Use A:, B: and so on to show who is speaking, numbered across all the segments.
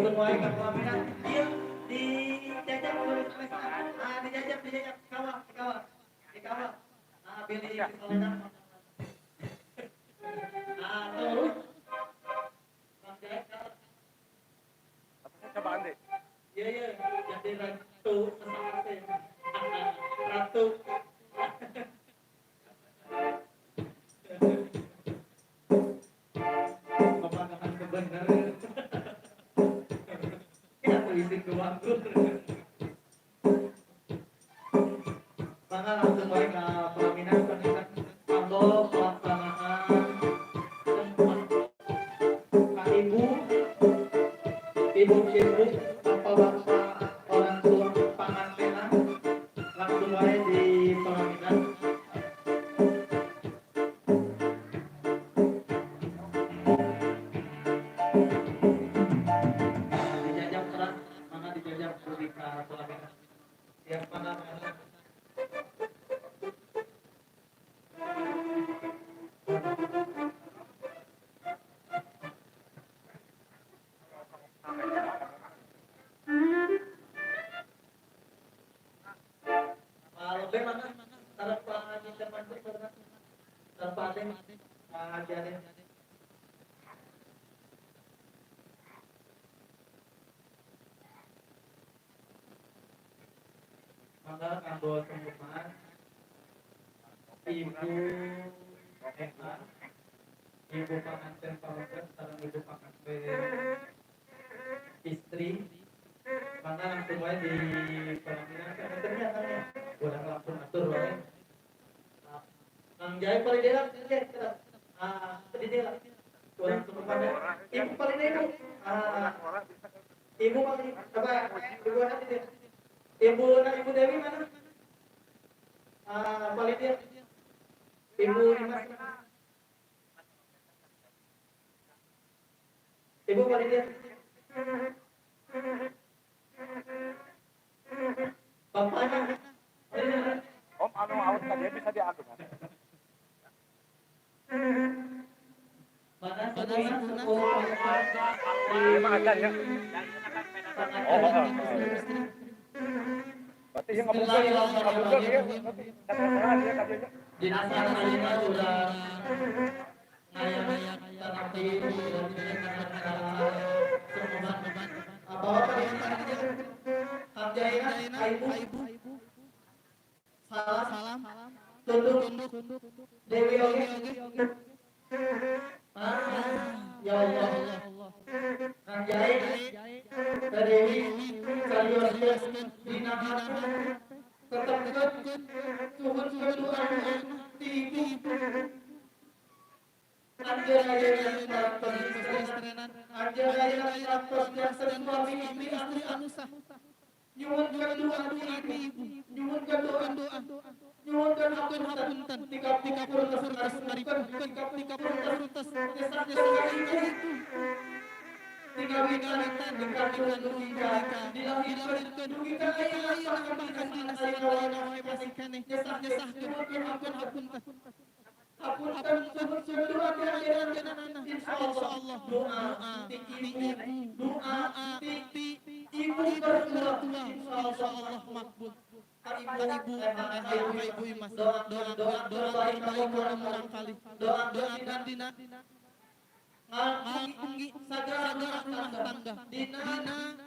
A: Langsung wae ka pelaminan. Ieu dijajab tulis. Ah, dijajab, dijajab, dikawal, dikawal, dikawal. Ah, pilih pistolenan. Ah, terus. Bang Jaya,
B: Cobaan deh.
A: Iya, jadi ratu pesawat. Ratu. Pemandangan kebenaran. Ya, tulisin ke waktu. Maka langsung wae ka pelaminan pengingat kanggo pelaksanaan tempat ka ibu, ibu ibu, bapak-bapak, orang tua pangantenan langsung wae di pelaminan. Dijajab terus, mana dijajab di ka pelaminan. Siap mana mana. Pak Lobe mana? Taruh Pak Haji Mantri mana? Taruh Pak Ade, Pak Haji Ade. Mangga kanggo sempurna Ibu Eka, Ibu panganten pameget sareng Ibu panganten istri. Mangga langsung wae di pelaminan kan ya. Urang langsung atur wae. Kang Jaya paling dia, dia, ah, di dia. Urang sempurna. Ibu paling ibu. Ah, ibu paling apa? Ibu anak dia. Ibu anak Ibu Dewi mana? Ah, paling dia. Ibu Imas. Ibu paling dia. Bapaknya.
B: Om anu awet ka dia bisa diatur kan?
A: Mana sepuh
B: Emang acan ya? Oh, oh, oh. Berarti yang ngabungkeun ya. Berarti kata dia ka dia.
A: Dina ayeuna urang ngayak terapi apa Kang Jaya, Ibu, salam, tunduk, Dewi oge. Ah, ya Allah. Kang Jaya, Teh Dewi, sarioskeun dina tetepkeun suhunkeun doa ti ibu. Anjeun ayeuna parantos istrenan, anjeun ayeuna parantos janten suami istri anu sah. Nyuhunkeun doa ti ibu, nyuhunkeun doa, nyuhunkeun hapunten tika pupur tes ngaripuhkeun tika pupur tes nyesahkeun ka ibu. Tika witan dikandung dugi ka dilahirkeun dugi ka ayeuna bahkan dina saat ayeuna wae masih keneh nyesahkeun nyuhunkeun hapunten. Hapunten suhunkeun doa ti anjeunna, insyaallah doa ti ibu, doa ti ibu mertua insyaallah makbul. Ibu, ibu Imas, doa doa doa terbaik kamu murangkalih, doa doa dina nganggi sagara rumah tangga dina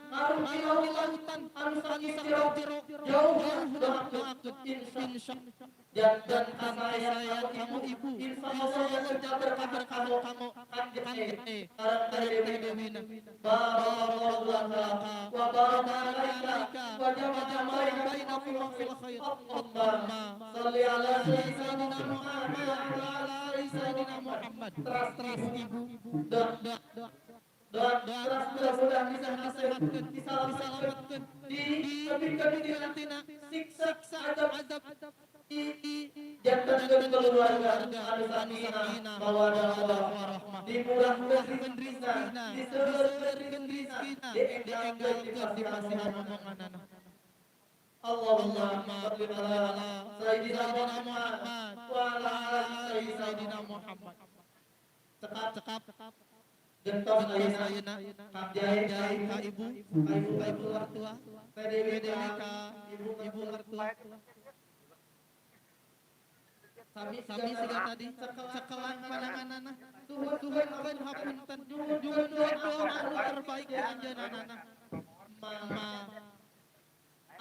A: ngaruh lautan anu saking jero jauh doakeun insya dan kasayang kamu ibu insyaallah berkah kamu kamu kanjeng sareng Dewi Dewina barakallahu laka wa baraka alaika wa jama'a bainakum fil khair. Allahumma shalli ala sayyidina Muhammad wa ala ali sayyidina Muhammad. Teras ibu doa doa terus mudah-mudahan bisa disehatkeun, disalamatkeun, ditebihkeun tina siksa azab dijantankeun keluarga anu sakinah mawaddah warahmah, dimurahkeun rezekina, diseueurkeun rezekina, dienggalkeun di pasihan omonganana. Allahumma shalli ala sayyidina Muhammad wa ala ali sayyidina Muhammad. Cekap cekap. Gentos ayeuna Kang Jai ka ibu, ka ibu mertua, Teh Dewi ka ibu mertua. Sami siga tadi cekelan pananganana suhunkeun hapunten nyuhunkeun doa anu terbaik ku anjeunna ma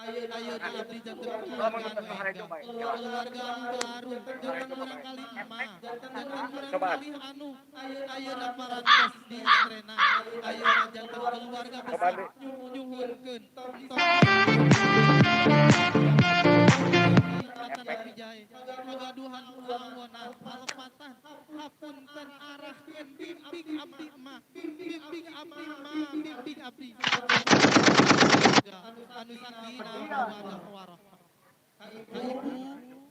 A: ayeuna abdi janten keluarga anu enggah, keluarga anu baru janten murangkalih emak, janten murangkalih anu ayeuna parantos di istrena, ayeuna janten keluarga besar nyuhunkeun kagaduhan awona kalepatan hapunten arahkeun bimbing abdi mah, bimbing abdi mah, bimbing abdi anu sakinah mawaddah warahmah. Ka ibu,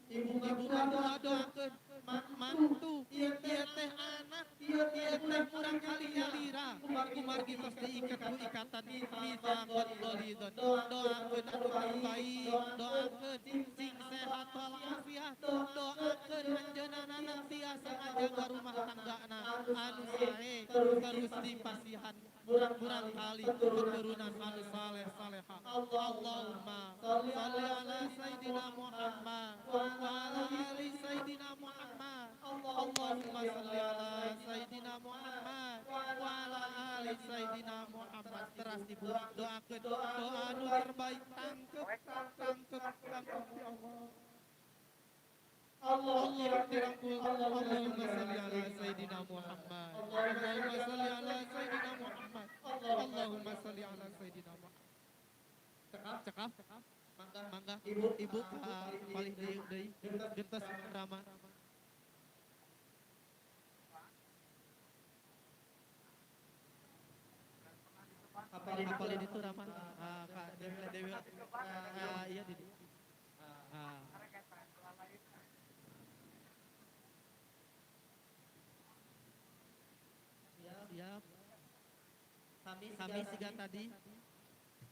A: ibu mertua doakeun mantu ieu teh anak ieu teh murangkalih nyalira kumargi tos diikat ku ikatan mitsaqan ghalidhan, doakeun anu terbaik, doakeun sing sehat walafiat, doakeun anjeunna tiasa ngajaga rumah tanggana anu sae terus dipasihan murangkalih keturunan anu saleh saleha. Allahumma shalli ala sayyidina Muhammad wa ala ali sayyidina Muhammad. Allahumma shalli ala sayyidina Muhammad wa ala ali sayyidina Muhammad. Teras ibu doakeun doa anu terbaik, tangkep tangkep tangkep ya Allah. Allah dirangkul. Allahumma shalli ala sayyidina Muhammad. Allahumma shalli ala sayyidina Muhammad. Allahumma shalli ala sayyidina Muhammad. Cekap, cekap, mangga, mangga, ibu, ibu paling deui gentos Rama. Apalin itu Rama, Kak Dewi, Dewi, iya Didi. Siap. Kami siga tadi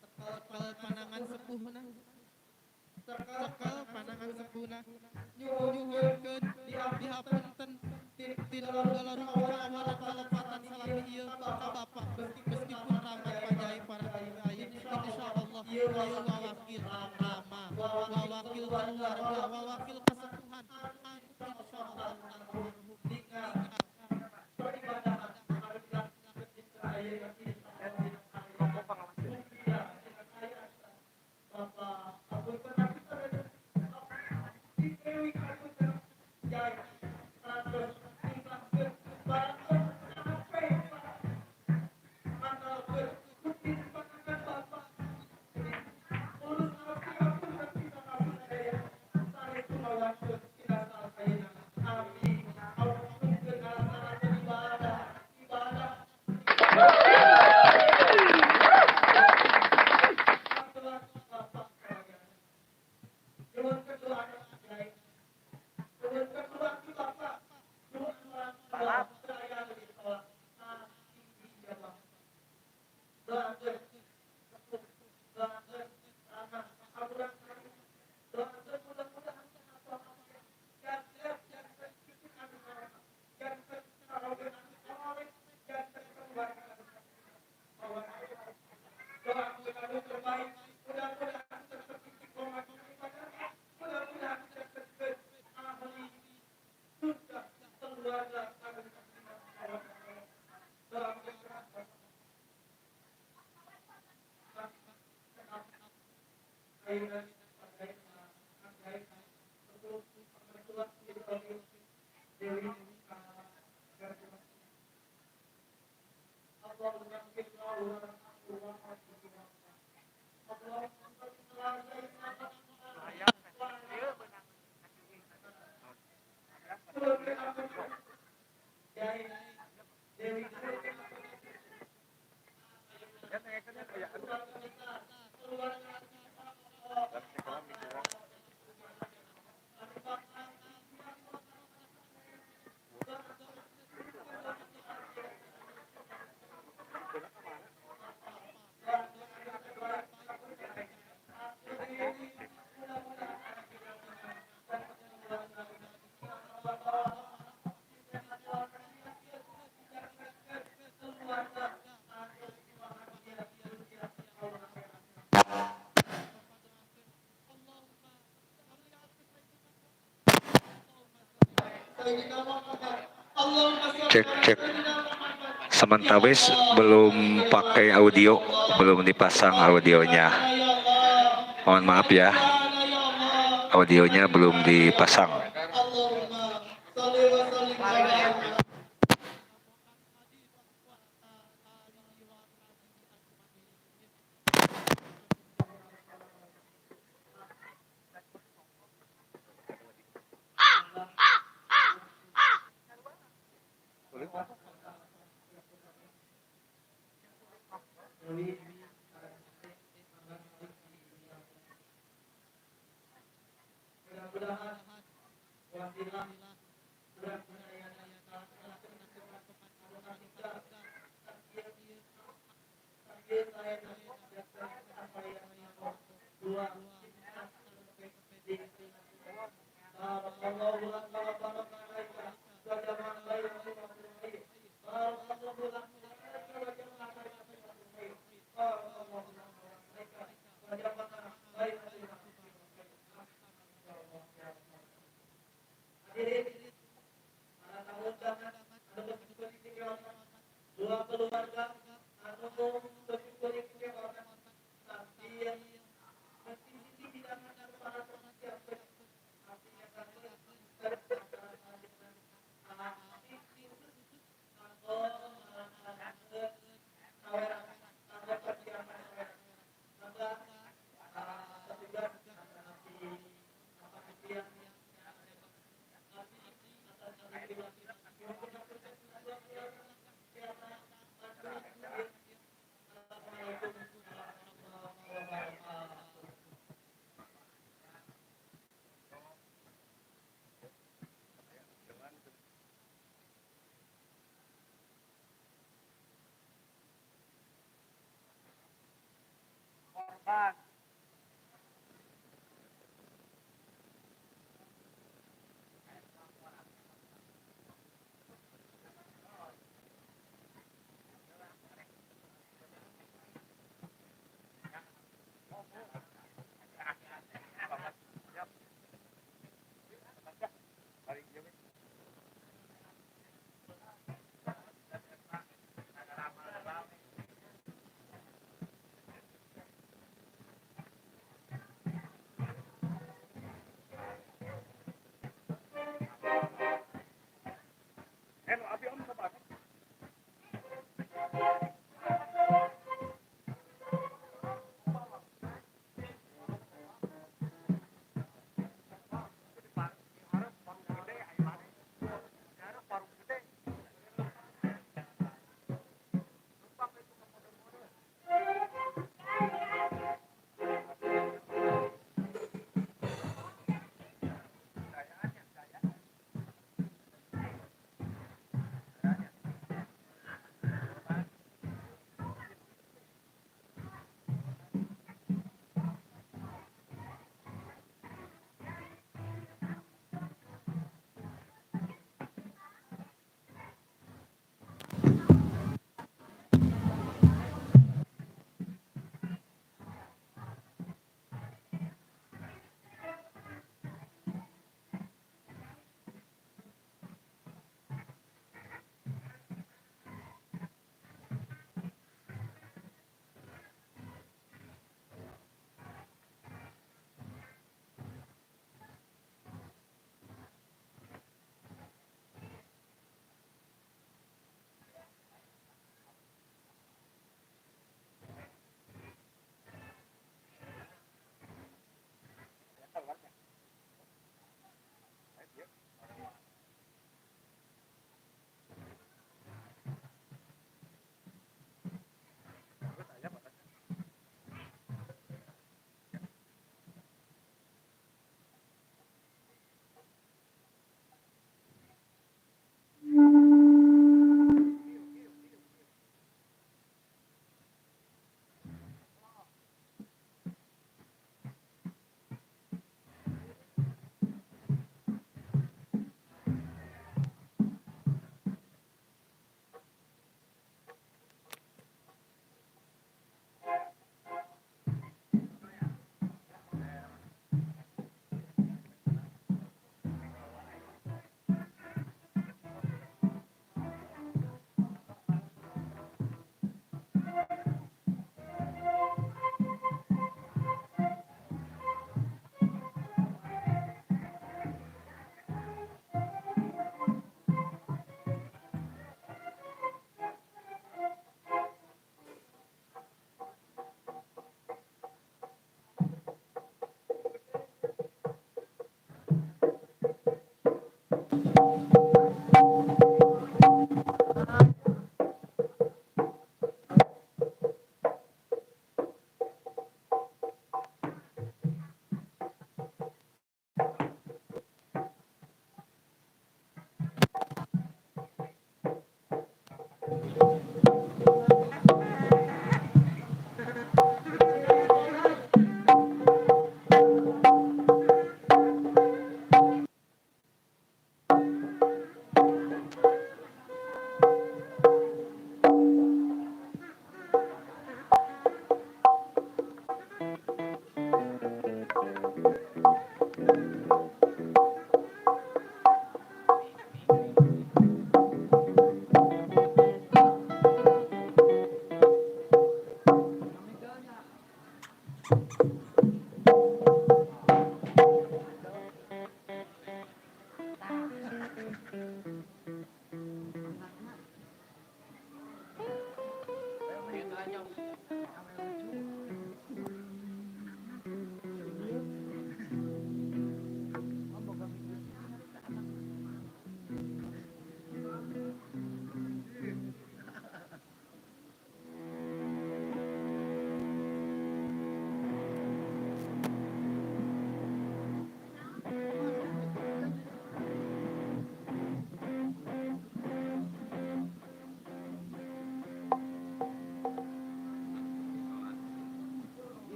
A: cekel panangan sepuhna, cekel panangan sepuhna nyuhunkeun dihapunten tina segala rupa awalan kalepatan salami ieu ka bapak meskipun Rama panjai para kiai, insyaallah ieu wawakil Rama, wawakil keluarga, wawakil kesepuhan, insyaallah
C: Cek cek. Samantawis belum pakai audio, belum dipasang audionya. Mohon maaf ya, audionya belum dipasang.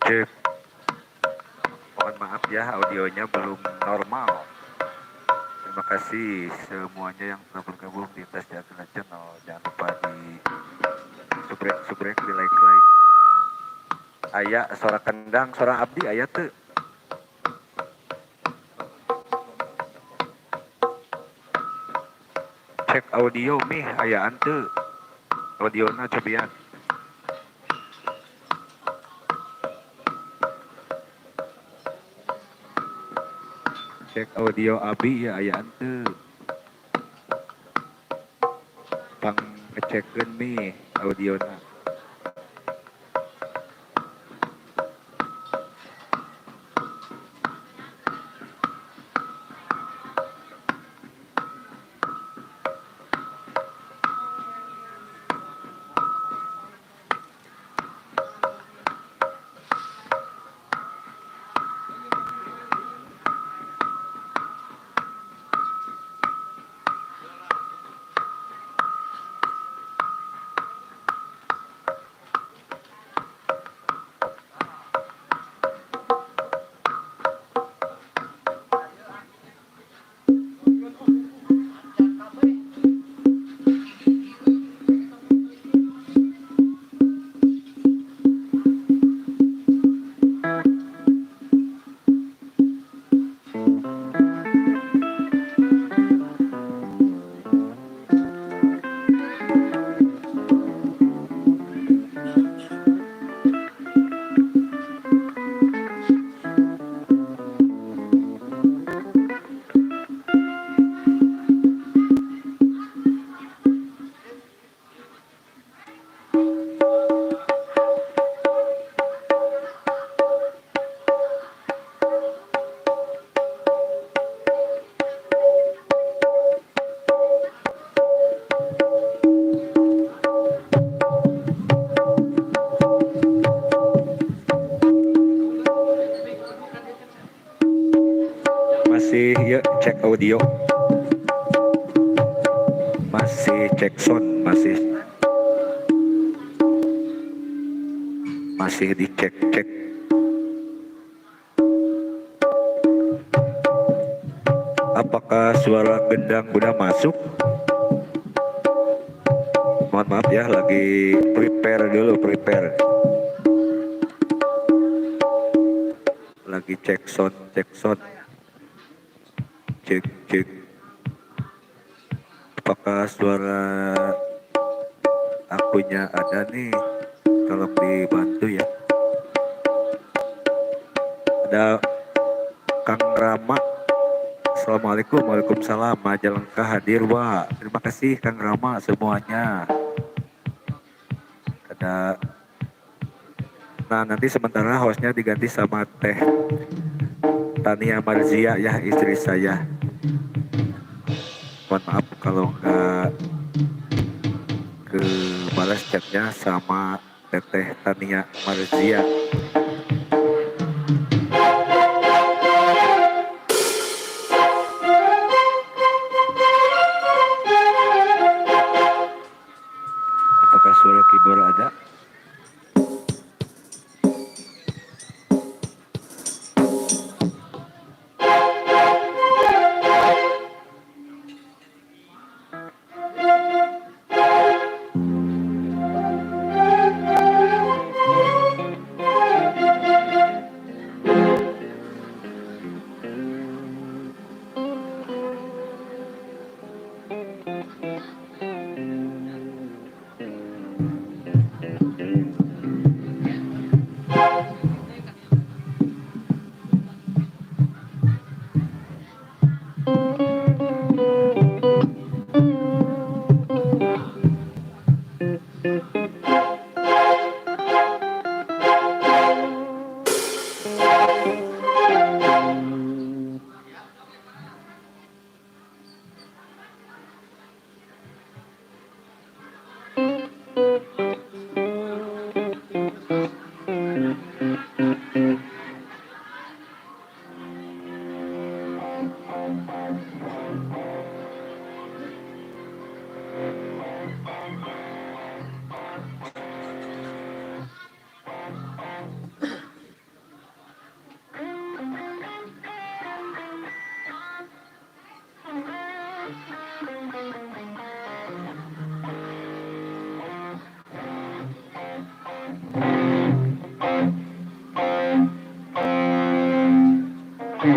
C: Cek. Mohon maaf ya, audionya belum normal. Terima kasih semuanya yang telah bergabung di Tasya Abdullah Channel. Jangan lupa di subrek, di like like. Aya suara kendang, suara abdi aya tuh. Cek audio mih ayaan tuh. Audiona cobian. Cek audio abi ya ayaan tuh. Pang ngecekeun mih audiona. Masih ya cek audio, masih cek sound, masih dicek cek. Apakah suara gendang udah masuk? Mohon maaf ya, lagi prepare dulu, prepare. Lagi cek sound, cek sound. Cek, cek. Apakah suara akunya ada nih? Tolong dibantu ya. Ada Kang Rama. Assalamualaikum. Waalaikumsalam. Majalengka hadir, Wak. Terima kasih Kang Rama semuanya. Ada. Nah, nanti sementara hostnya diganti sama Teh Tania Marzia ya, istri saya. Mohon maaf kalau nggak ke balas chatnya sama Teteh Tania Marzia. Apakah suara keyboard ada? Ya,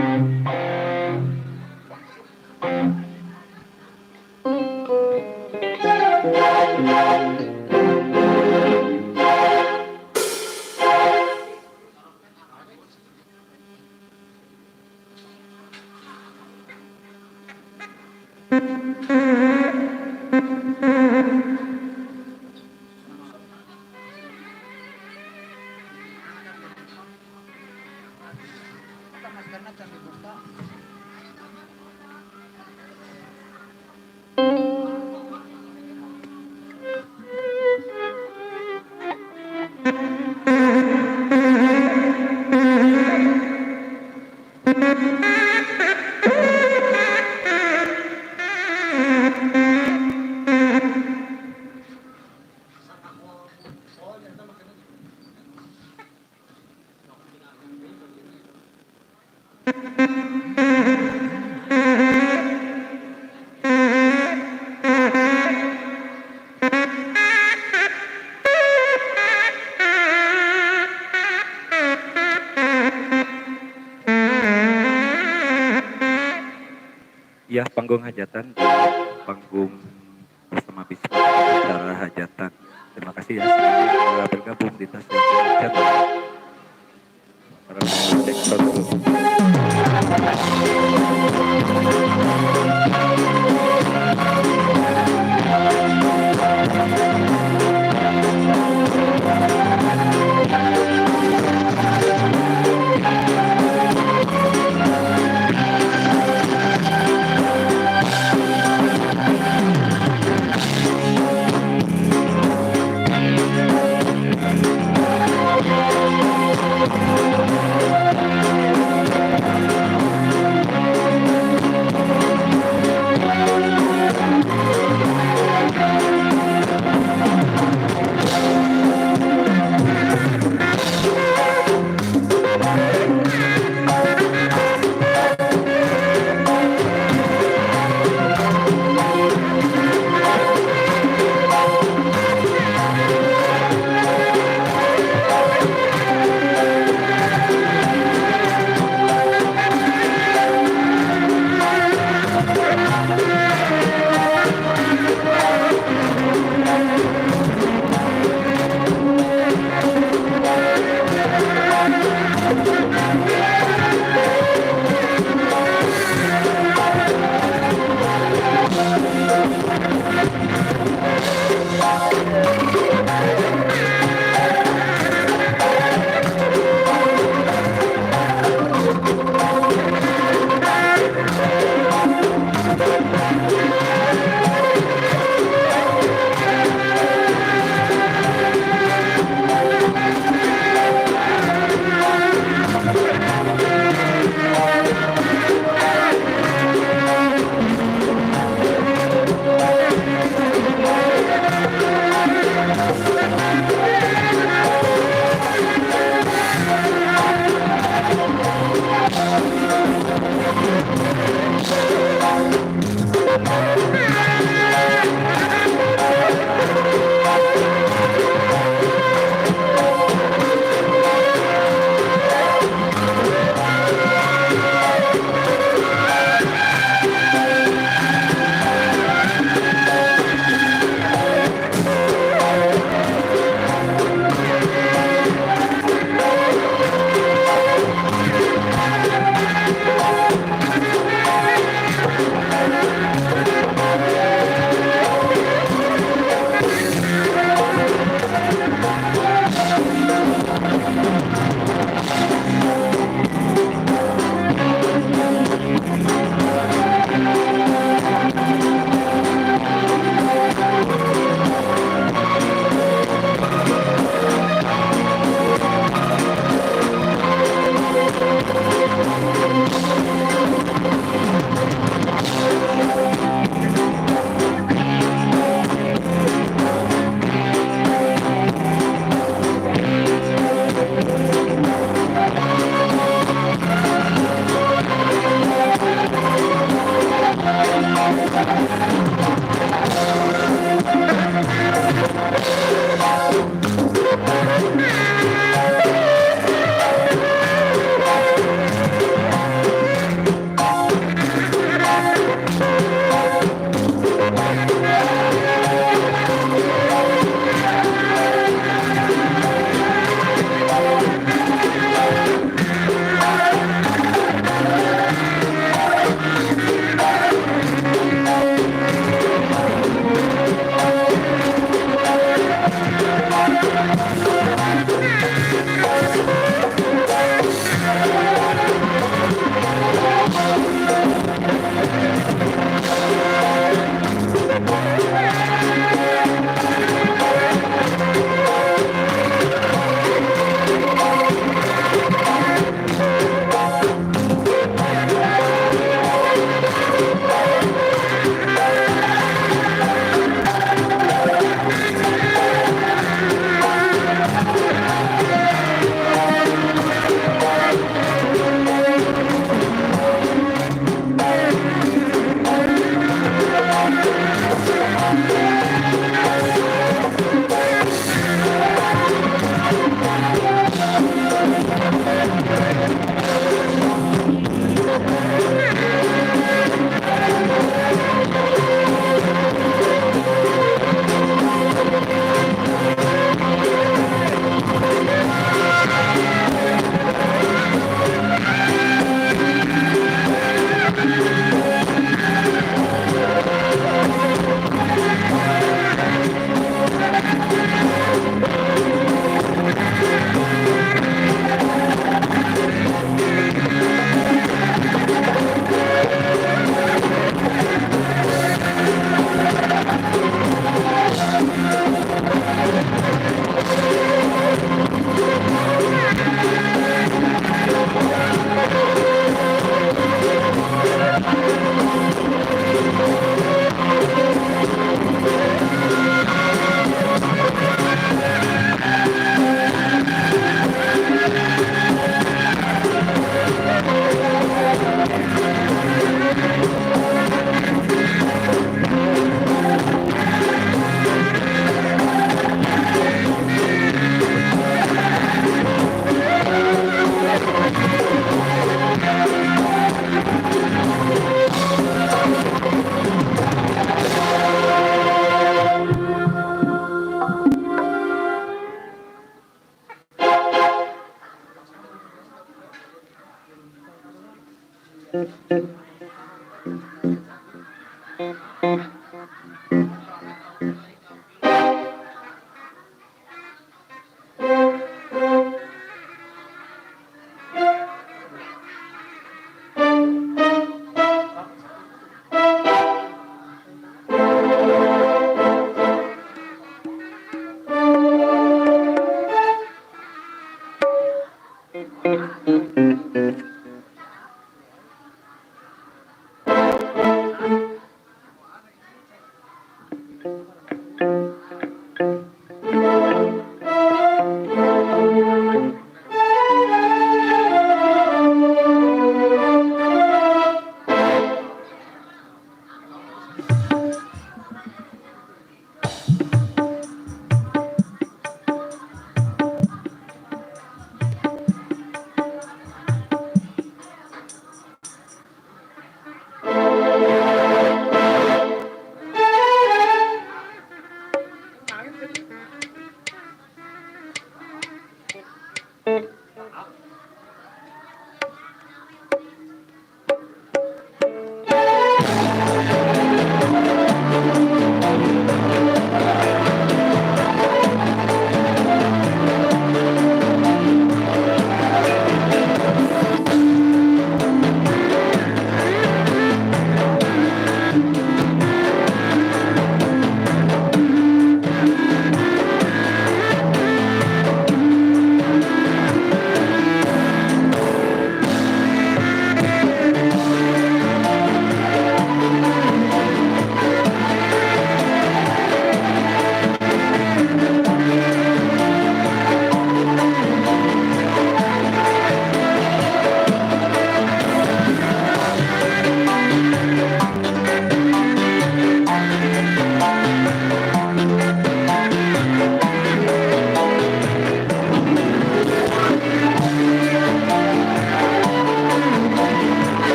C: panggung hajatan, panggung bersama Bisma acara hajatan. Terima kasih ya semuanya telah bergabung di Tas Channel. Para cek sound dulu.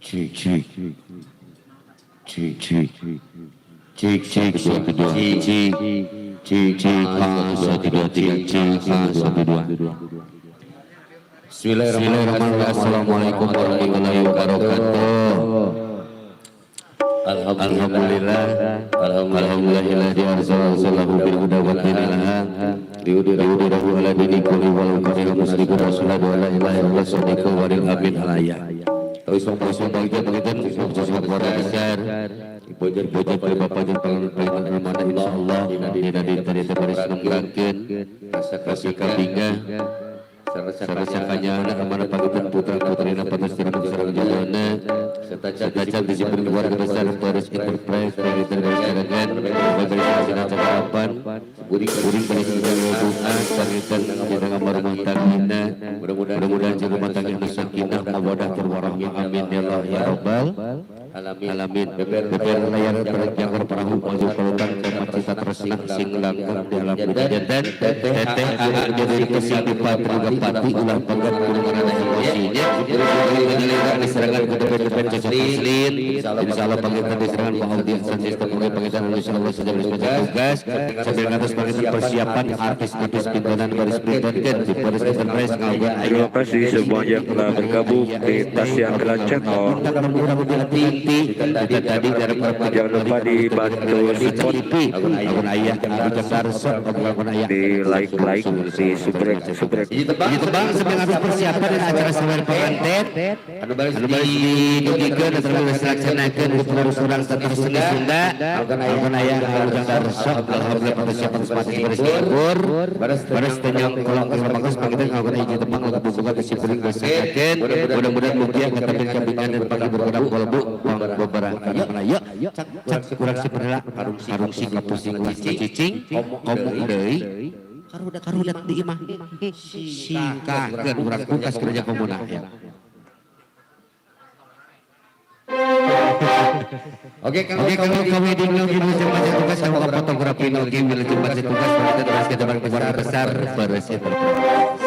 D: Cik cik cik cik cik cik satu dua cik cik cik satu dua tiga cik satu dua. Bismillahirrahmanirrahim. Assalamualaikum warahmatullahi wabarakatuh. Alhamdulillah, alhamdulillahilladzi arsala rasulahu bil huda wa dinil haq liyudhhirahu ala dini kulli walau karihal musyrikun wa asyhadu an la ilaha illallah sadiqul wa'dil amin alaya. Tahu bagja panginten sukses keluarga besar. Bojer bojer bapak jeung panginten mana insyaallah dina dinten teh baris nunggrangkeun rasa kabingah sarasakanyana amanah panginten putra putrina pados sareng jadona serta cal disipun keluarga besar Paris Enterprise panginten garis sarengan garis hasilna cakarapan buring garis doa panginten dina ngamar rumah tanggina mudah-mudahan rumah tangga nu sakinah mawaddah warahmah amin ya Allah ya rabbal alamin. Beber layar terjangkau perahu maju kelutan kemat cita tersenang sing langgeng di alam dunia dan teteh jadi kesing di patri pati ulah pegat kudu ngaranna emosinya nyalira diserangan ke depan-depan cocok aslin insyaallah panginten diserangan ku audiens sistem oge panginten insyaallah saja baris baca tugas sambil ngatos panginten persiapan artis-artis pintenan baris pintenkeun di Paris Enterprise ngaogeun aya.
C: Terima kasih semuanya yang telah bergabung di Tasya Akila Channel. Jangan lupa dibantu support, di like like, di subrek subrek.
D: Di tebang sambil habis persiapan dan acara sawer pengantin anu baris didugikeun dan terus dilaksanakeun ku pengurus urang teter seni Sunda agun aya Ujang Darso. Alhamdulillah persiapan sepatu baris libur baris teu nyongkolong ke bagus panginten ngaogeun hiji tebang lagu bubuka disipuring dilaksanakeun mudah-mudahan mugia katapin kabingan dan pagi berkedap kolbu beberapa yuk cak cak kurang si perela harung si kapusing ulah cicing komo deui karudak di imah singkahkeun urang kulkas kerja komuna ya.
E: Oke,
D: Oke, kalau kami di wilujeng baca tugas kalau fotografi oke wilujeng baca tugas kita terus kita keluarga besar Paris Enterprise.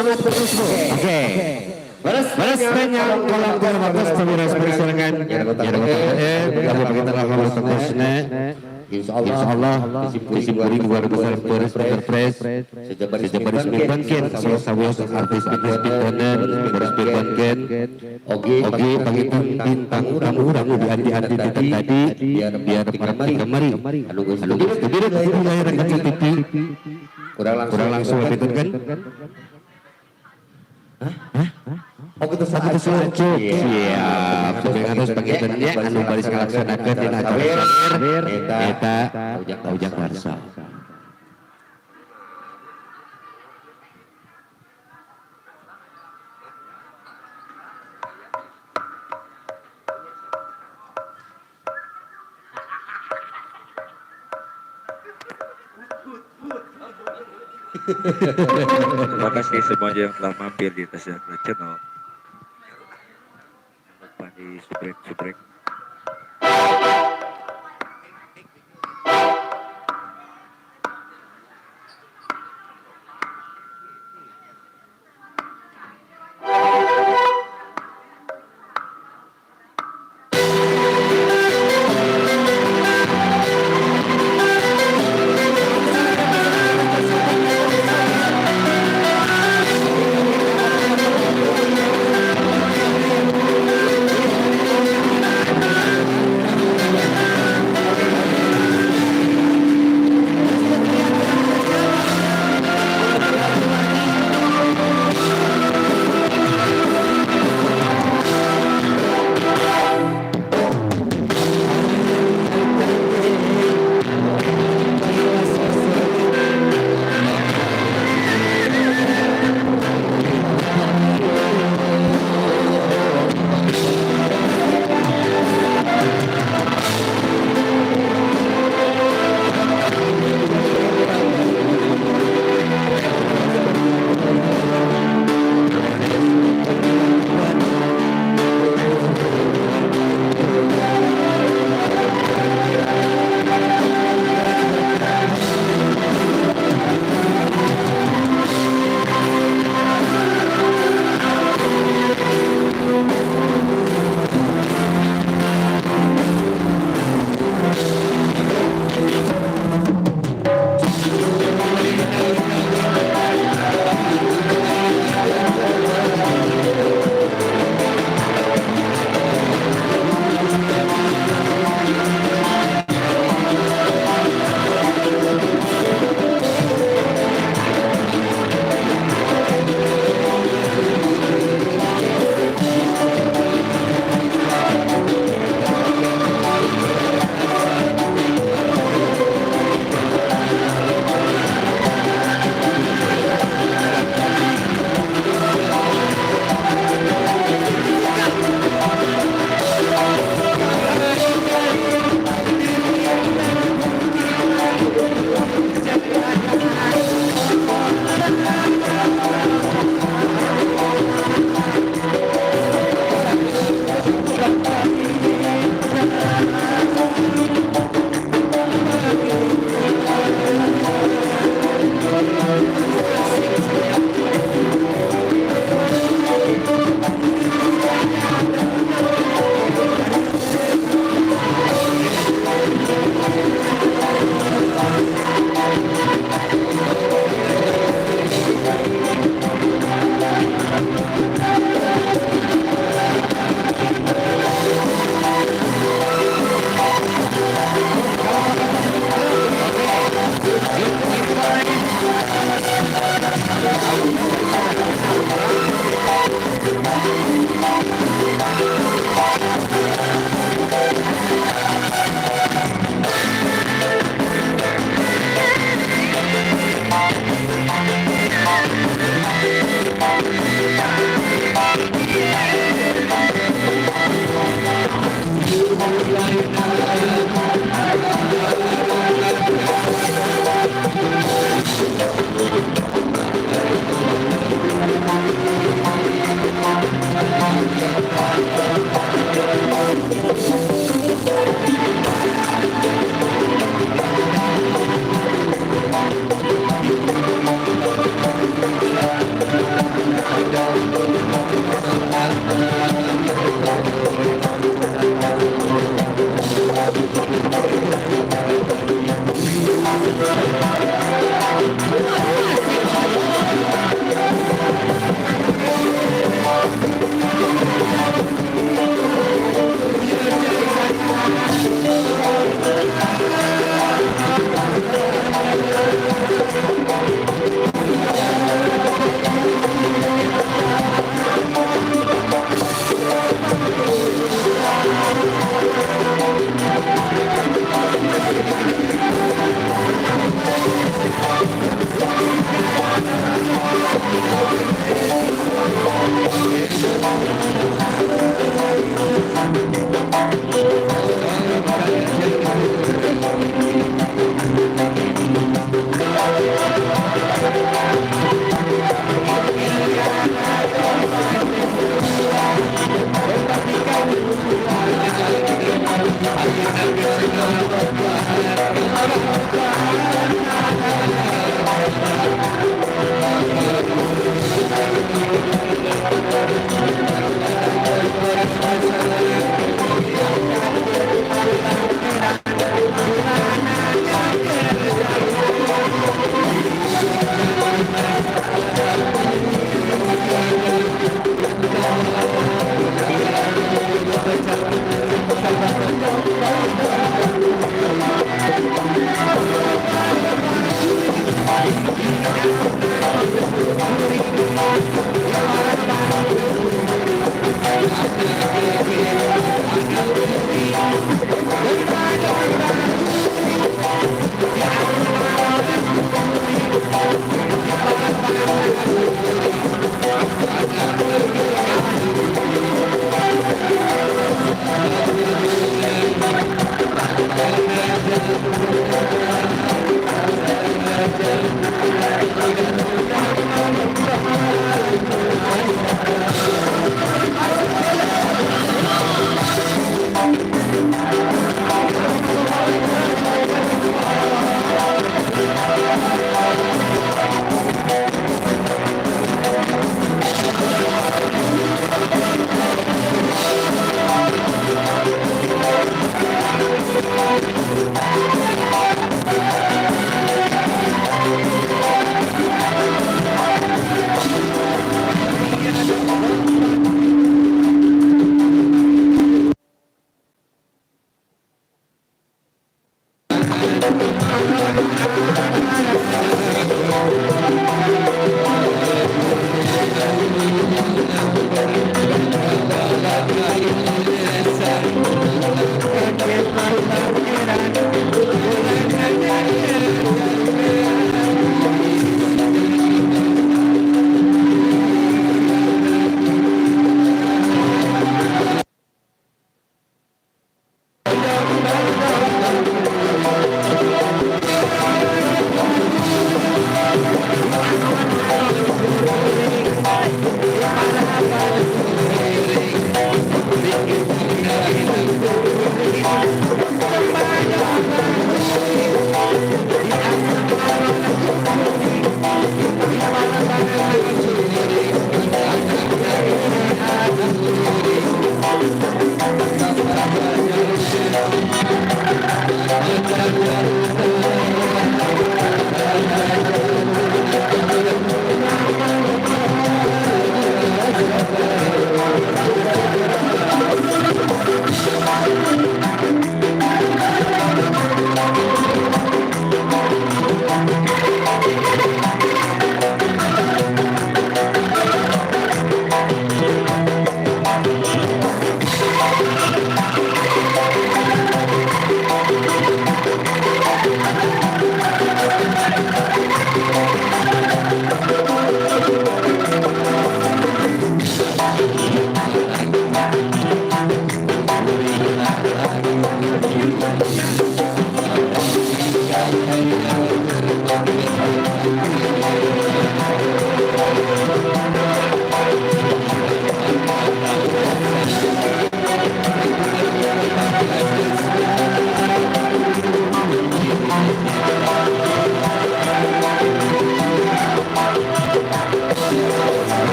D: Semangat terus, Bu. Oke. Baras sepanjang kolam kolam atas pemirsa persilangan. Ya kamu kita lakukan terusna. Insyaallah disimpulin keluarga besar Peres Enterprise sejak baris bangken sawios artis-artis pintanan baris bangken oge oge pangitan bintang tamu tamu di andi-andi tadi biar para kamari anu geus di layar kaca TV kurang langsung pinten kan. Hah? Oh gitu satu sucuk. Siap. Sampai harus pangintennya anu baris ngalaksanakeun dina acara sangir eta Ujang Warsa.
C: Terima kasih semuanya yang telah mampir di Tasya Channel. Jangan lupa di subrek-subrek.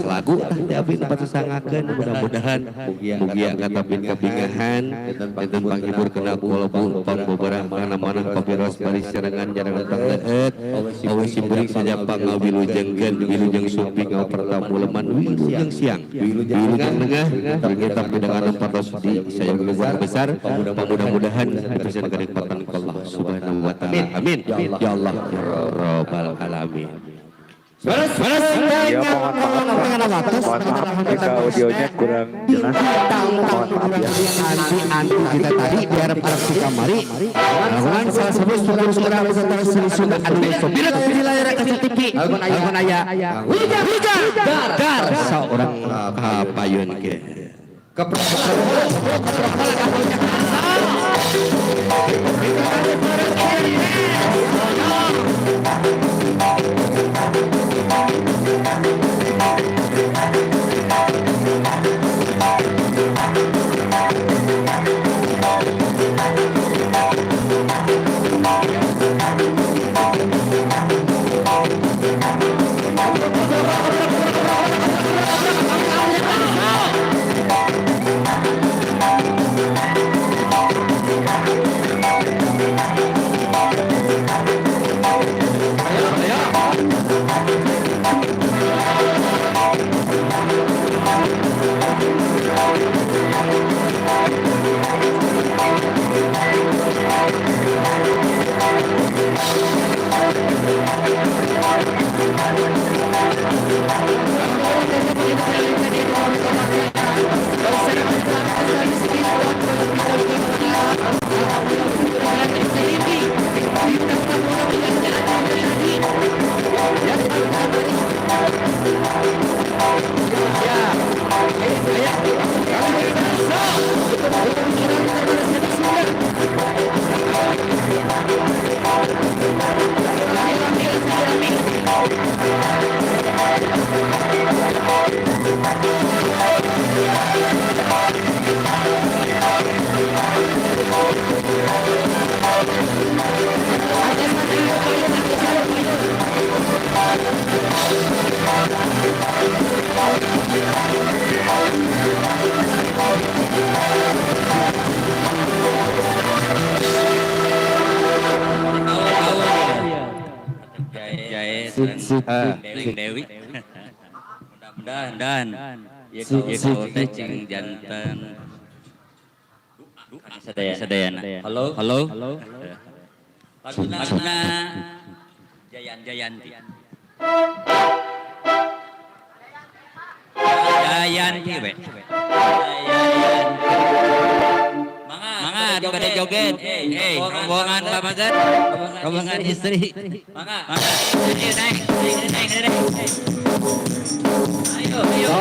D: Lagu tah teh abdi tempat susangakeun mudah-mudahan mugia katapin kabingahan janten panghibur kena kolobu pangbobarah mana-mana papiros baris serangan jarangan pangleet awe simpuring saja pangawilujengkeun wilujeng sumping ngapertamuleman wilujeng siang wilujeng nengah kita pidangan patos di sayogi keluarga besar mudah-mudahan diberikan kenikmatan Allah Subhanahu wa taala. Amin ya Allah ya Rabbal alamin.
C: Ya, mohon maaf, mohon maaf jika audionya kurang jelas. Mohon maaf ya.
D: Anti kita tadi biar para sukamari lakukan salah satu struktur wisata seni Sunda anu sopir di layar kaca TV lamun aya hujan dar seorang kapayun ke
E: Dewi Dewi. Mudah-mudahan ieu kaul teh cing janten sadayana. Halo, halo. Laguna Jayanti. Jayanti we. Jayanti. Mangga pada joget. Eh, rombongan Pak Magan, rombongan istri. Mangga. Mangga. Naik, naik, naik, naik. Ayo, ayo.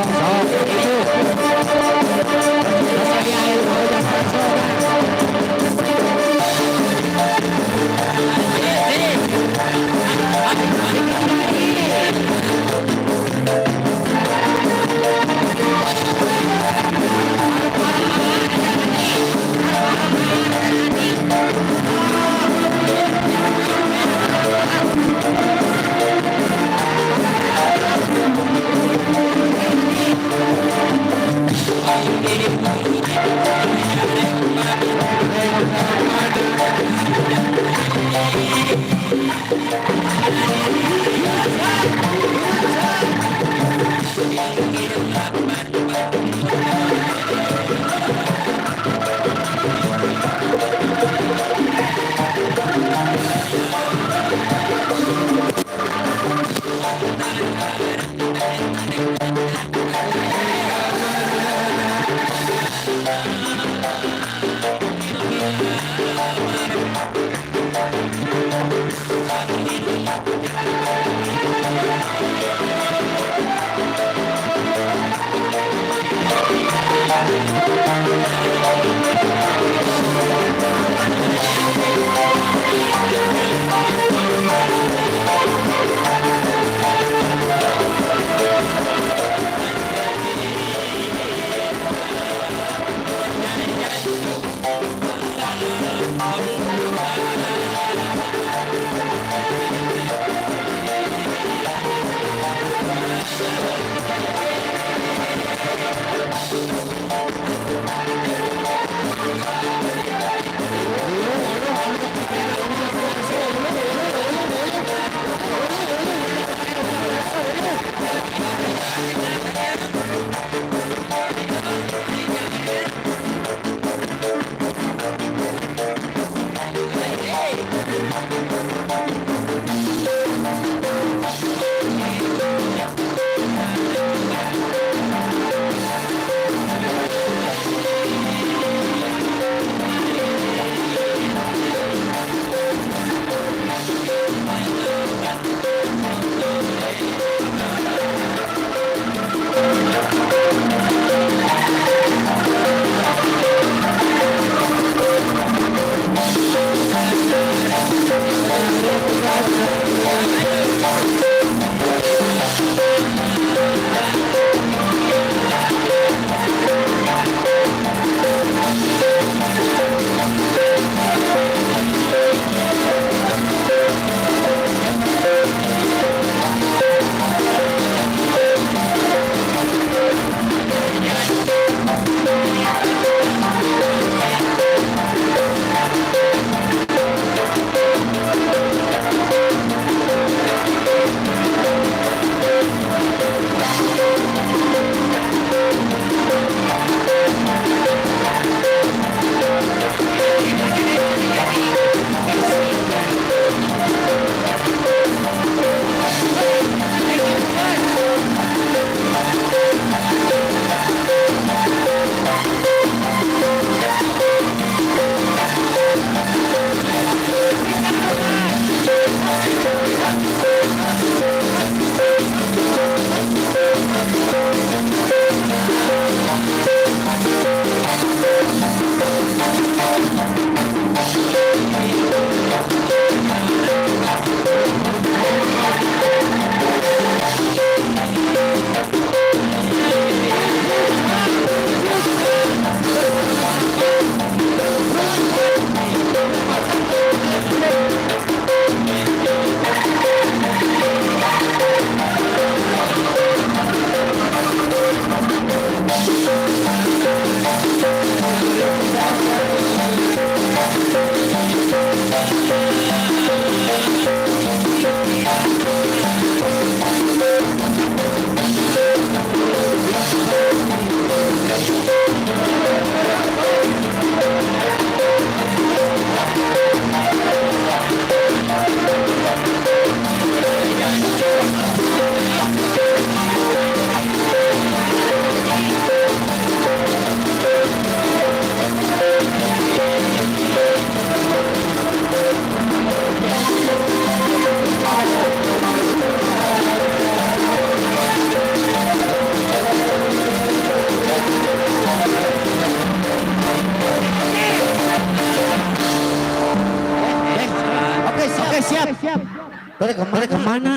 D: Bade kemana?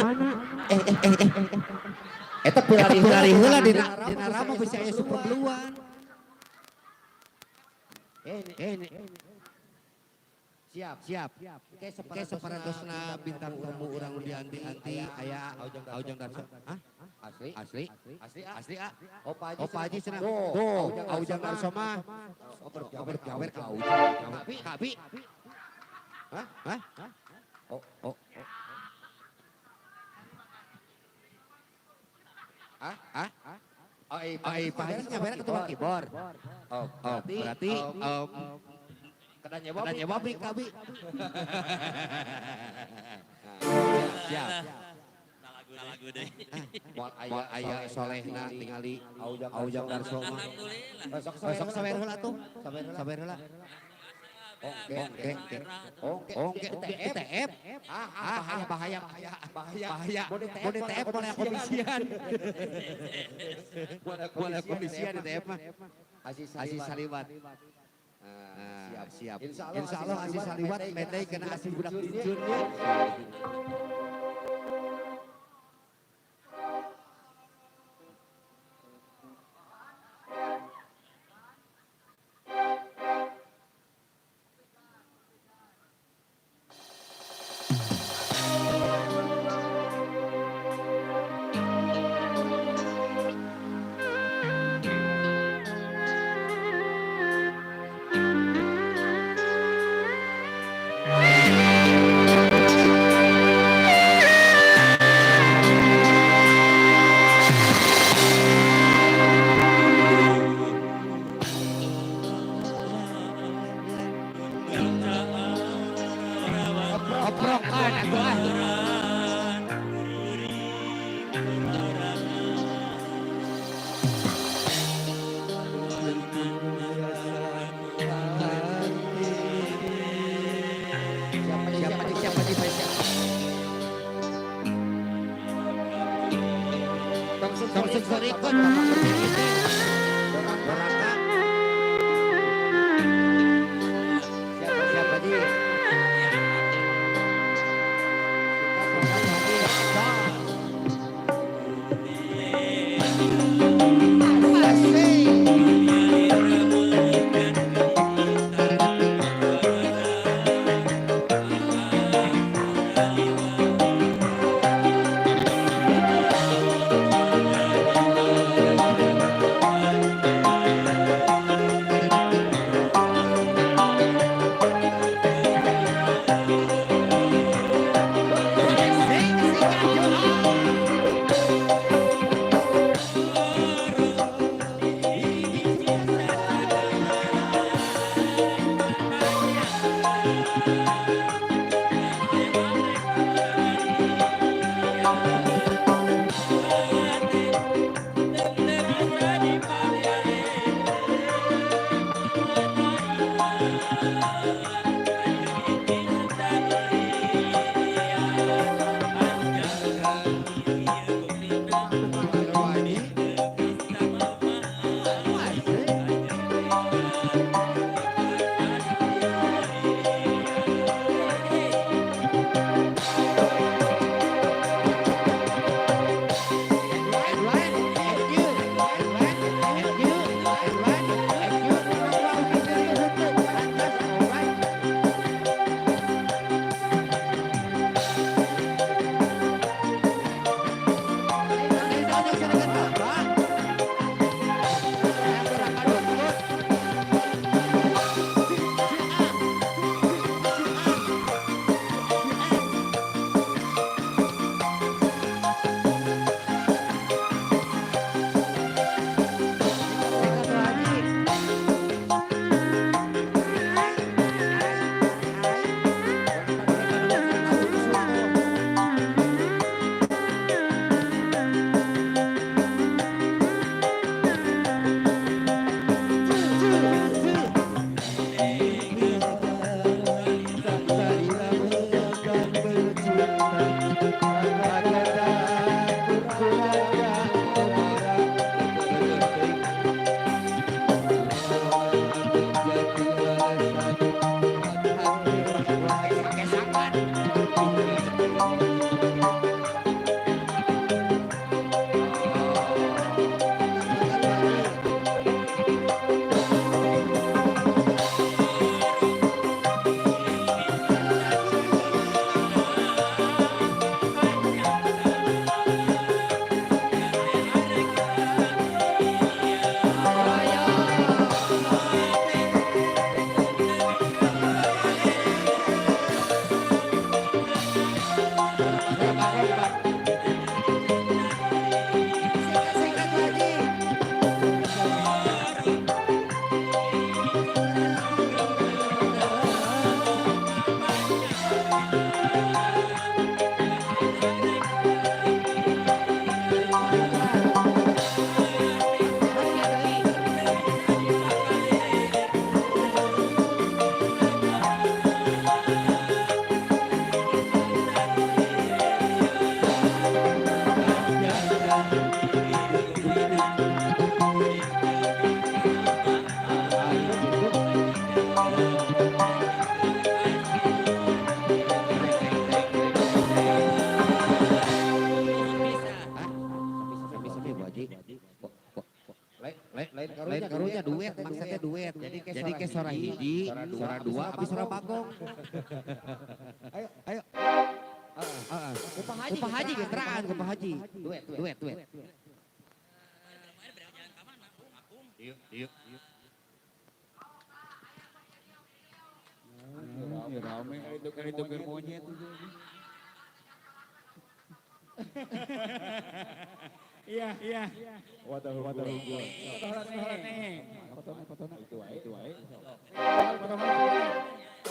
D: Eh eh eh eh. Eta pilari heula dina rama bisa aya super bluan. Eh siap siap. Oke separantosna bintang tamu urang dianti-anti aya Aujang Darso. Hah? Asli asli asli asli ah. Oh Pak Haji cenah. Tuh Aujang Darso mah oper gawer ka Aujang. Kabi. Hah? Hah? Oh oh. Ah ah. Oh Pak Haji nyawer ke tukang keyboard. Oh berarti kedanya babi kabi. Siap. Moal aya solehna tingali Aujang Darso mah. Sok sawer heula tuh. Sawer heula. Oke oke oke oke TF. Ah bahaya bahaya bahaya. Bode TF boleh komisian. Boleh komisian di TF mah. Aziz Saliwat. Siap, siap. Insya Allah Aziz Saliwat medai kena asih budak dijunnya. duet, maksudnya duet. Jadi ke sora hiji, sora dua, abis sora bagong. Ayo, ayo. Upah haji geteraan, upah haji. Duet, duet, duet.
C: Yuk, yuk.
F: Rame itu monyet. Iya, iya. Waduh, waduh. Itu wae, itu wae.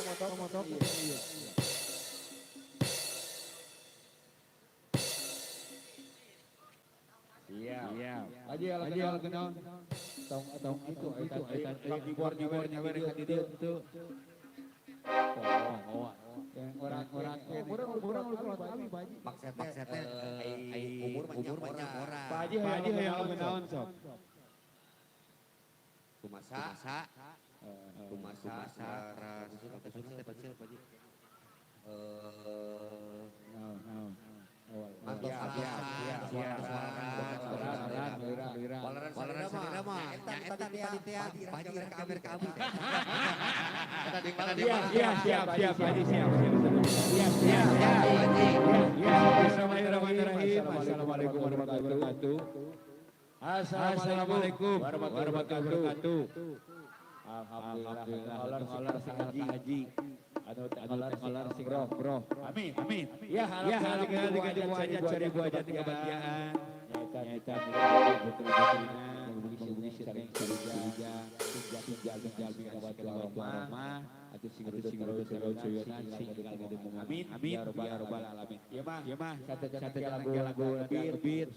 F: Motor, motor. Iya. Iya. Iya. Aja aja kenal. Tong tong itu itu keyboard-nya di itu. Oh, orang-orang orang orang kami Pak Haji.
D: Maksudnya umur umur banyak orang.
F: Pak Haji Pak Haji hayang naon sok.
D: Kumasa, kumasa, kecil kecil Pak Haji. Mantos Waleran salira mah nya eta tadi teh Pak Haji rek kamer ka abi.
F: Iya, iya, siap, siap, Pak Haji, siap, siap. Siap, siap, siap. Ya, bismillahirrahmanirrahim. Assalamualaikum warahmatullahi wabarakatuh. Assalamualaikum warahmatullahi wabarakatuh. Alhamdulillah, Allah sing haji. Anu anu sing bro, bro. Amin, amin. Ya, ya, alhamdulillah tiga aja seribu aja tiga bagian. Nyaita nyaita betul-betul sering amin amin ya robbal alamin. Ya mah ya mah satu lagu lagu lebih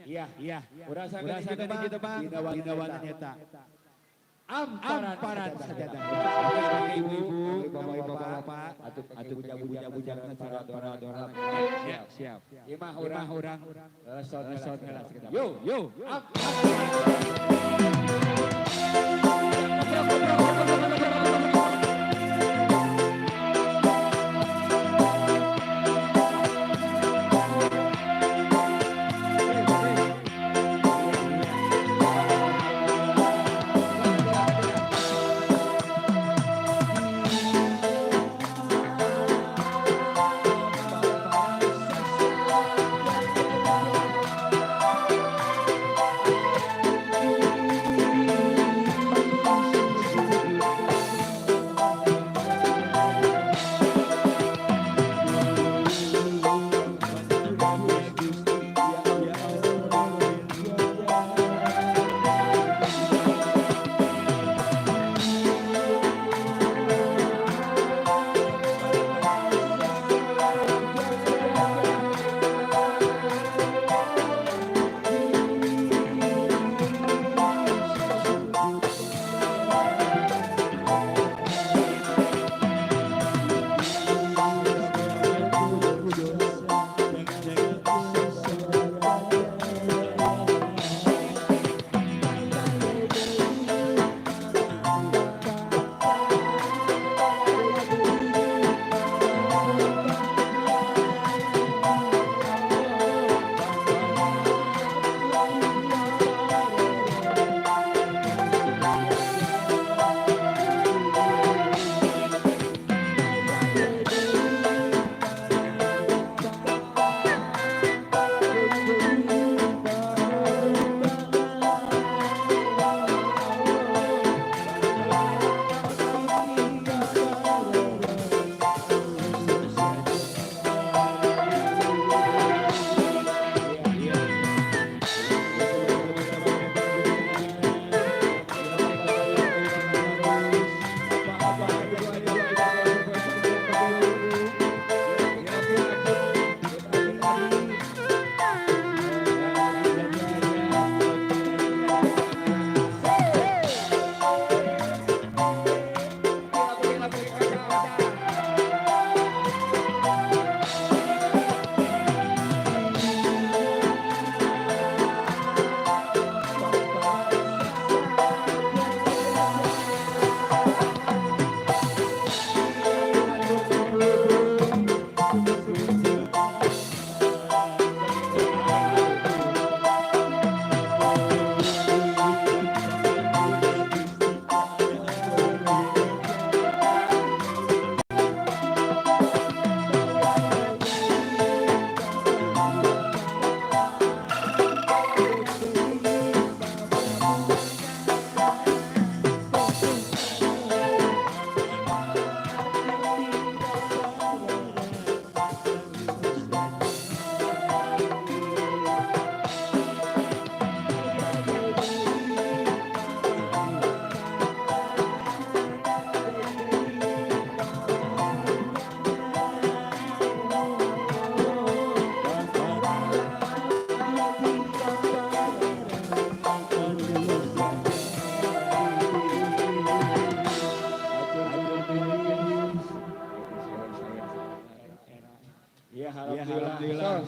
F: iya iya urang sakeun kitu Bang dina nyata amparan sajadah ibu-ibu, bapak-bapak, atau bujang-bujang para siap siap. Ieu mah urang resot resot. Yo yo.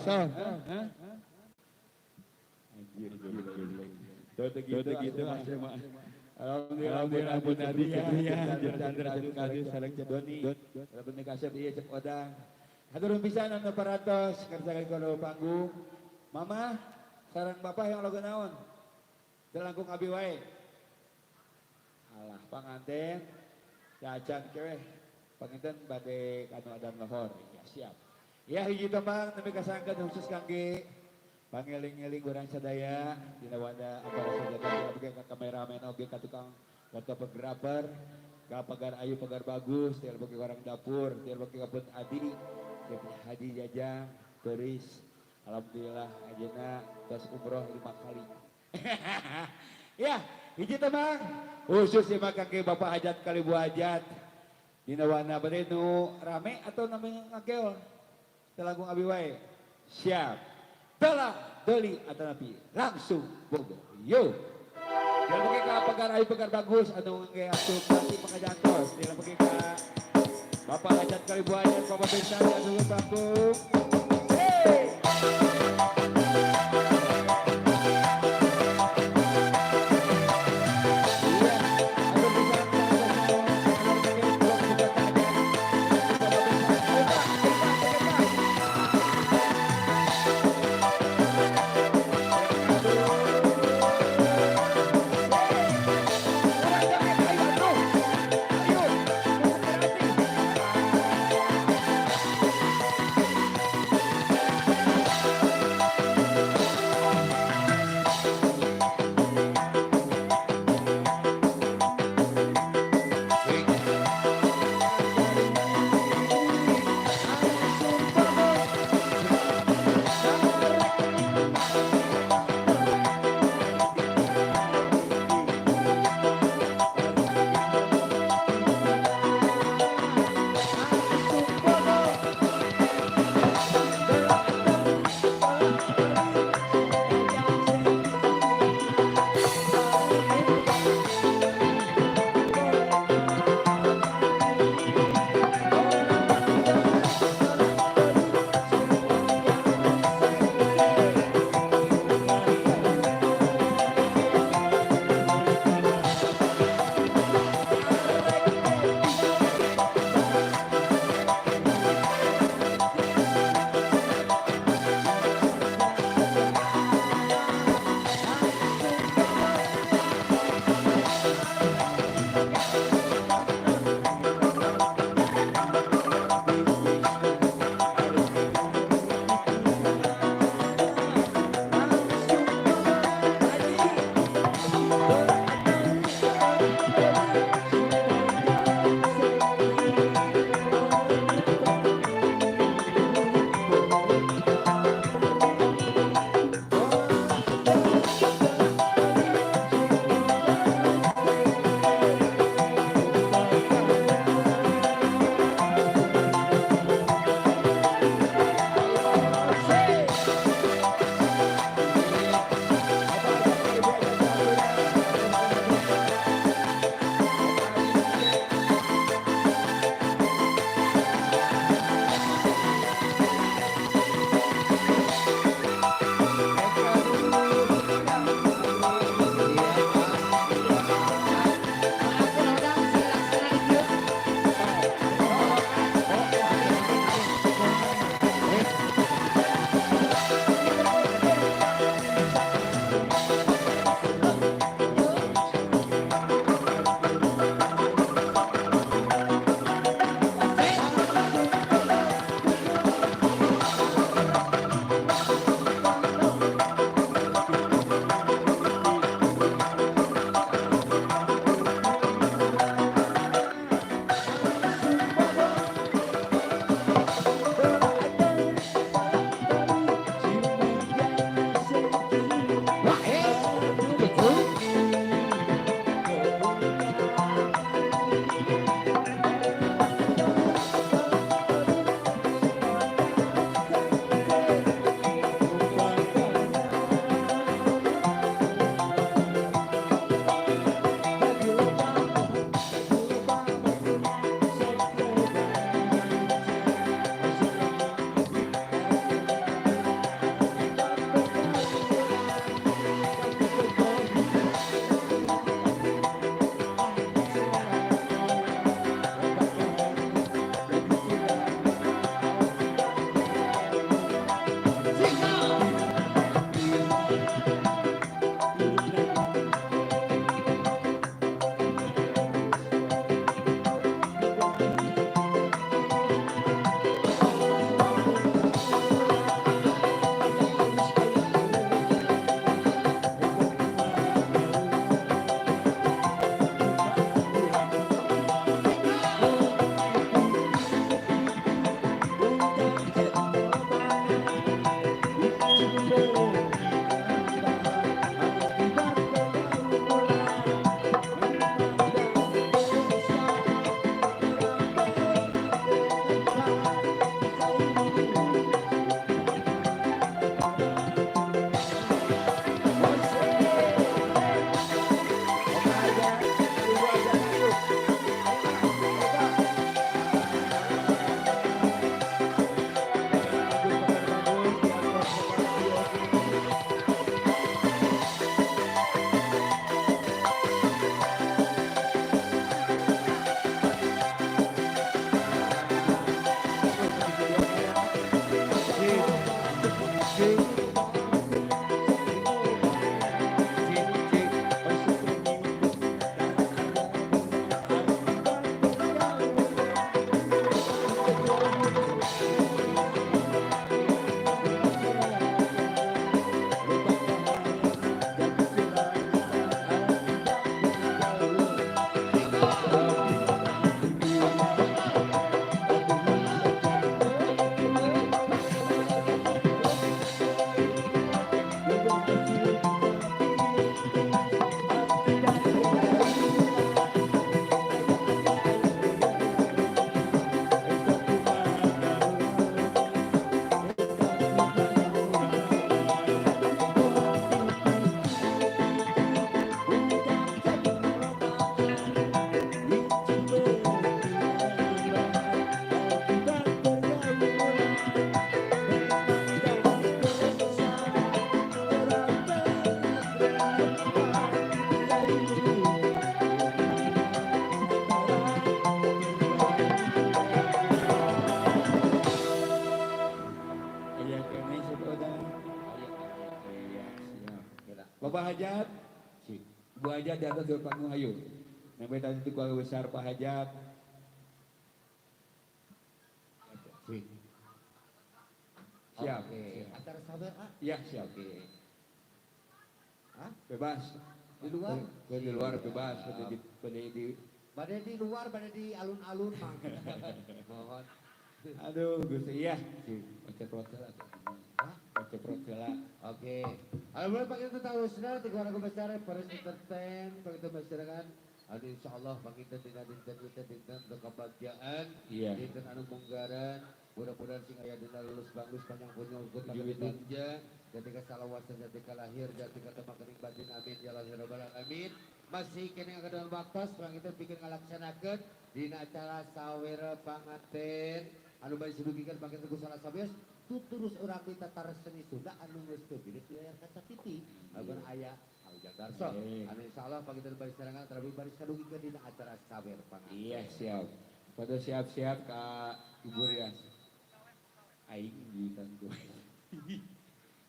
F: Sok. Anjir, gila, gila. Tuh gitu, gitu, alhamdulillah, Abu Nadia, Chandra, Cep Kadus, sareng Cep Doni, Doni Kasep, iya Cep Odang. Haturun pisan anu parantos, kersa kono panggung. Mama, sareng bapak yang lagu naon? Teu langkung abi wae. Alah, panganten, cacan keweh. Panganten bade kanu adam lohor. Ya, siap. Ya hiji tembang nepi kasangkeun khusus kangge pangeling-eling urang sadaya dina wanda apara sajaga oge ka kameramen oge ka tukang fotografer ka pagar ayu pagar bagus tial bagi orang dapur tial bagi ka pun adi tiap haji jajang turis alhamdulillah ayeuna tos umroh 5 kali. Ya hiji tembang khusus ieu mah kangge Bapak Hajat Kalibu Hajat dina wana bade nu rame atau namanya ngakeol teu langkung abi wae. Siap. Telah deli atau nabi langsung bogo yo. Jangan pakai ka pagar ayu pagar bagus anu nge asup nanti pangajantos. Jangan pakai ka Bapak Hajat Kalibu Hajat Bapak Besan anu panggung. Hey. Hajat. Ibu Hajat di atas ke panggung ayo. Nembe tadi itu keluarga besar Pak Hajat. Siap.
D: Acara sabar, ah?
F: Ya, siap.
D: Oke. Hah?
F: Bebas.
D: Di luar?
F: Di luar bebas.
D: Badai di luar, badai di alun-alun, Mang. Mohon.
F: Aduh, Gusti iya. Baca protela.
D: Hah?
F: Baca protela.
D: Oke. Alhamdulillah Pak itu tahu saudara tiga orang besar Paris Entertain, Pak itu masyarakat. Anu insyaallah Pak kita dina dinten kita dinten untuk kebahagiaan,
F: Iya.
D: dinten anu munggaran, mudah-mudahan sing aya dina lulus bagus panjang punya ukur tinja, ketika salawasan ketika lahir ketika temakening batin amin ya Allah ya rabbal alamin. Masih kene ngakeun waktos Pak kita bikin ngalaksanakeun dina acara sawera panganten anu bari didugikeun Pak kita salah sabios tuturus urang di tatar seni Sunda anu geus teu bilik di layar kaca TV. Agar aya Ujang Darso. Anu insyaallah Pak kita bari sarangan terapi bari kadugikeun dina acara sawer panganten.
F: Iya, siap. Pada siap-siap ka Ibu Rias. Aing di kanggo.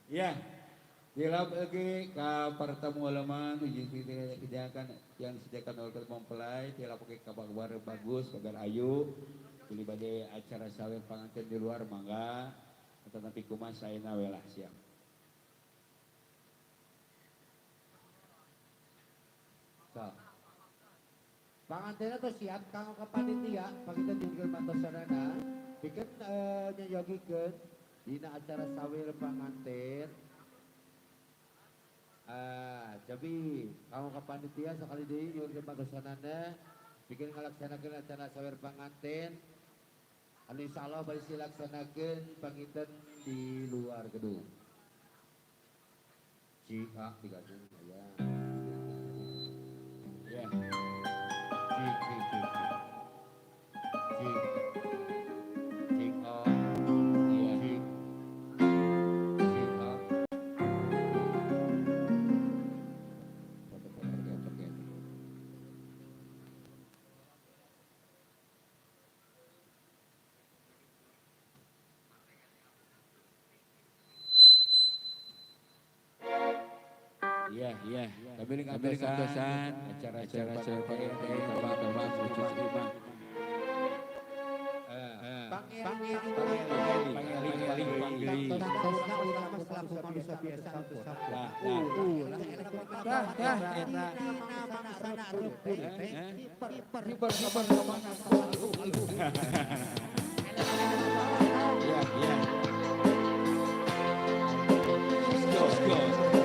F: Iya. Dilap lagi ka pertemu leman uji kebijakan yang disediakan oleh mempelai tilap pakai kabar bagus kabar ayu beli badai acara sawer panganten di luar mangga tetapi kumas saena welah siap.
D: So. Pangantenna tuh siap kanggo ka panitia pangita diungkeun bantosanana pikeun nyayogikeun dina acara sawer panganten. Jadi kanggo ka panitia sakali deui nyuhunkeun bantosanana pikeun ngalaksanakeun acara sawer panganten anu insyaallah bari dilaksanakeun panginten di luar gedung. Cik digabung aya.
F: Ya.
D: Cik cik cik. Cik. Cik A.
F: Iya.
D: Cik. Cik A.
F: Iya, iya. Kami ngatosan acara acara panganten teman-teman lucu lima.
D: Pangeling
F: Pangeling panggeli.
D: Tantosna urang mah selaku manusia biasa anu teu sampurna.
F: Tah, tah, eta.
D: Mangsana reupeun teh hiper
F: Hiper hiper kemana? Iya, iya. Let's go, let's go.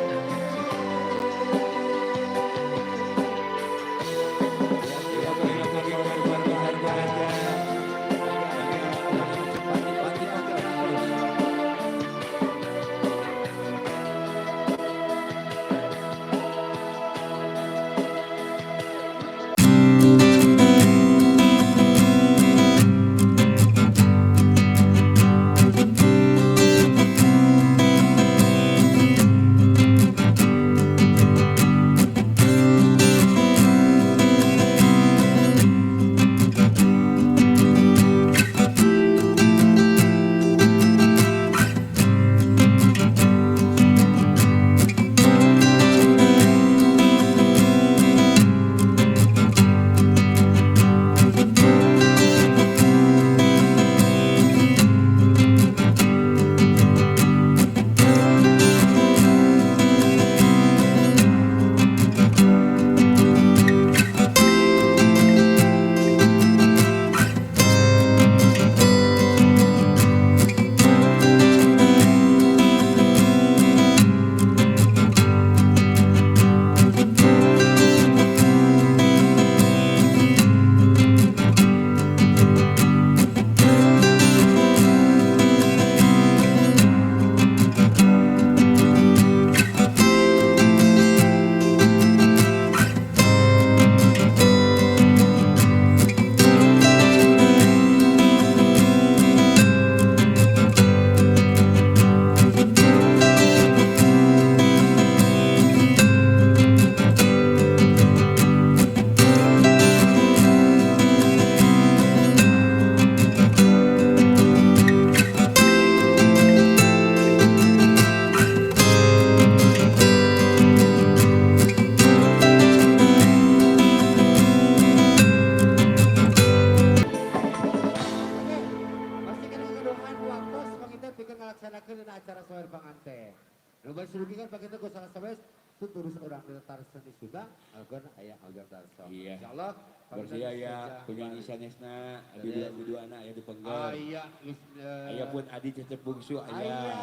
G: di Subang algon aya Hoyong Darso.
F: Iya.
G: Insyaallah
F: bersih aya penyanyi sanesna abi dua anak aya di Penggor.
G: Aya
F: aya pun adi cecep bungsu aya.
G: Aya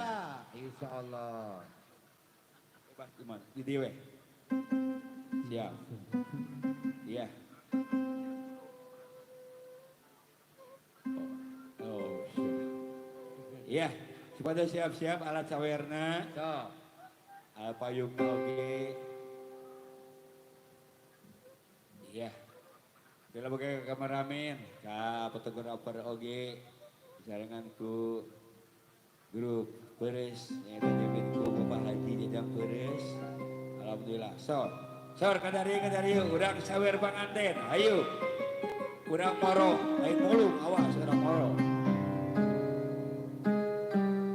G: insyaallah.
F: Bebas di mana? Di dieu we. Siap. Iya. Oh, iya, supaya siap-siap alat sawerna.
G: So.
F: Alat payung oge. Iya. Bila boga kameramen, ka fotografer oge, sarengan ku grup Peres, nyaeta debit ku Bapak Haji Jajang Peres. Alhamdulillah. So, sor kadari urang sawer panganten. Ayo. Urang moro, lain mulung, awas urang moro.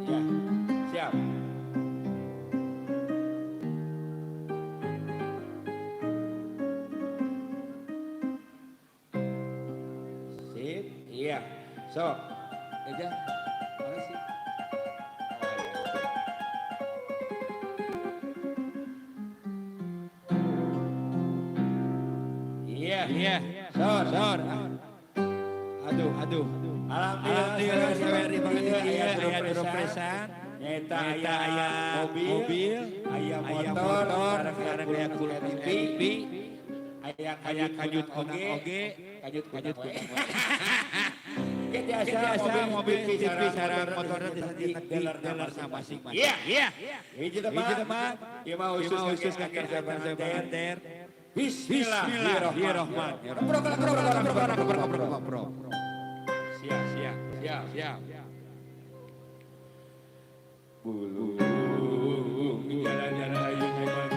F: Ya, siap. Sip, iya. So, aja, mana sih? Iya, iya. Sor, sor. Aduh, aduh. Alhamdulillah saweri banget aya grup presan. Nyaeta aya mobil, aya motor, sareng aya kulkas TV, aya kajut oge, kajut kajut. Biasa mobil TV sareng motorna di dealer masing-masing. Iya, iya. Hiji tempat, ieu mah khusus ka pengantin. Bismillahirrahmanirrahim. Siap, siap, siap, siap. Bulu jalan-jalan ayo jalan.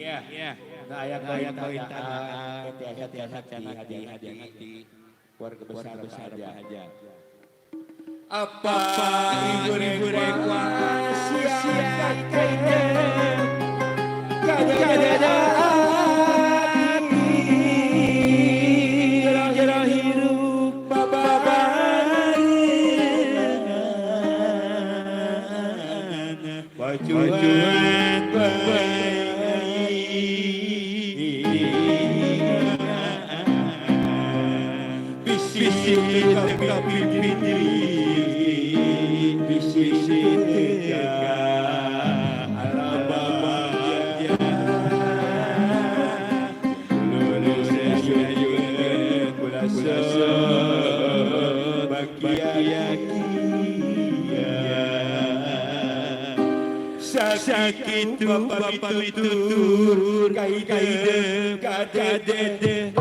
F: Iya, nah aya kawin tanah, tiasa hati keluarga besar aja. Apa ibu rekwa sia kaiten kada jero hirup babareungan bacuan bayi bisi Kapipiti bisi tega alababagya lulus ayun kulasa bagia sakitu bapak pitutur kaide kadede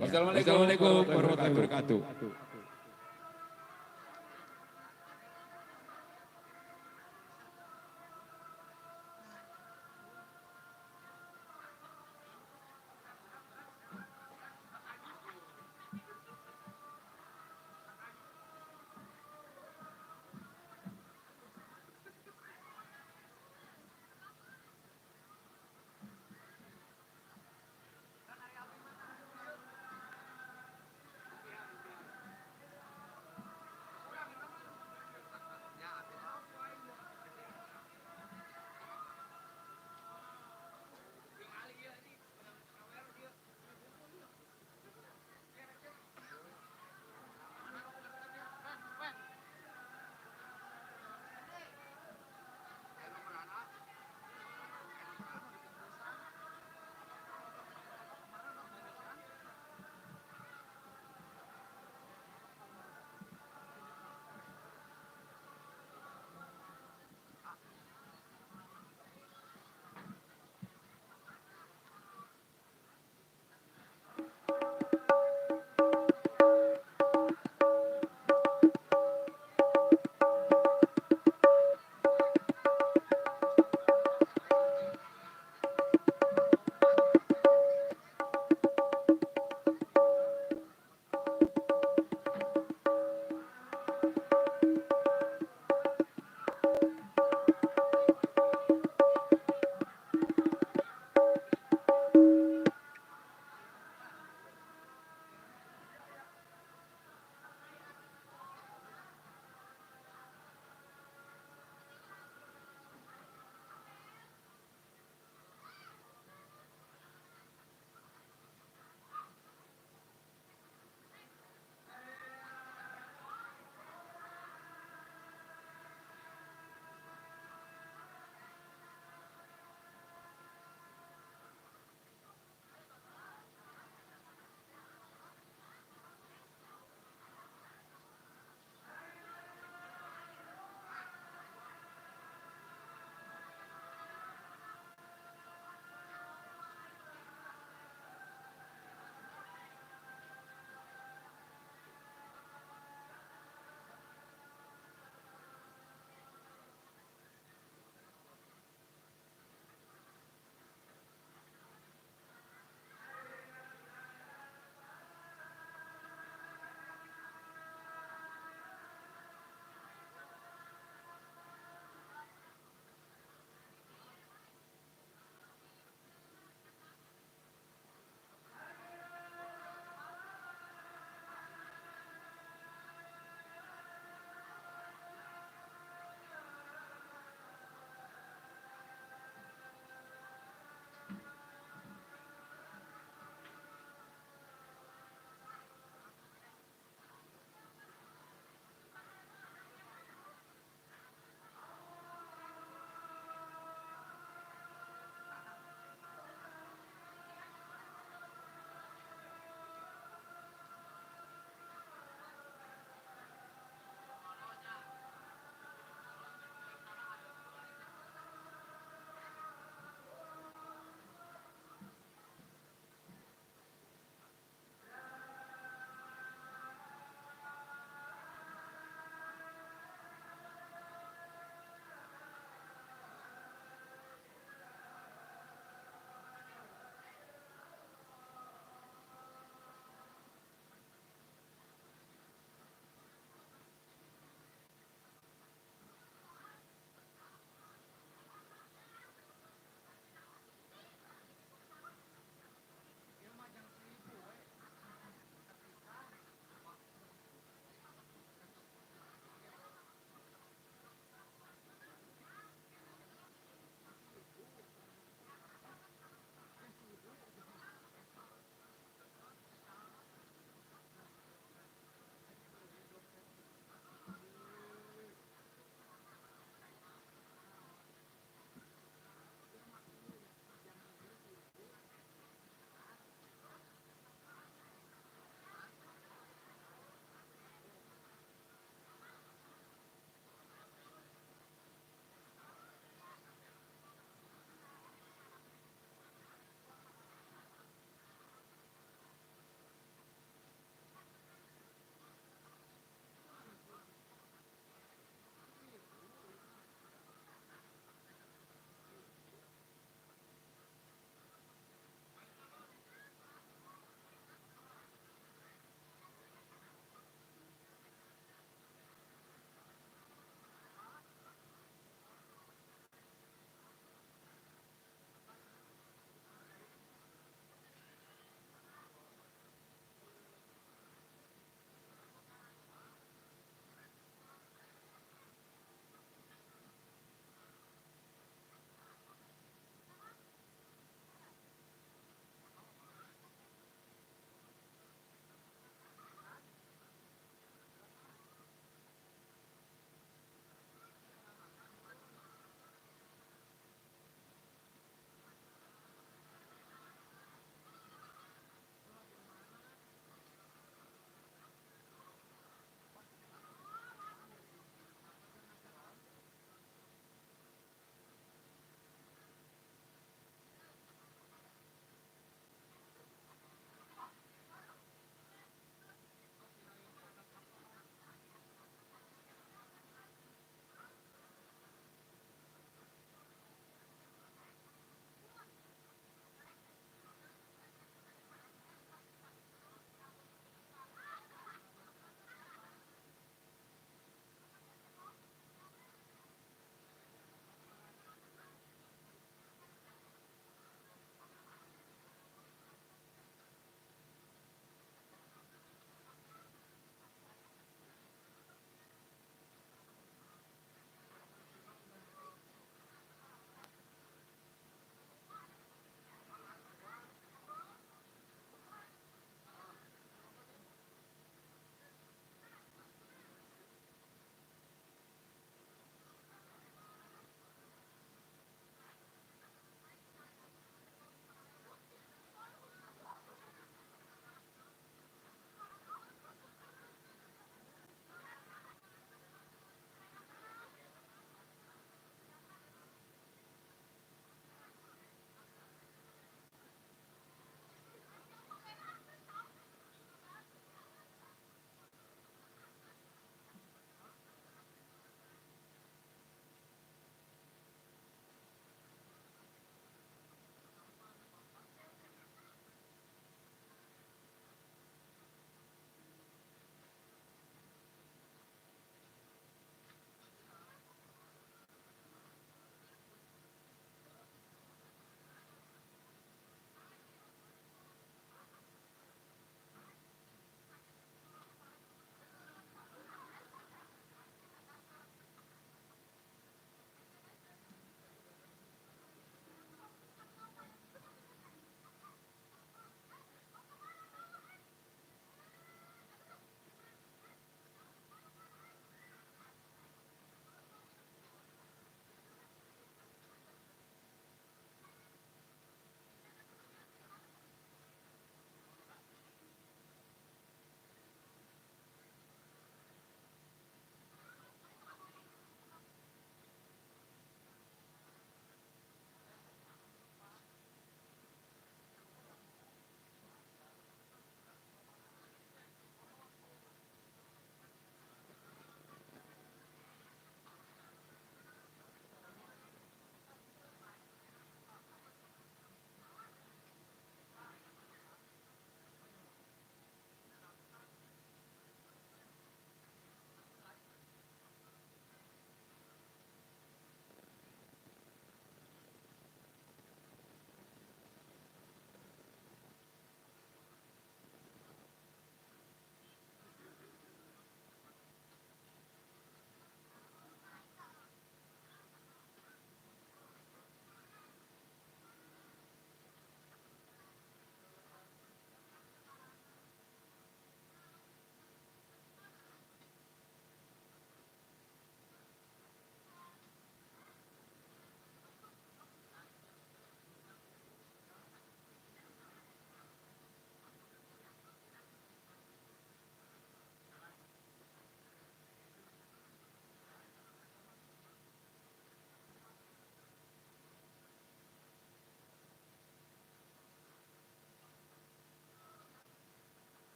F: Wassalamualaikum warahmatullahi wabarakatuh.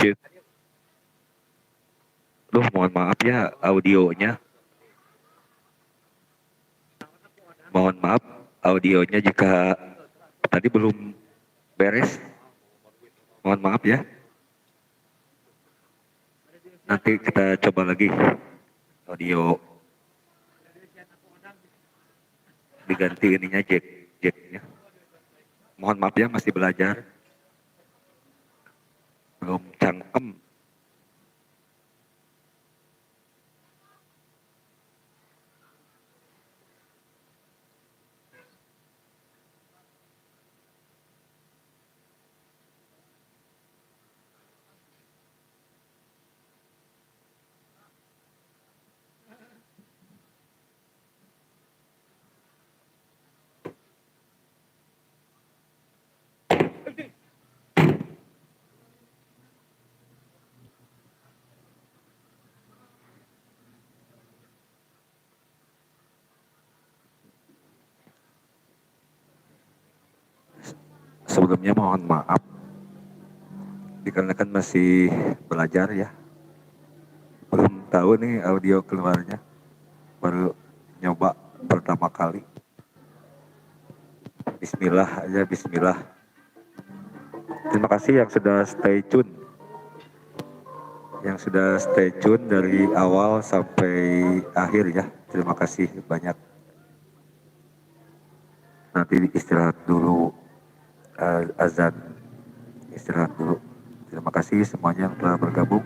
C: Cek. Duh, mohon maaf ya audionya. Mohon maaf audionya jika tadi belum beres. Mohon maaf ya. Nanti kita coba lagi audio diganti ininya jacknya. Mohon maaf ya masih belajar. Belum cangkem. Sebelumnya mohon maaf dikarenakan masih belajar ya, belum tahu nih audio keluarnya, baru nyoba pertama kali. Bismillah aja, bismillah. Terima kasih yang sudah stay tune, yang sudah stay tune dari awal sampai akhir ya. Terima kasih banyak. Nanti istirahat dulu. Azan, istirahat dulu. Terima kasih semuanya yang telah bergabung.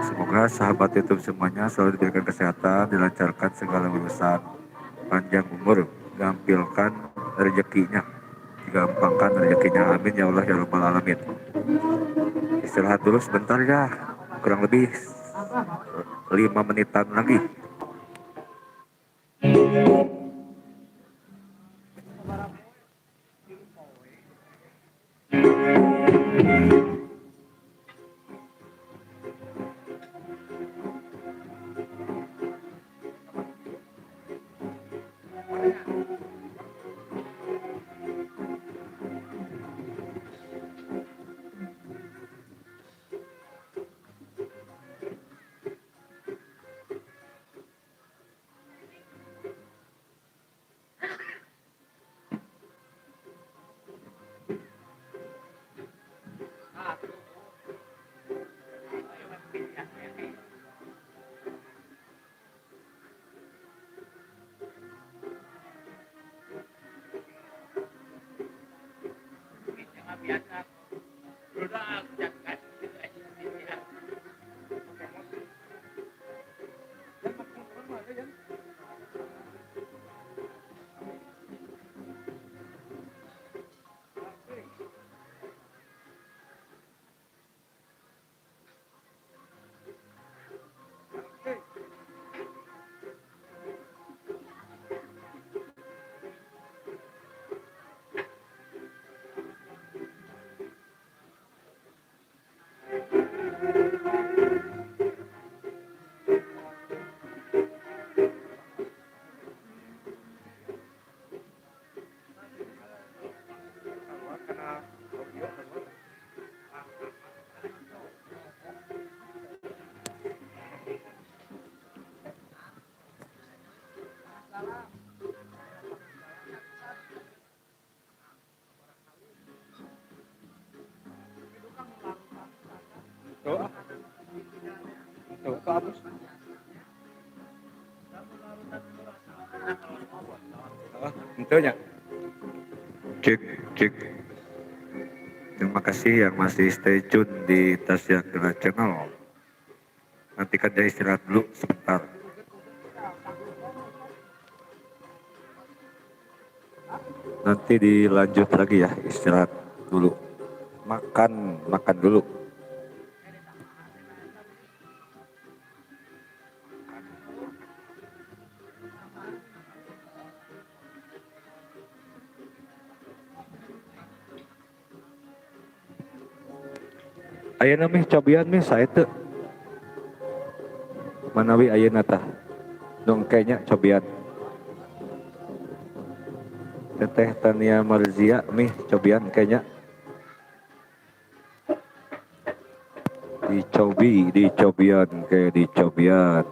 C: Semoga sahabat YouTube semuanya selalu diberikan kesehatan, dilancarkan segala urusan, panjang umur, gampilkan rezekinya, digampangkan rezekinya. Amin ya Allah ya Rabbal Alamin. Istirahat dulu sebentar ya, kurang lebih 5 menitan lagi. Cek, cek. Terima kasih yang masih stay tune di Tasya Qila Channel. Nantikan dia istirahat dulu sebentar. Nanti dilanjut lagi ya, istirahat dulu. Makan, makan dulu. Ayeuna mih cobian mih sae teu. Manawi ayeuna tah. Nu engke nya cobian. Teteh Tania Marzia mih cobian engke nya. Dicobi, dicobian ke dicobian.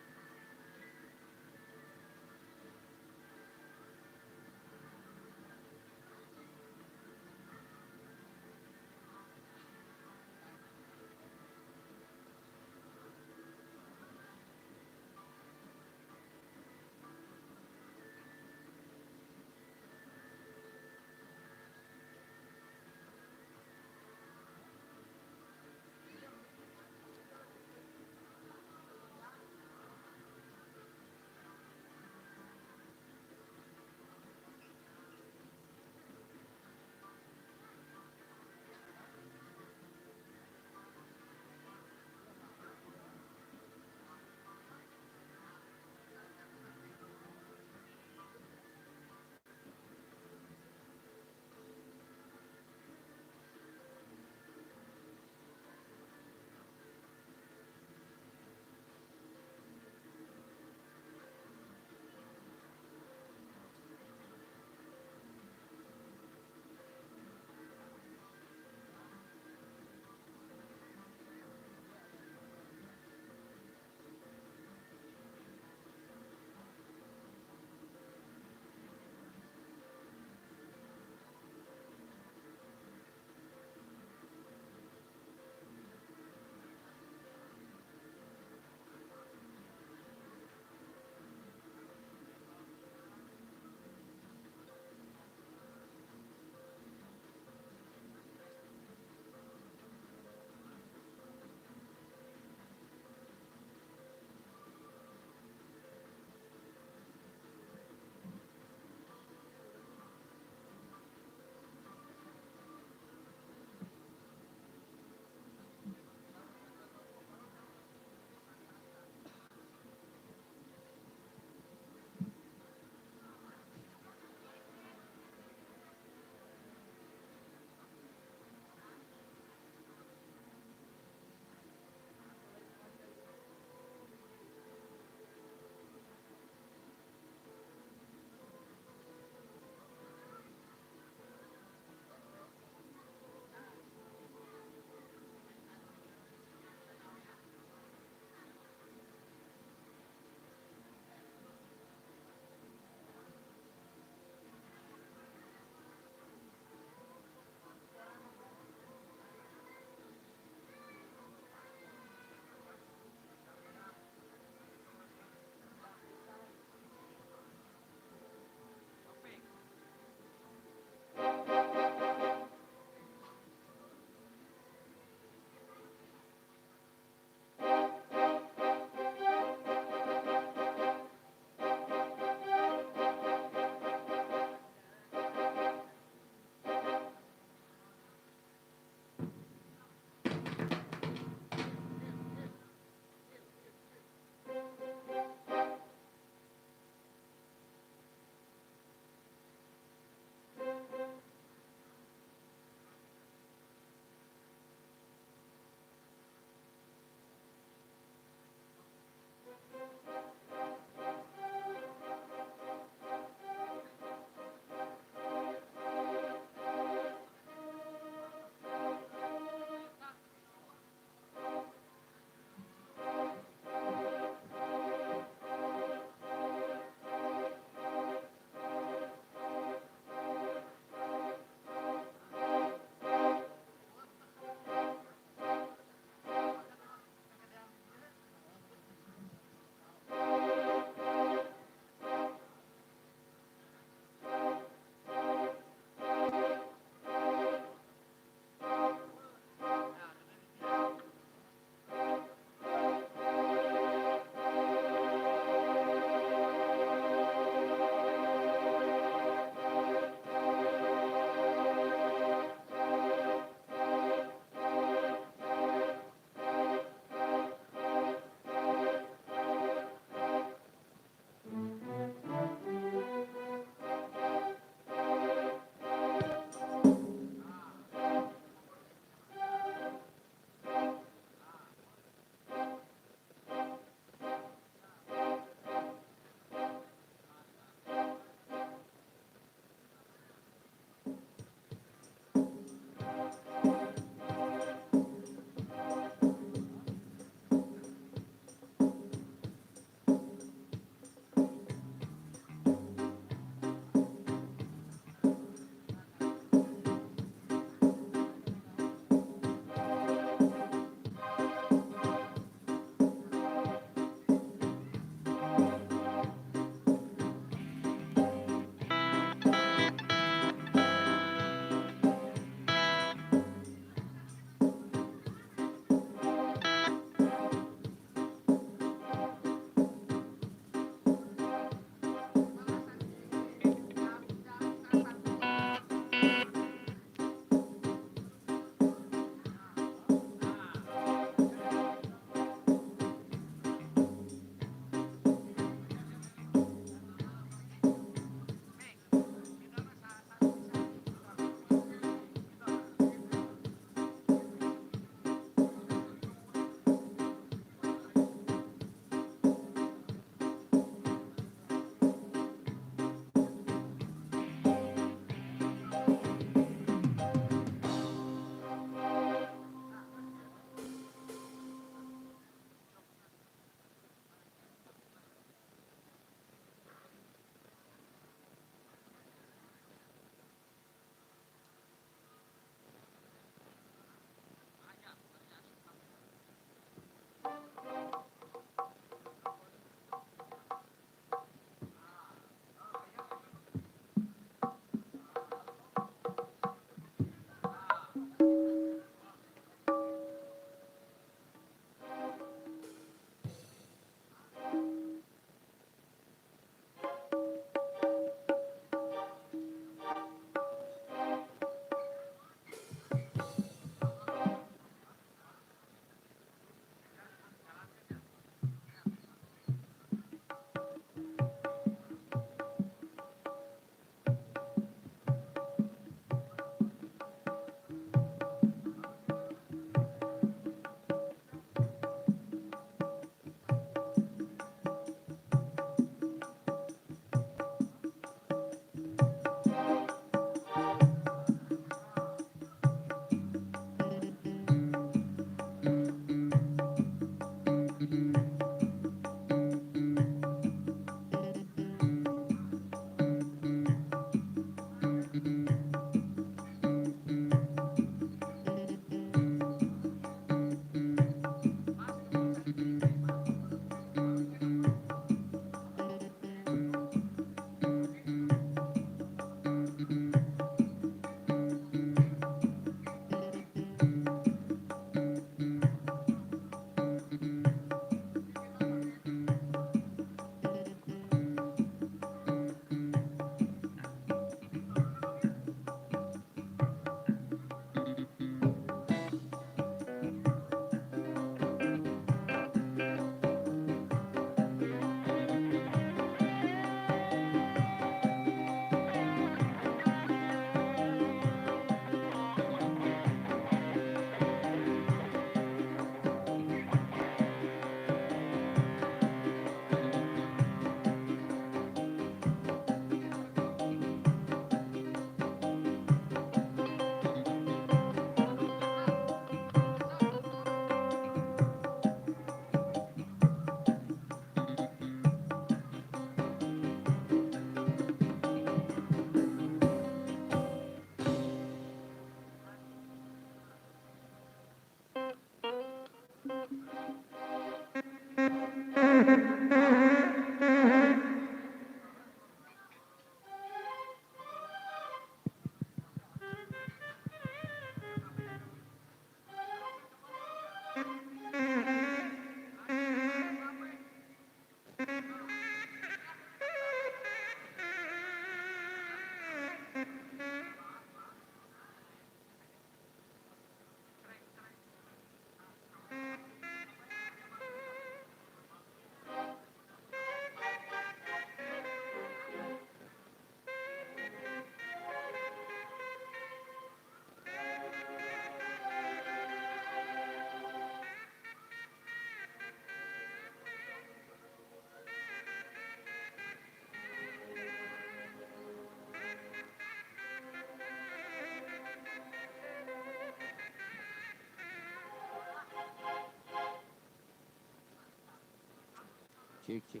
D: Cik, cik.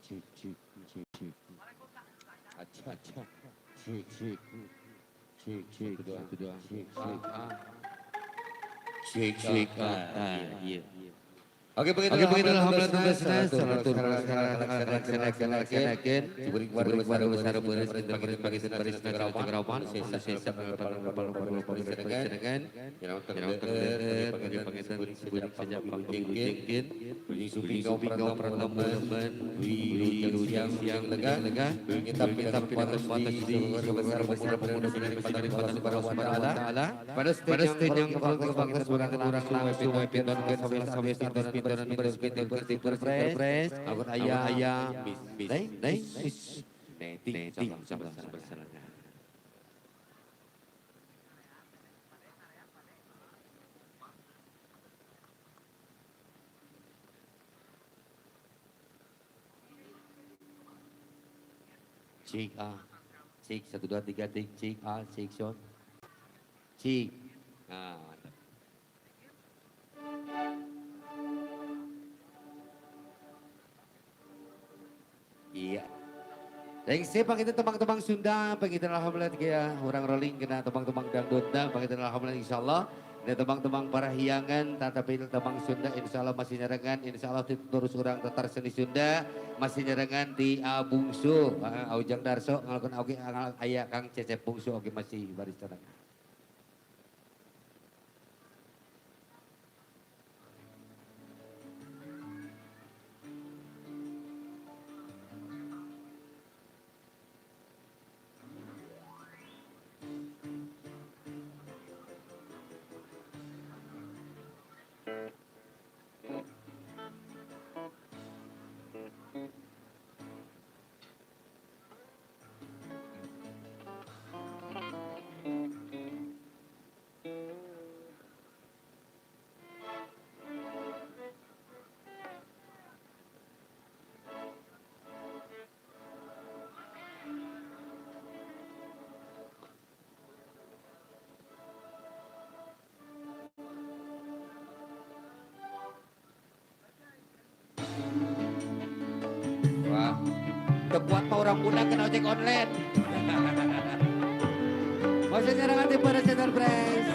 D: Cik, cik, cik, cik. Acha, acha. Cik, cik. Cik, cik. Dua, cik, cik. Cik, cik. Iya. Oke, begitu alhamdulillah Cik A, cik 1 2 3 cik cik A cik shot, cik. Nah, mantap. Iya. Thanks pangitan tembang-tembang Sunda, pangitan alhamdulillah ya orang rolling kena tembang-tembang dangdutna, pangitan alhamdulillah insyaallah. Dan tembang-tembang parahyangan, tetapi tembang Sunda insyaallah masih nyarengan, insyaallah terus orang tatar seni Sunda masih nyarengan di Bungsu, Ujang Darso ngalakon oge aya Kang Cecep Bungsu oge masih baris carengan. Kuat pak orang muda kena ojek online. Maksudnya nanti pada channel press.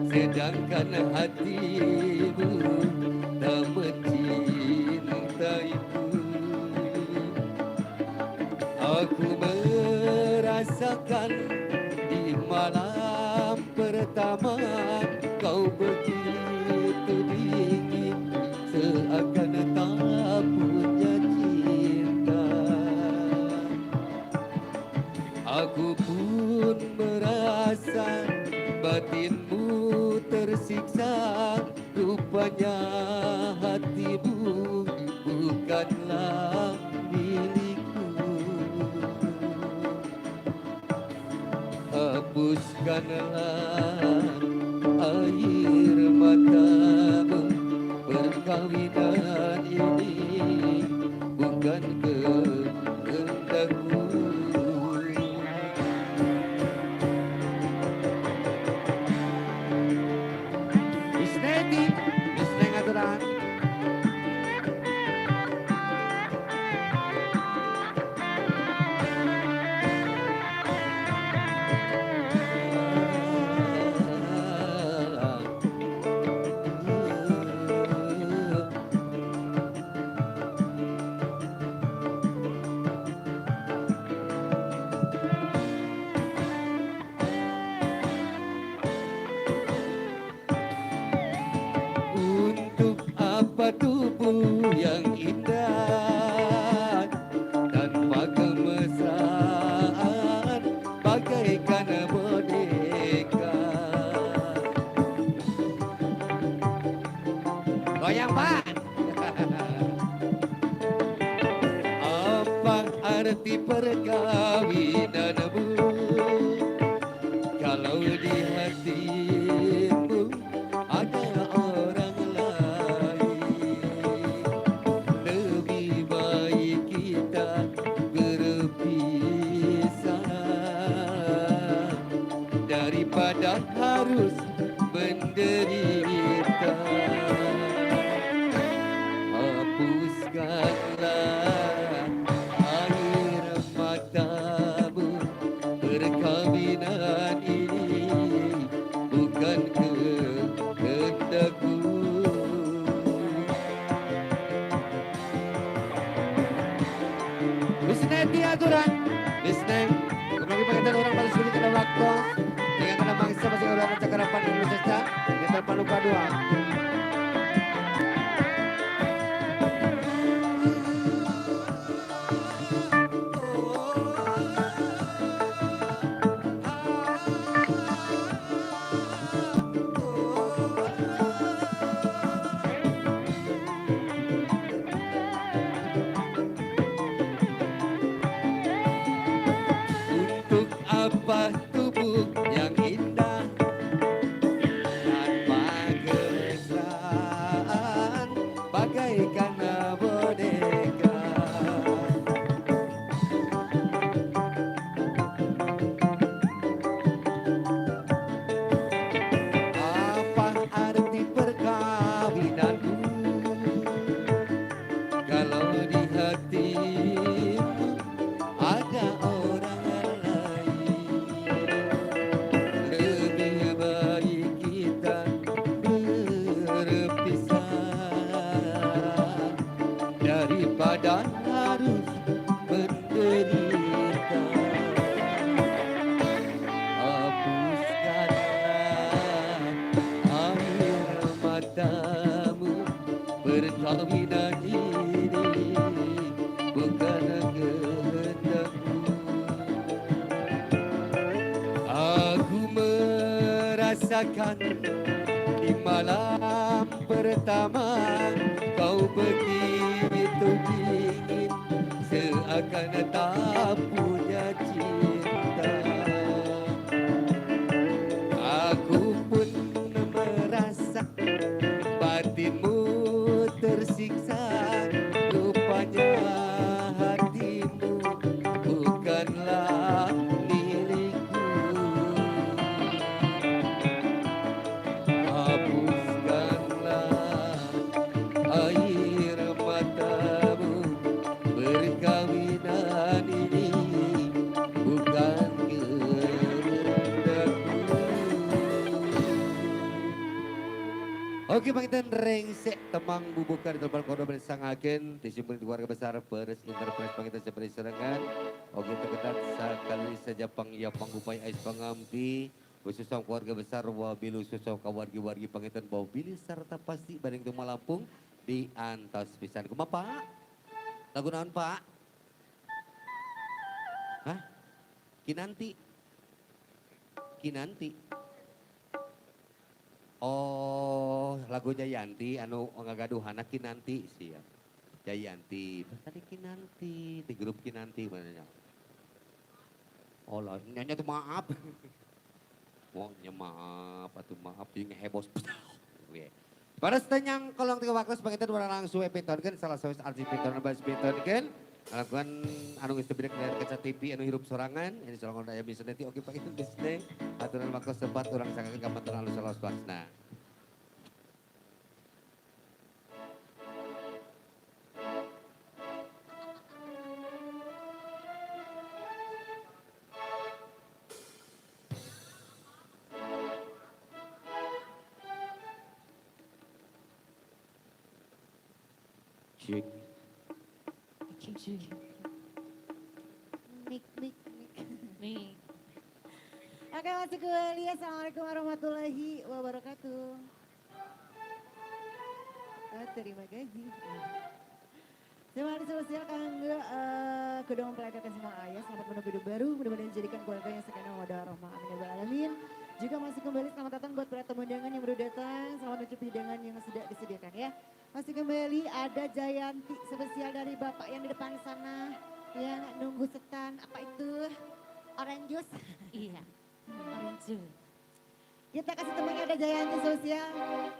D: Sedangkan hatimu tak mencintaiku, aku merasakan di malam pertama kau begitu dingin seakan tak punya cinta. Aku pun merasa batinmu tersiksa, rupanya hatimu bukanlah milikku. Hapuskan Hapuskanlah air matamu, perkawinan ini bukan kehendakku.
G: Isneti, Isneng aturan.
D: Untuk apa tubuh yang indah tanpa kemesraan bagaikan boneka.
G: Goyang, Pak.
D: Apa arti perkawinanmu kalau di hatimu ada orang lain? Lebih baik kita berpisah daripada harus menderita. Hapuskanlah air matamu, perkawinan ini bukan kehendakku.
G: Bisneti aturan. Bisneng. Kembali pengantin orang pada sulit ada waktu. Dengan ada mangsa masih orang cakarapan Indonesia. Dengan terpaluka dua.
D: Untuk apa tubuh yang indah tanpa kemesraan bagaikan boneka? Apa arti perkawinanku kalau di hatimu ada orang lain? Lebih baik kita berpisah daripada harus menderita. Hapuskanlah air matamu, perkawinan ini bukan kehendakku. Aku merasakan di malam pertama kau begitu dingin seakan tak punya cinta. Aku pun merasa batinmu tersiksa, rupanya hatimu bukanlah milikku. Hapuskanlah air matamu, perkawinan ini bukan kehendakku.
G: Oke, panginten rengsek temang bubukan di telepon kodo bersangaken disimpul keluarga besar Peres Enterprise panginten seperti serangan. Oke, terketat sekali saja pang ya pangupay ais pangampi khususnya keluarga besar wabilu khususnya kawargi-wargi panginten bau bilih serta pasti bareng teu Lampung di antos pisan. Kumaha Pak? Lagu naon Pak? Hah? Kinanti. Kinanti. Oh, lagu Jayanti anu ngagaduhana Kinanti siap. Jayanti, tadi Kinanti di grup Kinanti mana? Oh lah, nyanyi tuh maaf. Pokoknya maaf atuh maaf jeung heboh. Oke. Pada setenyang kolong tiga waktu sebagai itu langsung epitonkeun salah satu artis piton bas pitonkeun. Lakukan anu geus teu dari kaca TV anu hirup sorangan ini sorangan daya bisa nanti oke pakai bisnis aturan waktu sempat orang sangat kamantan alus alus wasna. Cek.
H: Mik, mik, mik. Mik. Oke, masuk kembali. Assalamualaikum warahmatullahi wabarakatuh. Oh, terima kasih. Terima kasih sosial kanggo kedua mempelai kakak semua ayah. Selamat menempuh hidup baru. Mudah-mudahan dijadikan keluarga yang sakinah mawaddah warahmah. Amin ya rabbal alamin. Juga masih kembali selamat datang buat para tamu undangan yang baru datang. Selamat mencicipi hidangan yang sudah disediakan ya. Masih kembali ada Jayanti spesial dari bapak yang di depan sana yang nunggu setan apa itu orange juice.
I: Iya, orange juice.
H: Kita kasih temannya ada Jayanti sosial.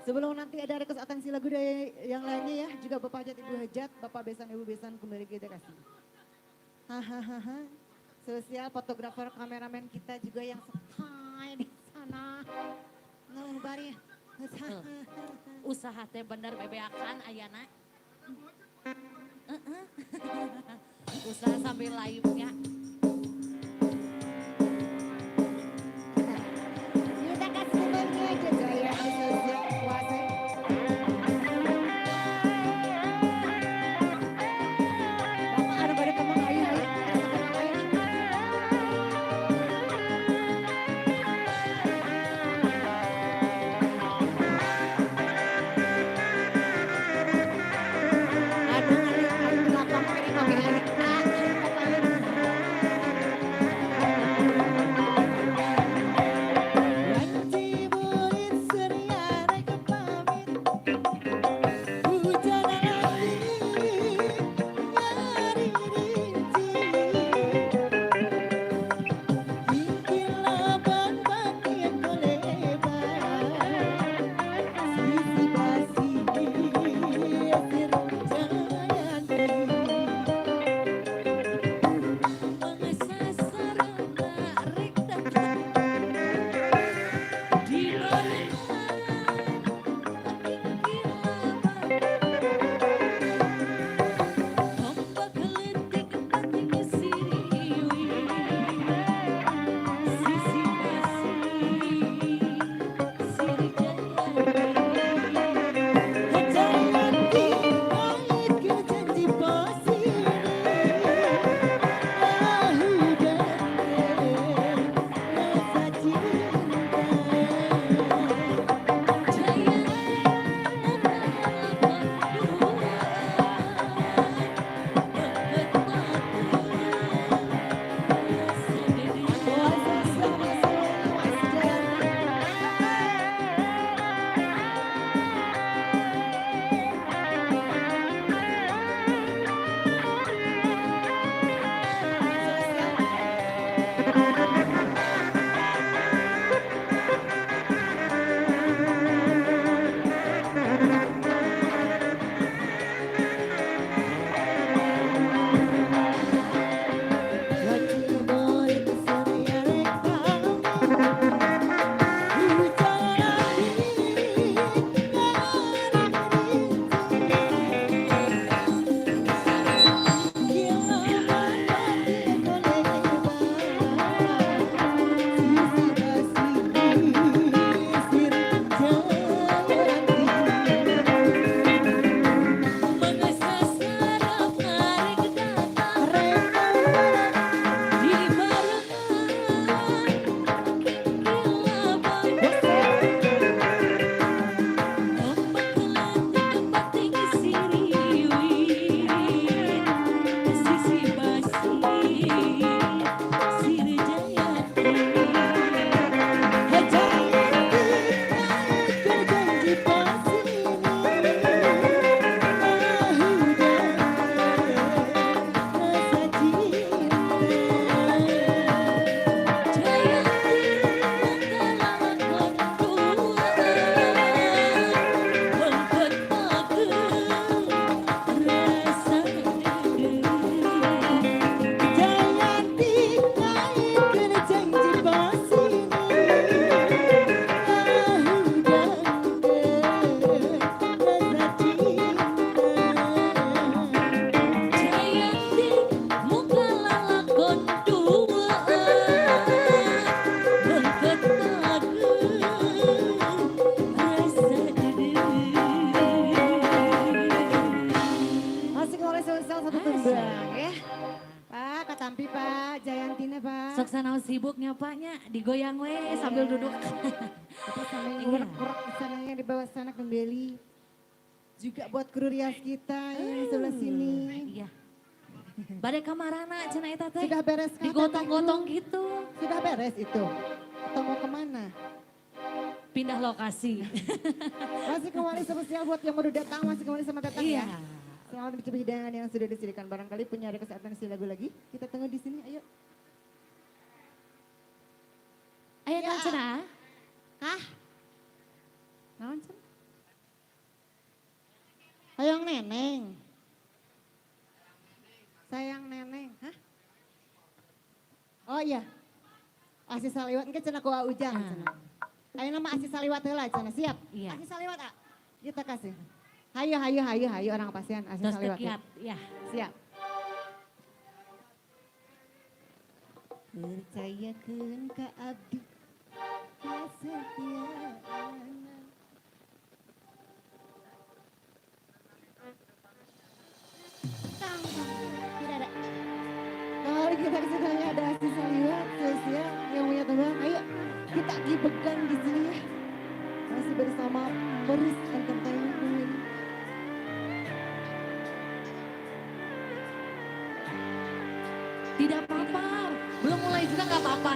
H: Sebelum nanti ada request atensi lagu dari yang lainnya ya. Juga Bapak Hajat, Ibu Hajat, Bapak Besan, Ibu Besan kembali kita kasih. Hahaha. Sosial fotografer kameramen kita juga yang style di sana. Ngelubari.
I: Usaha teh bener bebeakan ayana. Usaha sambil live-nya.
H: Kita kasih temannya aja Jaya sosial kuasa. Bapak anu bade temang ayo ayo. Temang ayo. Aduh, aduh, aduh, lapang, aduh, aduh, aduh, aduh, aduh.
I: Sibuknya Paknya, digoyang we sambil duduk.
H: Kita sambil ngurek-ngurek di sananya di bawah sana kembali. Juga buat kru rias kita yang sebelah sini.
I: Iya. Bade kamarana cenah eta teh.
H: Sudah beres kah,
I: Digotong-gotong
H: Tetehku?
I: gitu.
H: Sudah beres itu? Atau mau kemana?
I: Pindah lokasi.
H: Masih kembali spesial buat yang baru datang, masih kembali sama datang
I: Iya.
H: ya. Selamat mencoba hidangan yang sudah disediakan. Barangkali punya ada kesehatan si lagu lagi. Kita tunggu di sini, ayo.
I: Ayo naon cenah?
H: Hah? Naon cenah? Hayang neneng. Sayang neneng, hah? Oh iya. Asih saliwat engke cenah ku Ujang cenah. Ayo nama asih saliwat heula cenah, siap?
I: Iya.
H: Asih saliwat, ah. Kita kasih. Hayu hayu hayu hayu orang pasian asih
I: Tos
H: saliwat.
I: tekiat, ya.
H: Siap. Percayakeun ka abdi kesetiaan. Tang, tidak ada. Kembali kita ke sini ada Asih Saliwat, spesial yang punya tembang. Ayo kita gibekan di sini ya. Masih bersama Peris Entertainment.
I: Tidak apa-apa, belum mulai juga nggak apa-apa.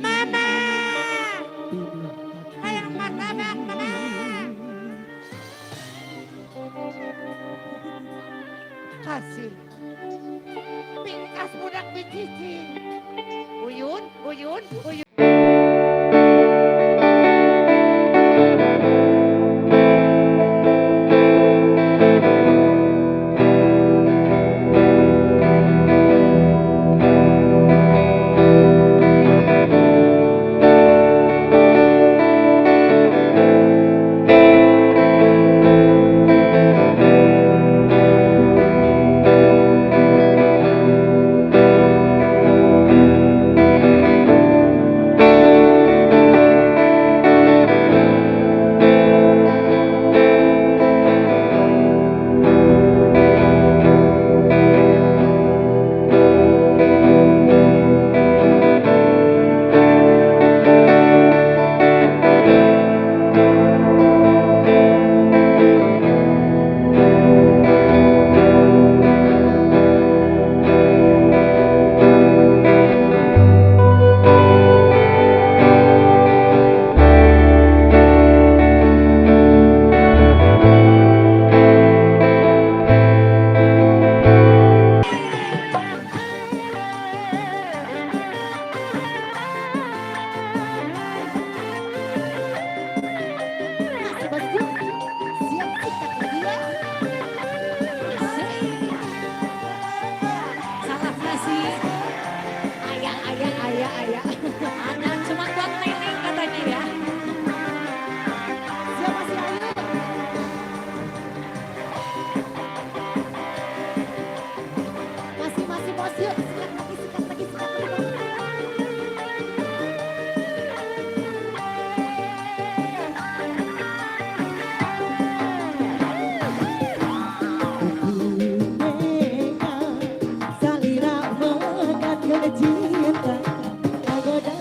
H: Mama, hayang martabak mama.
A: Kasih. Pingkas budak bicici. Uyun, uyun, uyun. Masih bosku, siap sikat lagi ya.
I: Salah kasih.
H: Ayah, ayah, ayah, ayah.
I: Ada cuma buat neneng katanya ya.
H: Siap masih ayo. Masih, masih bos yuk. Sikat lagi, sikat lagi, sikat lagi. Salira mekat cinta kagoda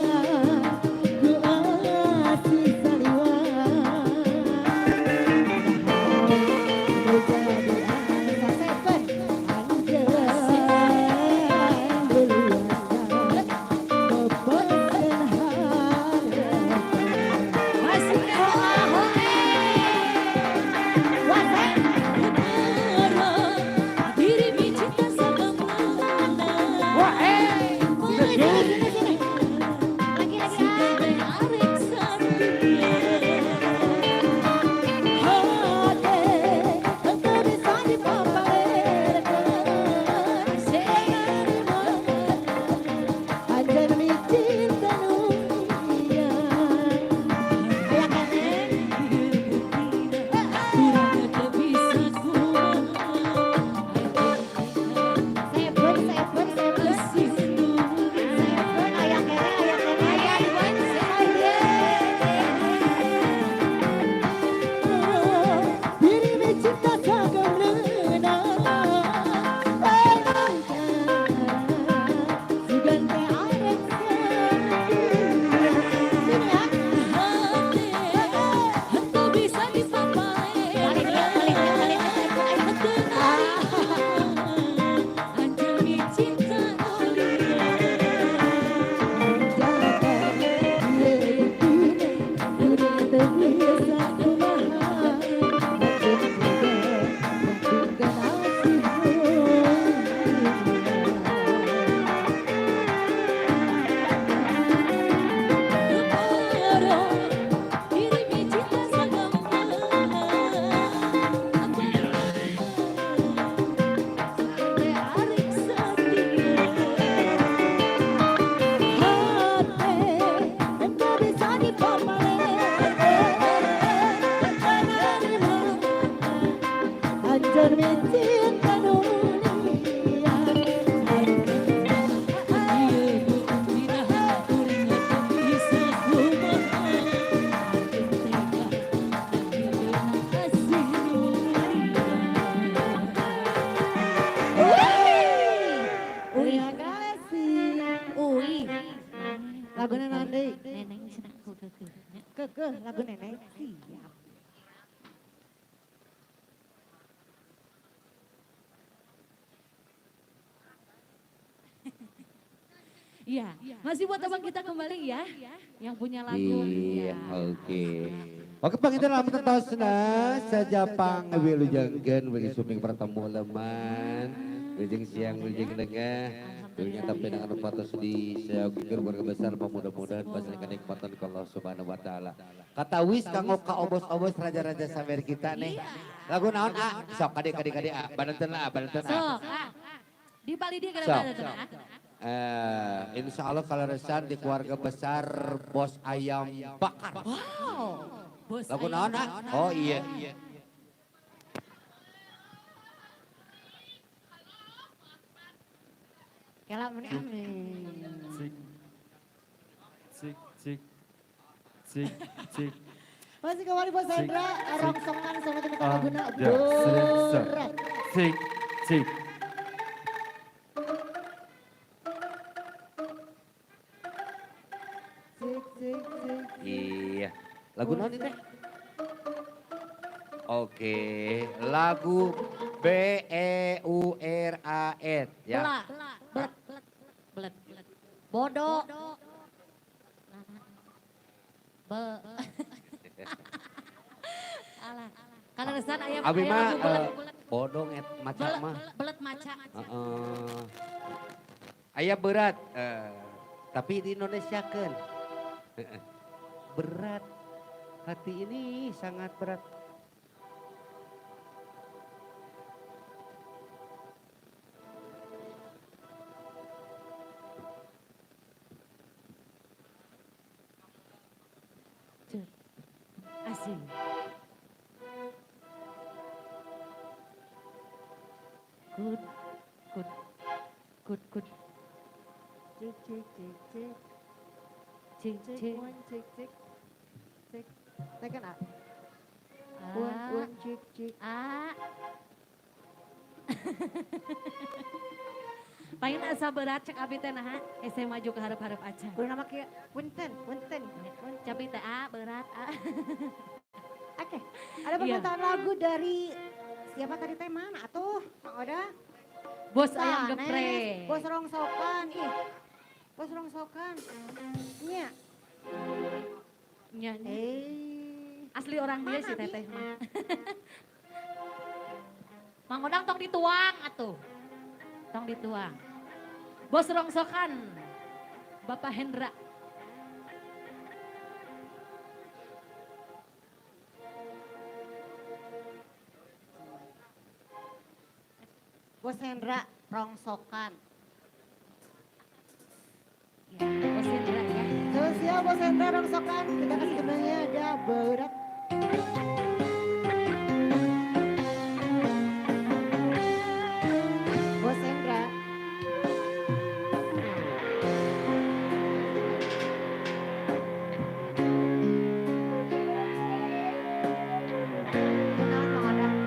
H: ku asih saliwat jadi asa seven angger. Lagu naon deui?
I: Neneng cenah ku keukeuh.
H: Keukeuh lagu neneng. Siap.
I: Iya, masih buat abang kita kembali ya, yang punya lagu.
G: Iya, oke. Oke, panginten lamun tetosna sajapang wilujengkeun wilujeng pertemu leman, wilujeng siang, wilujeng tengah, wilujeng tapi dengan patos di sayaogikeun keluarga besar mudah-mudahan pasti kenikmatan ke Allah Subhanahu wa taala. Katawis kanggo kaobos-obos raja-raja sawer kita nih. Lagu naon a? Sok kade kade kade a, banten a, banten a.
I: Sok a. Di Bali dia kada banten a.
G: Insya Allah kalau resan di keluarga besar bos ayam bakar.
I: Wow, bos
G: lagu
I: ayam
G: naon?
I: Bakar.
G: Oh iya.
H: Kela meni amin.
B: Cik, cik, cik, cik, cik.
H: Masih kembali Bos Hendra, rongsongan sama teman-teman laguna berat.
B: Cik, cik.
G: Iya, lagu naon ini teh? Oke, lagu B E U R A N ya.
I: Belat, belet, belet, belet. Bodoh. Be. Alah, kalau resan ayam
G: Abi mah
I: lagu belet,
G: bodong et maca mah.
I: Belet maca.
G: Heeh. Aya berat, tapi di Indonesia kan. Berat, hati ini sangat berat.
I: Asing. Good, good, good, good.
H: Cik, cik, cik, cik.
I: Cik, cik.
H: One, cik, cik. Cik. Tekan A. One, one, cik, cik.
I: A. Paling asa berat cek abi teh naha, hese maju ke hareup-hareup aja.
H: Kudu nama kieu, punten, punten.
I: Capi teh A, berat A.
H: Oke, ada permintaan lagu dari siapa tadi teh mana atuh? Mang Oda?
I: Bos ayam geprek.
H: Bos rongsokan, ih. Bos rongsokan. Nya.
I: Nya. Asli orang dia sih teteh mah. Mang Odang tong dituang atuh. Tong dituang. Bos rongsokan. Bapak Hendra.
H: Bos Hendra rongsokan.
I: Ya, Bos Hendra ya.
H: Terus ya Bos Hendra rongsokan. Kita kasih kembangnya ada berat. Bos Hendra. Kenalan Mang Odang.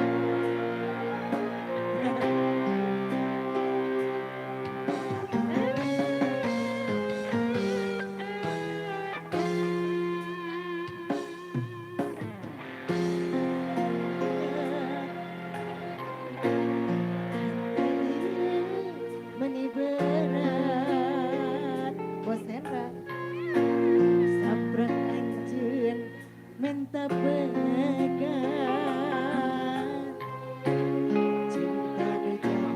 H: Meni berat Bos Hendra sabrak anjeun minta pegat cinta nu jadi.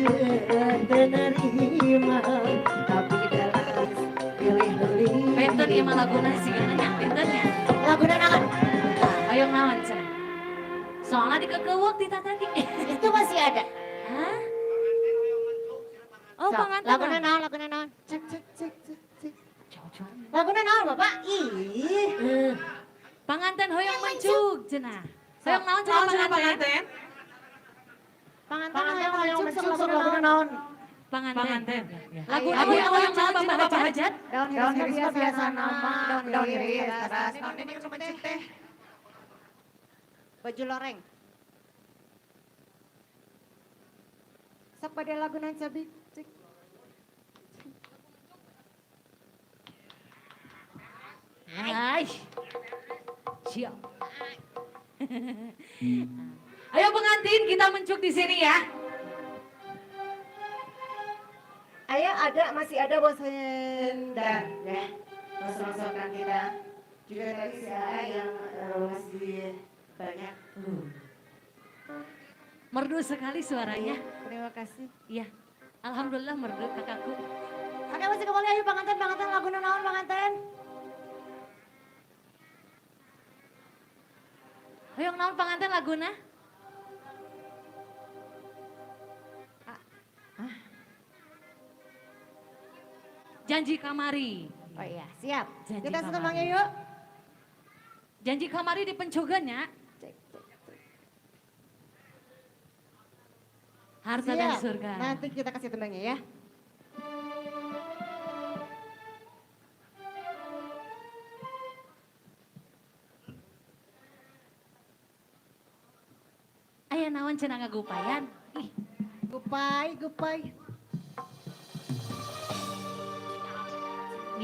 H: Anjeun teu nerima tapi dalam pilih beli.
I: Benten ieu mah laguna sigana nya, benten nya.
H: Laguna naon?
I: Hoyong naon cenah? Soalnya dikekewek di tadi.
H: Itu masih ada.
I: Hah? Oh,
H: Sok,
I: panganten.
H: Laguna naon, laguna naon? Cek cek cek cek cek. Laguna naon Bapak? Ih.
I: Panganten hoyong mencug cenah. Hoyong naon cenah panganten?
H: Panganten hoyong mencug sok laguna naon?
I: Panganten. Lagu hoyong naon cenah Bapak Hajat?
H: Daun hiris mah biasa nama, daun hiris.
A: Daun ini nu mencik teh.
H: Baju loreng. Sok pada lagu cabi. Cek.
I: Hai. Siap. Ayo pengantin kita mencuk di sini ya.
H: Ayo ada, masih ada Bos Hendar ya. Masuk-masukan kita. Juga tadi si AA yang masih banyak.
I: Merdu sekali suaranya.
H: Terima kasih.
I: Iya. Alhamdulillah merdu kakakku.
H: Oke masih kembali ayo panganten, panganten lagu naon panganten.
I: Hoyong naon panganten laguna? Janji kamari.
H: Oh iya, siap.
I: Janji
H: Kita
I: kamari.
H: setembangnya yuk.
I: Janji kamari di pencugan ya.
H: Cek, cek, cek.
I: Harta dan
H: Siap.
I: surga.
H: Nanti kita kasih tembangnya ya.
I: Aya naon cenah ngagupayan? Ih,
H: Gupai, gupai.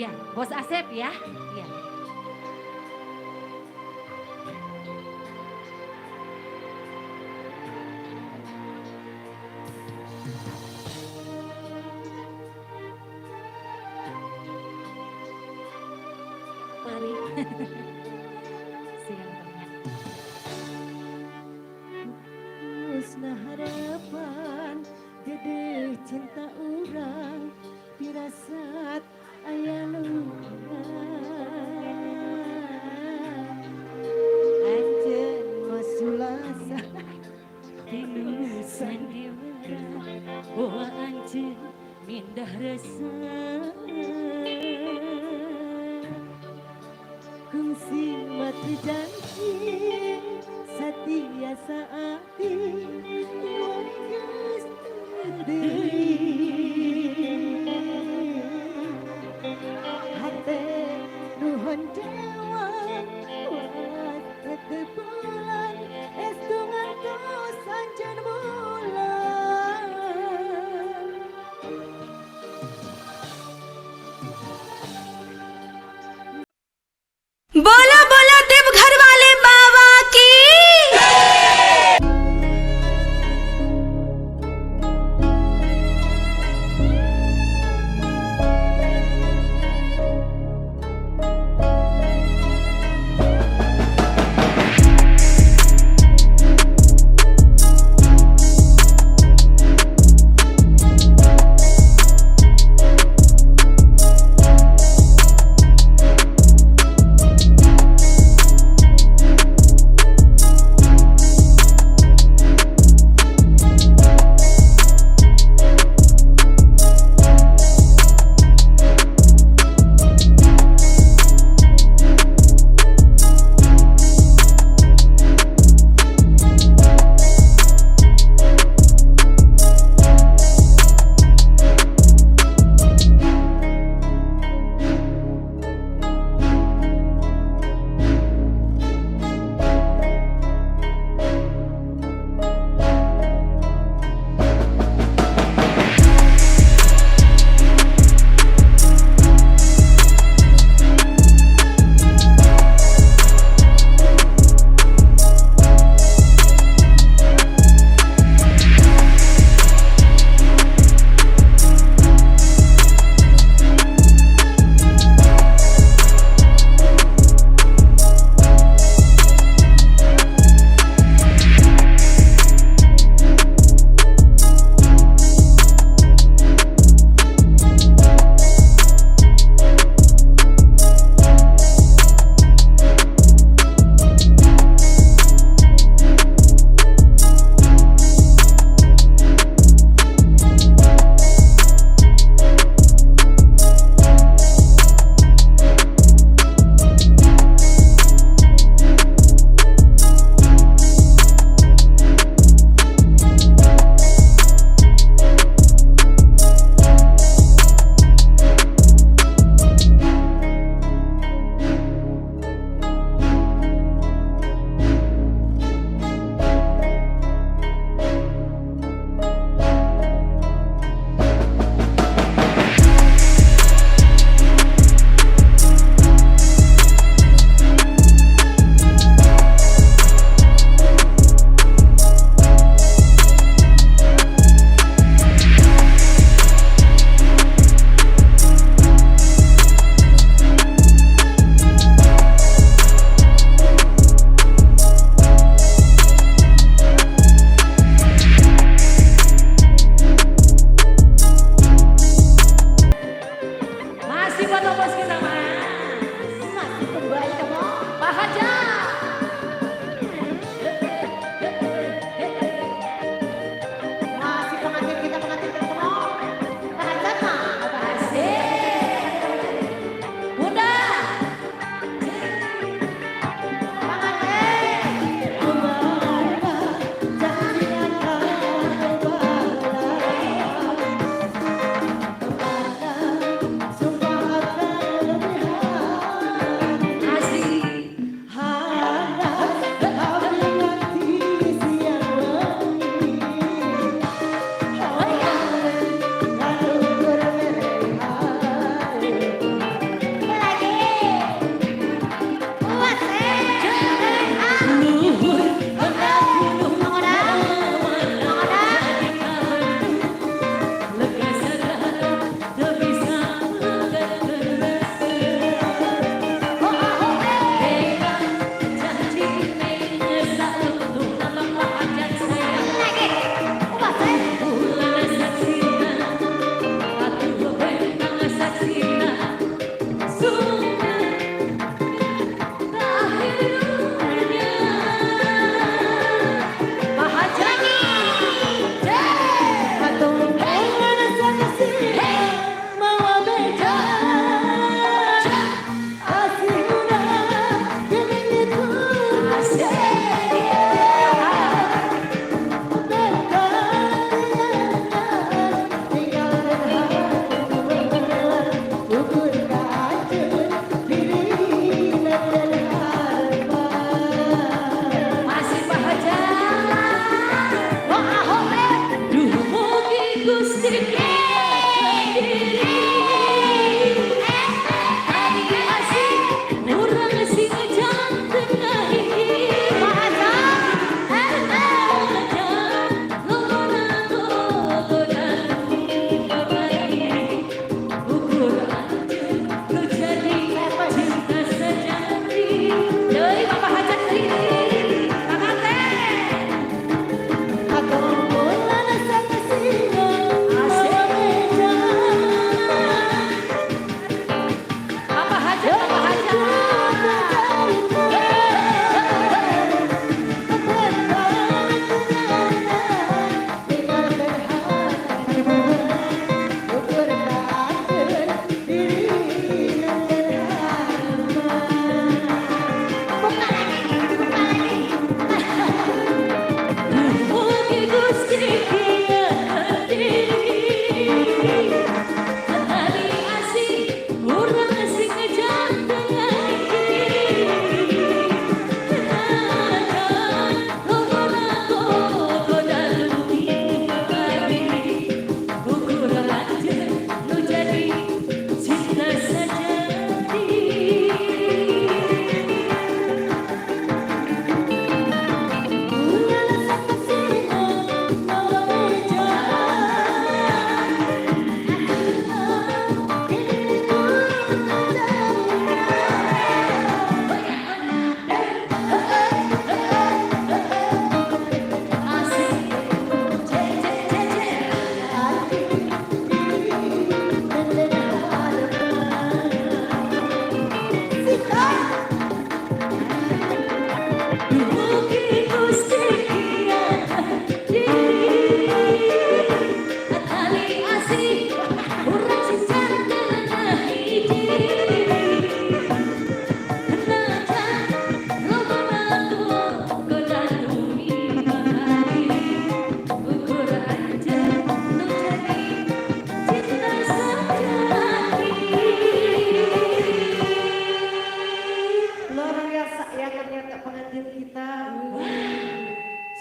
I: ya, Bos Asep ya. Iya. Mari. Siang banyak.
H: Husna harapan gede cinta urang pirasat aya luka anjeun masulasa
I: Tinu sandiwara Boa anjeun mindah rasa
H: kungsi matri janji satia saati mun geus deui hate nuhun dewa wat bulan estu ngantos anjeun bulan.
J: बोला बोला देवघर वाले बाबा की।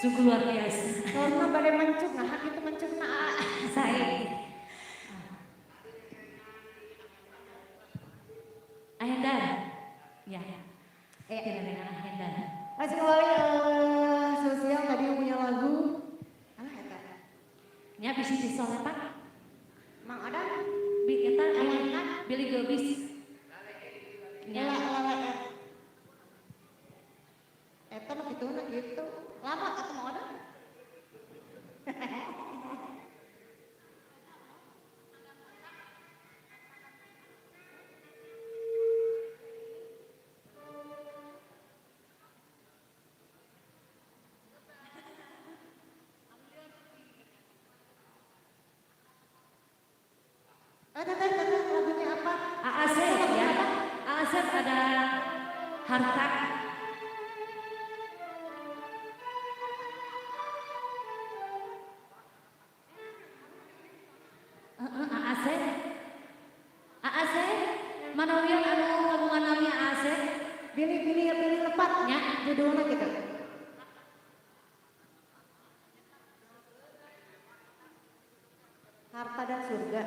I: Sungguh luar biasa.
H: Karena pada mencuk, nah itu mencuk nah.
I: Saya. Ahendar. Ya. Dengan Ahendar.
H: Masih kembali sosial tadi yang punya lagu. Alah eta.
I: Nya bisi disolepan.
H: Mang ada?
I: Bi eta aya Billy Gobis.
H: Nya lele. Eta mah kitu na gitu. Lama atau mau ada? Teteh, lagunya apa?
I: Aasep ya. Aasep ada harta. Aasep. Aasep. Manawi anu kagungan nami Aasep.
H: Pilih lepatnya judulnya gitu. Harta dan Surga.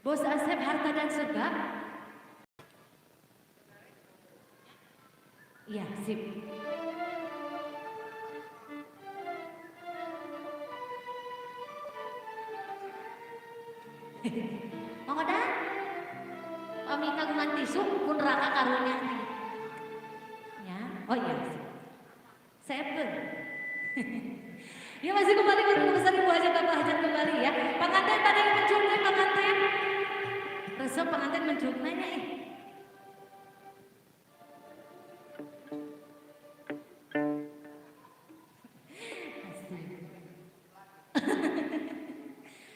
I: Bos Asep Harta dan Surga. Iya, sip. Mang Odan, pami kagungan tisu pun raka karunya. Ya, oh iya. Seepkeun. Ya masih kembali ke besar Ibu Hajat Bapak Hajat kembali ya. Panganten tadi mencukna panganten. Resep panganten mencukna nya ih.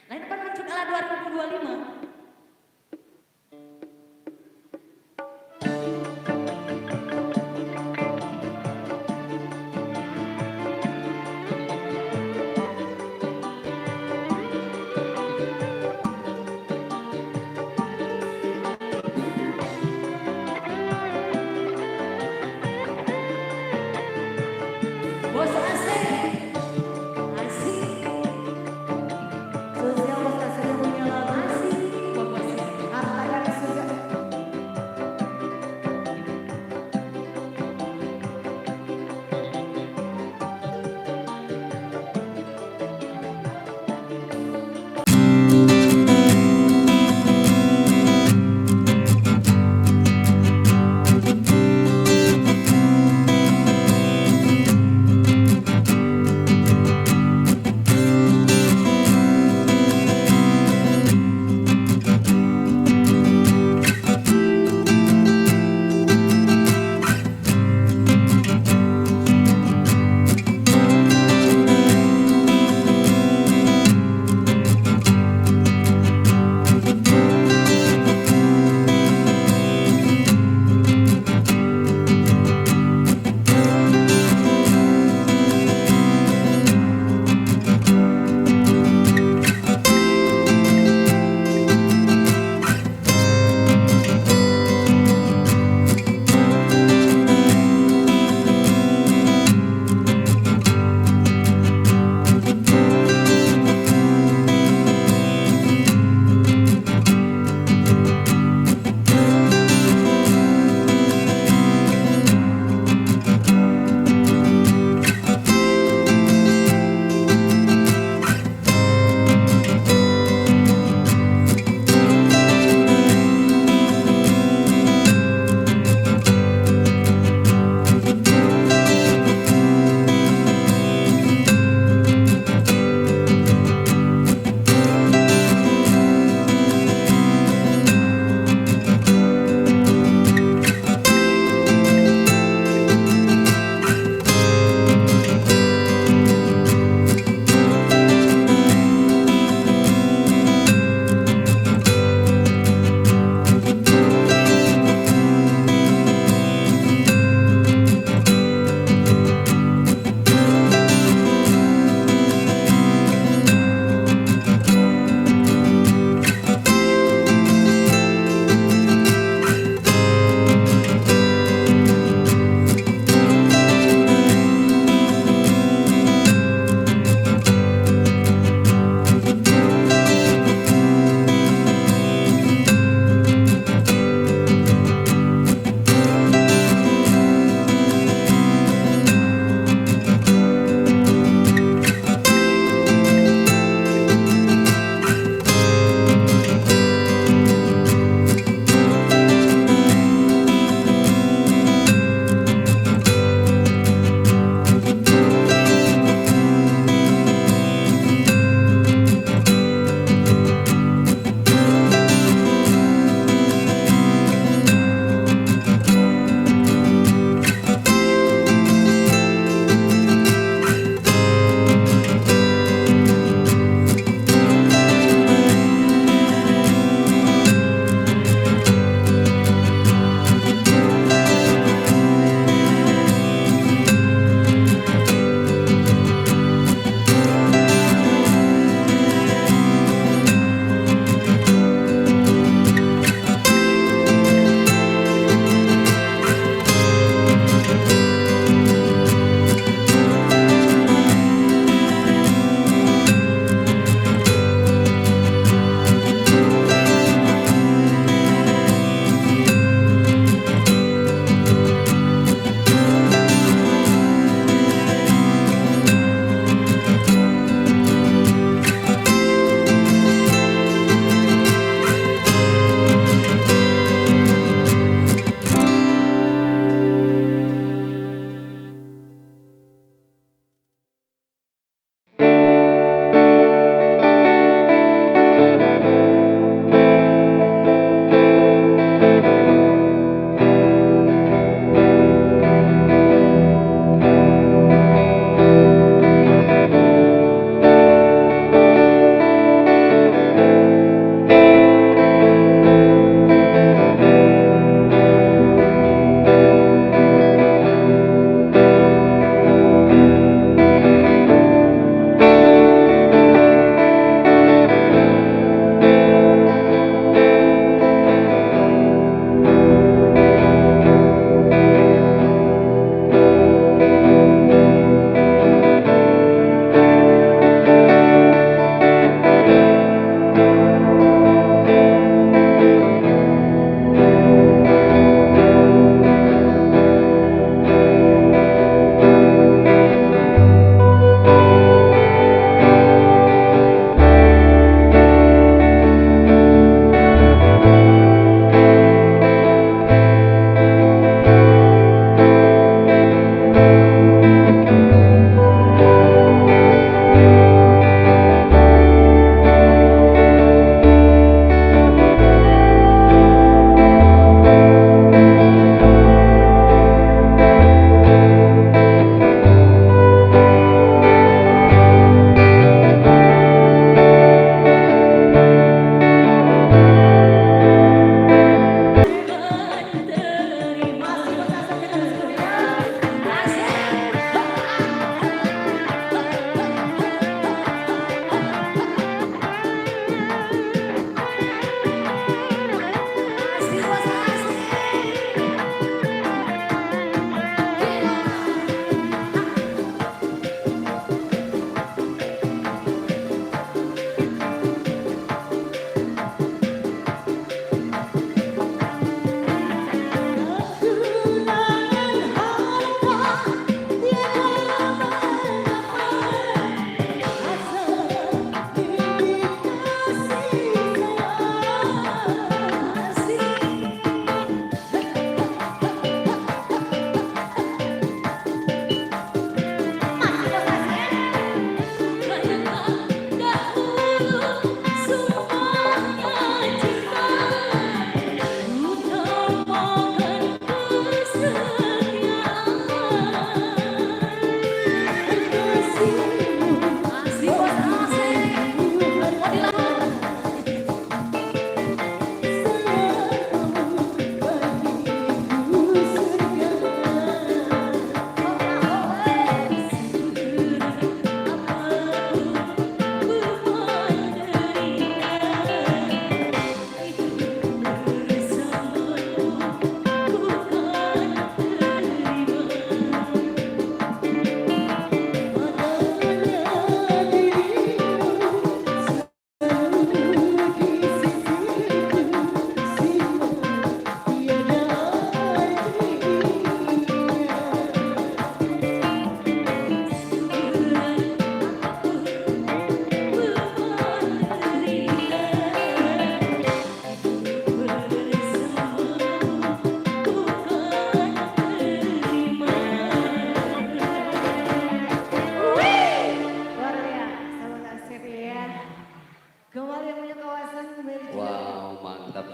I: Lain kan mencuk ala 2025.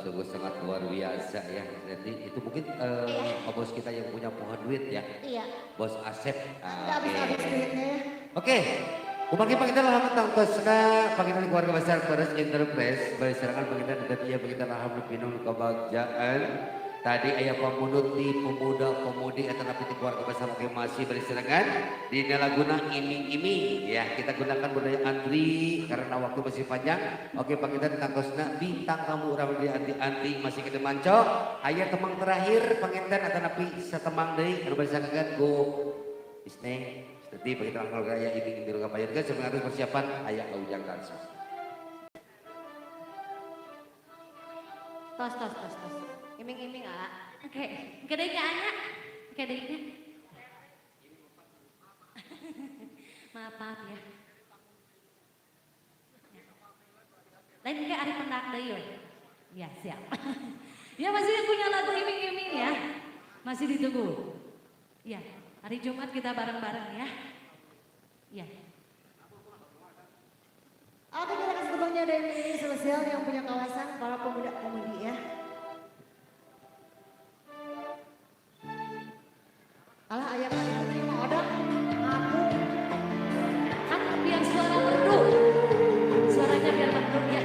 G: Sungguh sangat luar biasa ya. Jadi itu mungkin bos kita yang punya pohon duit ya.
H: Iya.
G: Bos Asep.
H: Nggak habis-habis duitnya ya.
G: Oke. Kumaki pangitan lahan tangtosna pangitan keluarga besar Peres Enterprise bari serangan pangitan dan iya pangitan lahan pinung kebagjaan. Tadi ayah pemunut di pemuda-pemudi atau napi di keluarga besar oke masih bari serangan di laguna iming-iming ya, kita gunakan budaya antri karena waktu masih panjang. Oke pangitan tangtosna bintang tamu urang di anti-anti masih kita manco. Ayah temang terakhir pangitan atau napi setemang deui anu bari serangan go Isneng. Jadi bagi teman keluarga ayah iming iming kapayan sebenarnya persiapan ayah ujang kansa.
I: Tos tos tos tos. Iming iming ah. Oke, gede ke anak, gede nya. Maaf maaf ya. Lain ke ari pendak deui we. Ya siap. Ya masih yang punya lagu iming iming ya. Masih ditunggu. Ya. Hari Jumat kita bareng-bareng ya. Ya.
H: Oke, kita kasih tepangnya dari ini spesial yang punya kawasan para pemuda-pemudi ya. Alah ayah kan itu terima odok. Aku.
I: Kan biar suara merdu. Suaranya biar merdu ya.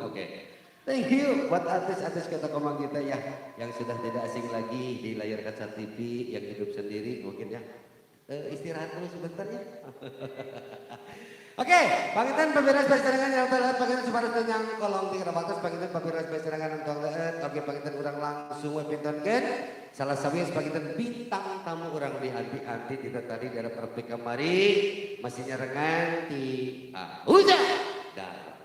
G: Oke. Thank you buat artis-artis kata komang kita ya yang sudah tidak asing lagi di layar kaca TV, yang hidup sendiri mungkin ya. Istirahat dulu sebentar ya. Oke, pangitan pemberes basarangan yang telah pangitan supados yang kolong tiga ratus pangitan pemberes basarangan entong leet. Oke, pangitan urang langsung we pintonkeun. Salah satu pangitan bintang tamu urang di anti-anti kita tadi di arep kamari masih nyarengan di Ujang Darso.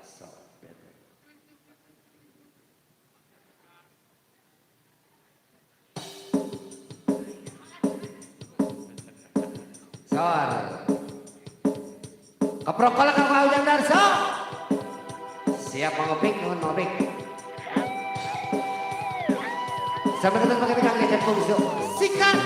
G: Sor. Keprokol Kang Ujang Darso. Siap mangopik, nuhun mangopik. Sampai ketemu pakai Kang Ecep Bungsu. Sikat.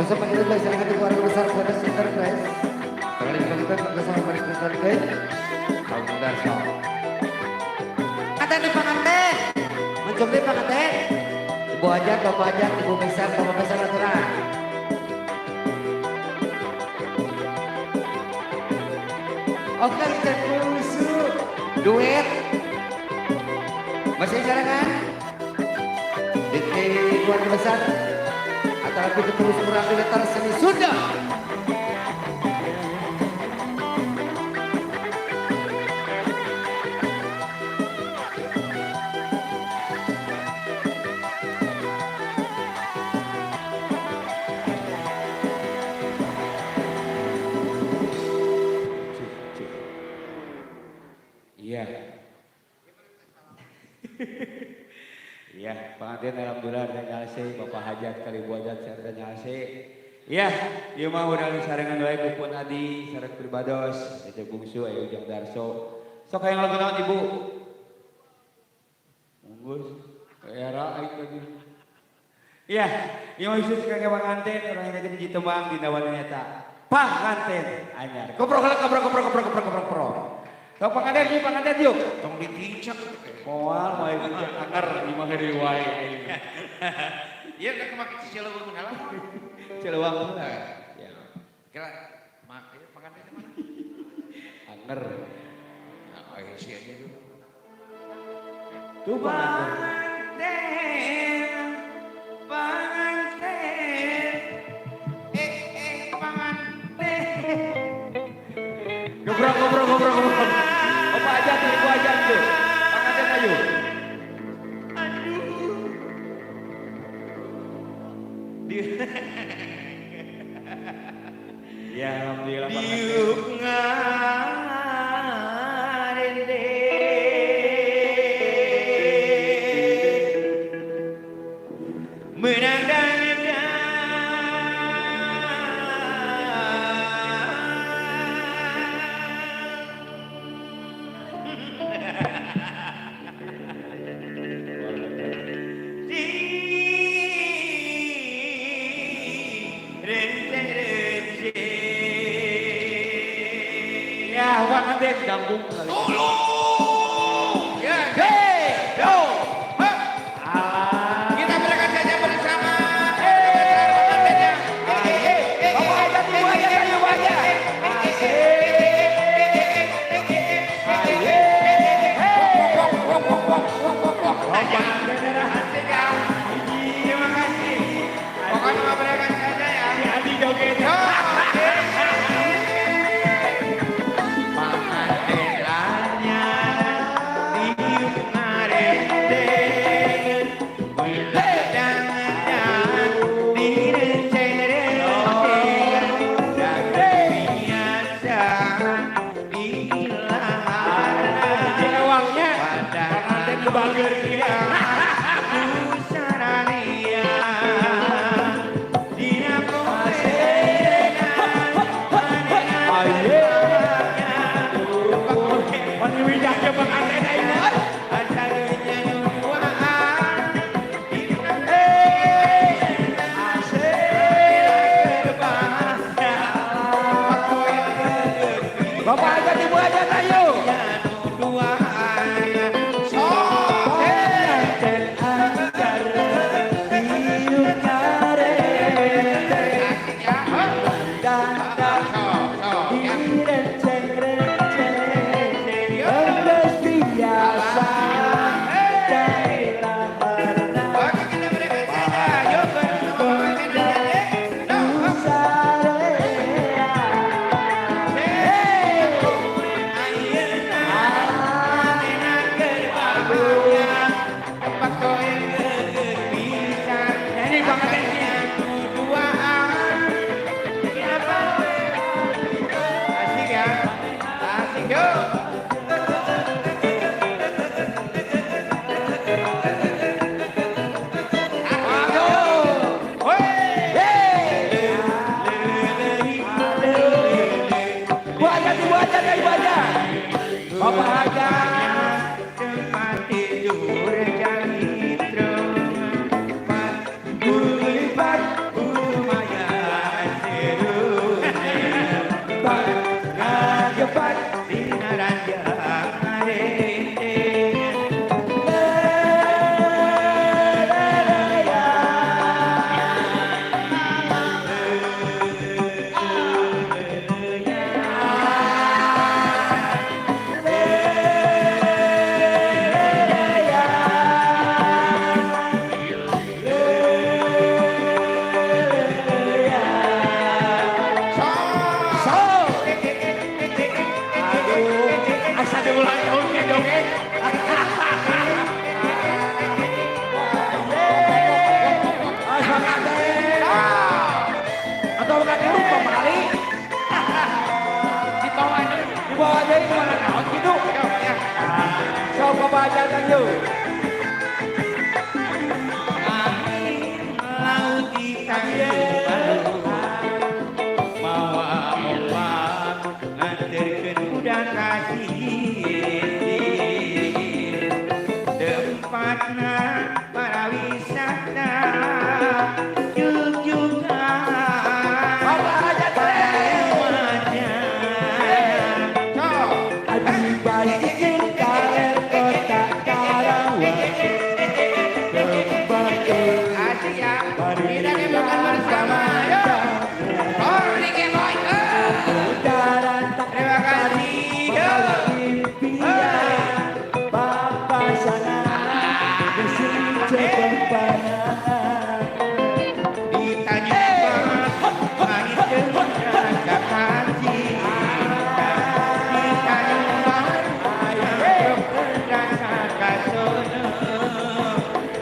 G: Sampai kita silakan keluarga besar Brothers Enterprise. Kali ini kita bersama Maris Enterprise. Ujang Darso. Kata di panganten, mencuri panganten. Ibu ajar, bapak ajar, ibu besar, bapak besar aturan. Oke, kita musuh duet. Masih jalan kan? Di keluarga besar. Tapi terus berarti letar seni Sunda.
F: Iya. Iya, pengantin alhamdulillah dan nyalse, Bapak Hajat kali Bu Hajat serta nyalse. Iya, ieu mah urang sarengan wae ku pun adi sareng pribados, Ece Bungsu aya Ujang Darso. Sok hayang lagu naon Ibu? Munggus, era aing lagi. Iya, ieu mah khusus kangge panganten urang ngajen hiji tembang dina wana nyata. Panganten anyar. Koprok koprok koprok koprok koprok koprok. Sok panganten yuk, panganten yuk.
K: Tong ditincak.
F: Moal moal tincak anger di mah heureuy wae aing.
K: Ieu rek make Cilewang heula.
F: Cilewang heula. Ya.
K: Kira make panganten mana?
F: Anger.
K: Nah, aya si aja yuk.
F: Tuh panganten. Ya alhamdulillah.
K: Diuk ngarende menang
F: ganggu.
K: Tolong. Ya, hey, yo. Kita berangkat saja bersama. Terima kasih. Pokoknya berangkat saja ya.
F: Adi joget. Bapak aja, ibu aja, ayo.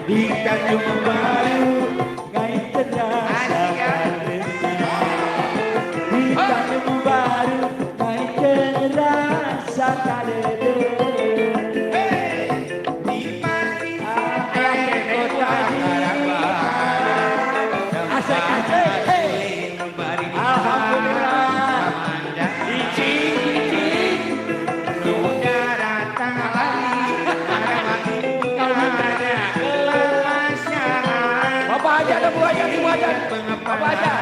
F: Di Tanjung Baru, ngai tenang. Bapak aja, ada Bu aja, Ibu aja. Bapak aja.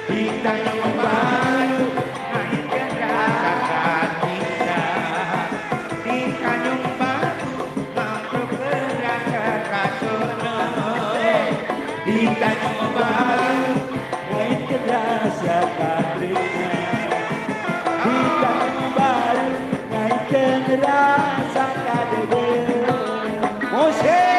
K: Di Tanjung Baru ngaitkeun rasa cinta. Di Tanjung Baru ngamprokeun rasa kasono. Di Tanjung Baru ngaitkeun rasa katrina. Di Tanjung Baru ngaitkeun rasa kadede.
F: Musik.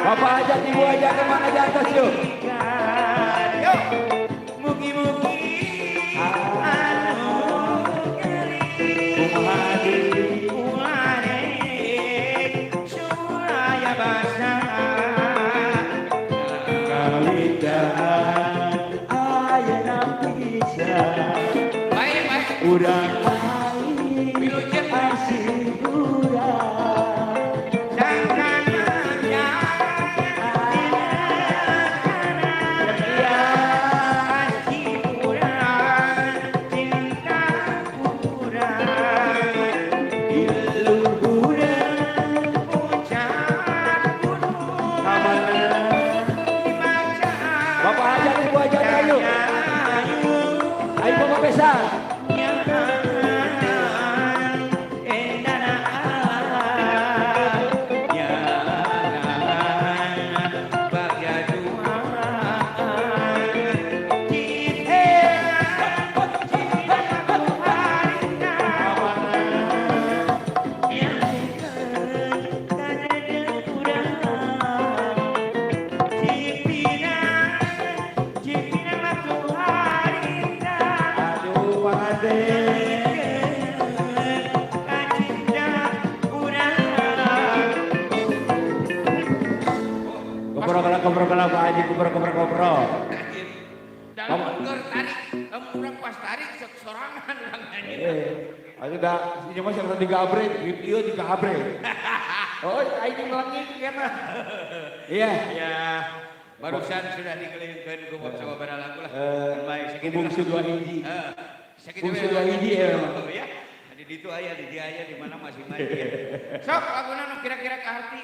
F: Bapak aja, Ibu aja, kemana di atas yuk.
K: Mugi-mugi anu ulane suraya basah
F: Kawitan ayeuna pisan.
K: Baik, baik.
F: Urang aing asih urang. Bapak aja, Ibu aja, ayo. Ayo Bapak Besar. Aduh, Pak Kopro kalau kopro kalau Pak Haji kopro kopro kopro.
K: Dalam keur tarik, lamun urang pas tarik sok sorangan urang nyanyi.
F: Ayo dah, ini mah siapa digabrek, ieu digabrek. Oh, aing ngelangit kena. Iya.
K: Ya, barusan sudah dikelilingkeun ku sababaraha lagu lah. Baik, sakitu
F: Bungsu dua hiji.
K: Sakitu
F: Bungsu
K: we.
F: dua hiji ya.
K: Oh, ya. Di ditu aya, di dieu aya, di mana masing-masing. Sok laguna nu kira-kira kaharti.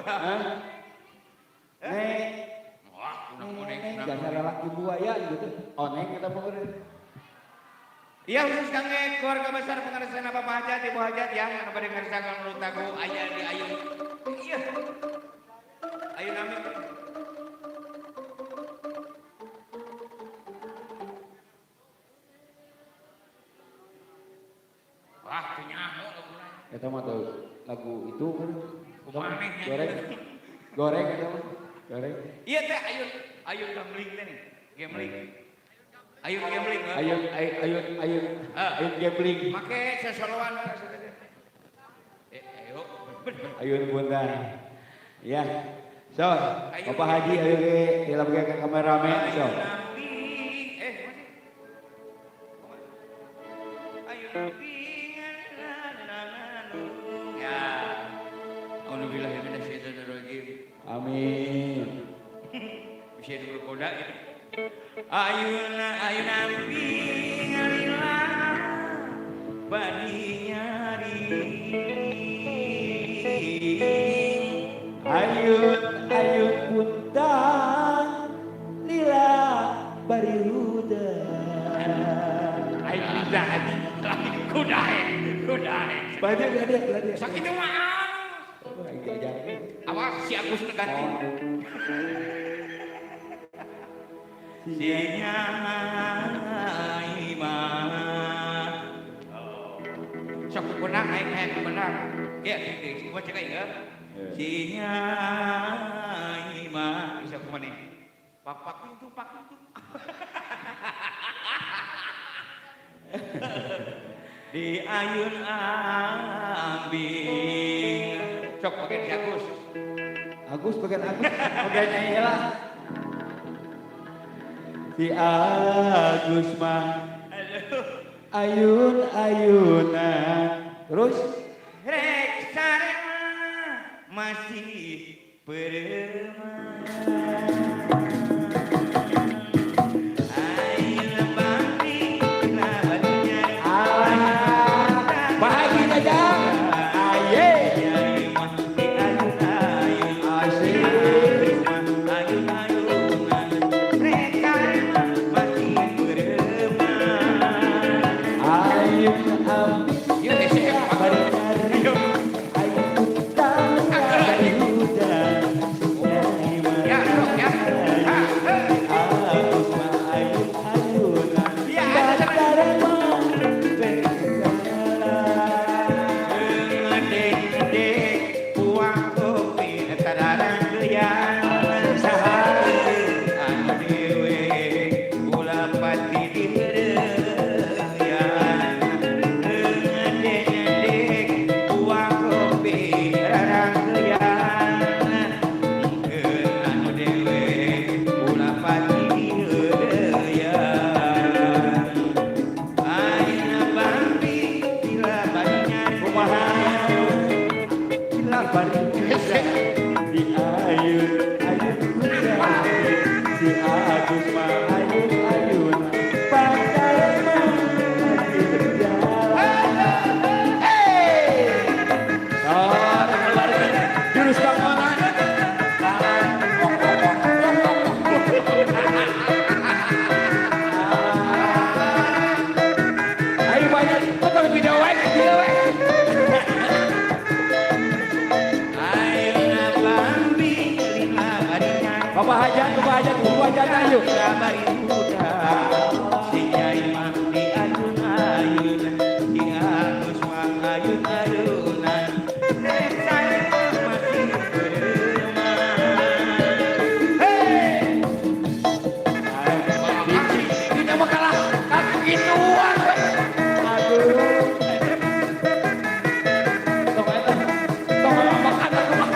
F: Hah? Nek,
K: Wah, kunang koneng,
F: neng,
K: kunang
F: jasa
K: koneng.
F: lalaki buaya gitu. Oneng kita pokoknya.
K: Iya khusus kangge keluarga besar pengersana Bapak Hajat, Ibu Hajat ya, anu bade ngersakeun menurut aku aya di ayun. Iya. Ayun nami. Wah, teu nyaho laguna.
F: Eta mah tau lagu itu kan.
K: Kumaha nya?
F: Goreng. Goreng eta mah. Goreng.
K: Iya teh ayun ayun gambling teh nih, gambling. Ayun gambling.
F: Ayun ayun ayun ayun
K: Ah.
F: ayun gambling.
K: Make sesoloan ayo.
F: Ayun bunda. Ya. So, Bapak Haji ayo ke dalam ke kameramen so.
K: Ya. Auzubillahi minasyaitonirrajim.
F: Amin.
K: Bisa dulu koda gitu. Ayuna ayuna nampi ngalila
F: Ayun-ayun puntang lila bari hudang.
K: Aing bisa haji. Kudae, kudae.
F: Badia, badia, badia.
K: Sakit mah. Awas si Agus neganti. Si Nyai mah. Sok kubenang aing hayang kubenang. Ya, gua cek aing ya. Si Nyai mah bisa kumaha nih? Pak pak kuntung pak kuntung. Di ayun ambing. Sok bagian si Agus.
F: Agus bagian Agus, bagian Nyai heula. Si Agus mah ayun-ayunan. Terus
K: rek sarema masih preman. Ayun bangki lawannya.
F: Bahagia Jajang. Aye. Bapak Hajat, Bapak Hajat, Bapak Hajat ayo. Tidak mau kalah, begituan. Aduh. Tong makan aku mah.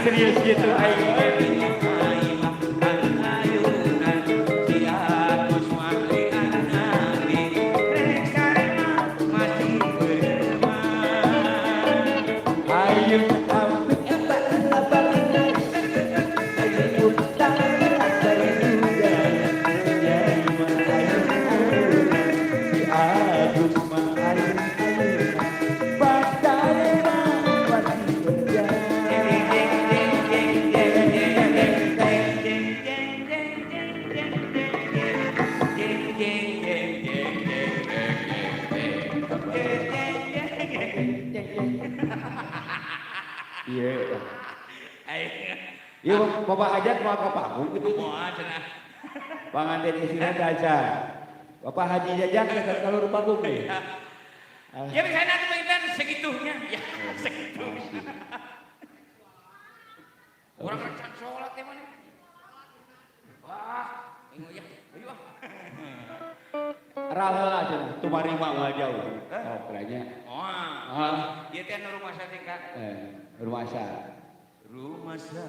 F: Serius gitu ayo. Ayo. Iya. Iya, Bapak hajat mau ke panggung gitu.
K: Moal cenah.
F: Panganten istrina aja. Bapak Haji Jajang kalau panggung nih.
K: Ya misalnya nanti pengen segitunya. Ya, segitunya. Orang recan sholat ya mana? Wah, ini ya, ayo ah.
F: Rahel aja, tumarima mah jauh. Oh, keranya.
K: Oh, ieu teh anu rumasa teh Kak.
F: Rumasa.
K: Rumasa.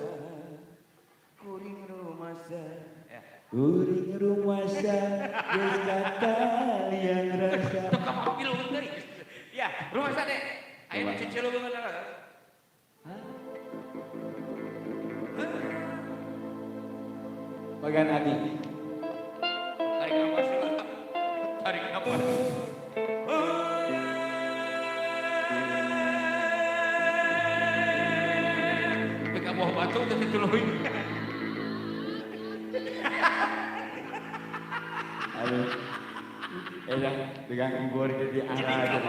K: Kuring rumasa. Ya.
F: Kuring rumasa, geus katalian rasa.
K: Tukang mobil deui. Ya, rumasa teh. Aya nu ceceuleuweung lah.
F: Bagian hati.
K: Tarik napas. Tarik napas. Peka buah batu teh dituluhin.
F: Aduh. Elah, dengan gua jadi arah.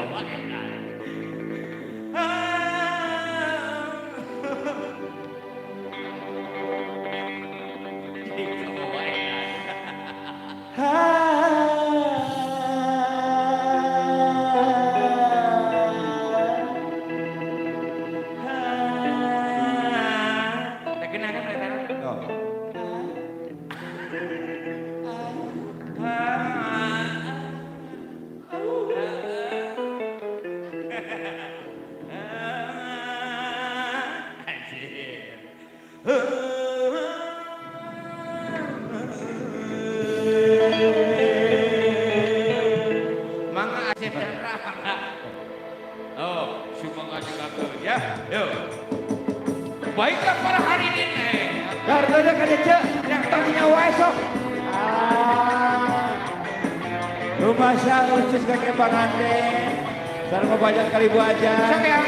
K: Baiklah para hari ini.
F: Kartunya kadece, tadinya wae sok. Rumah ucus kakek panganten. Sareng pajak kali bu aja.
K: Sok ya.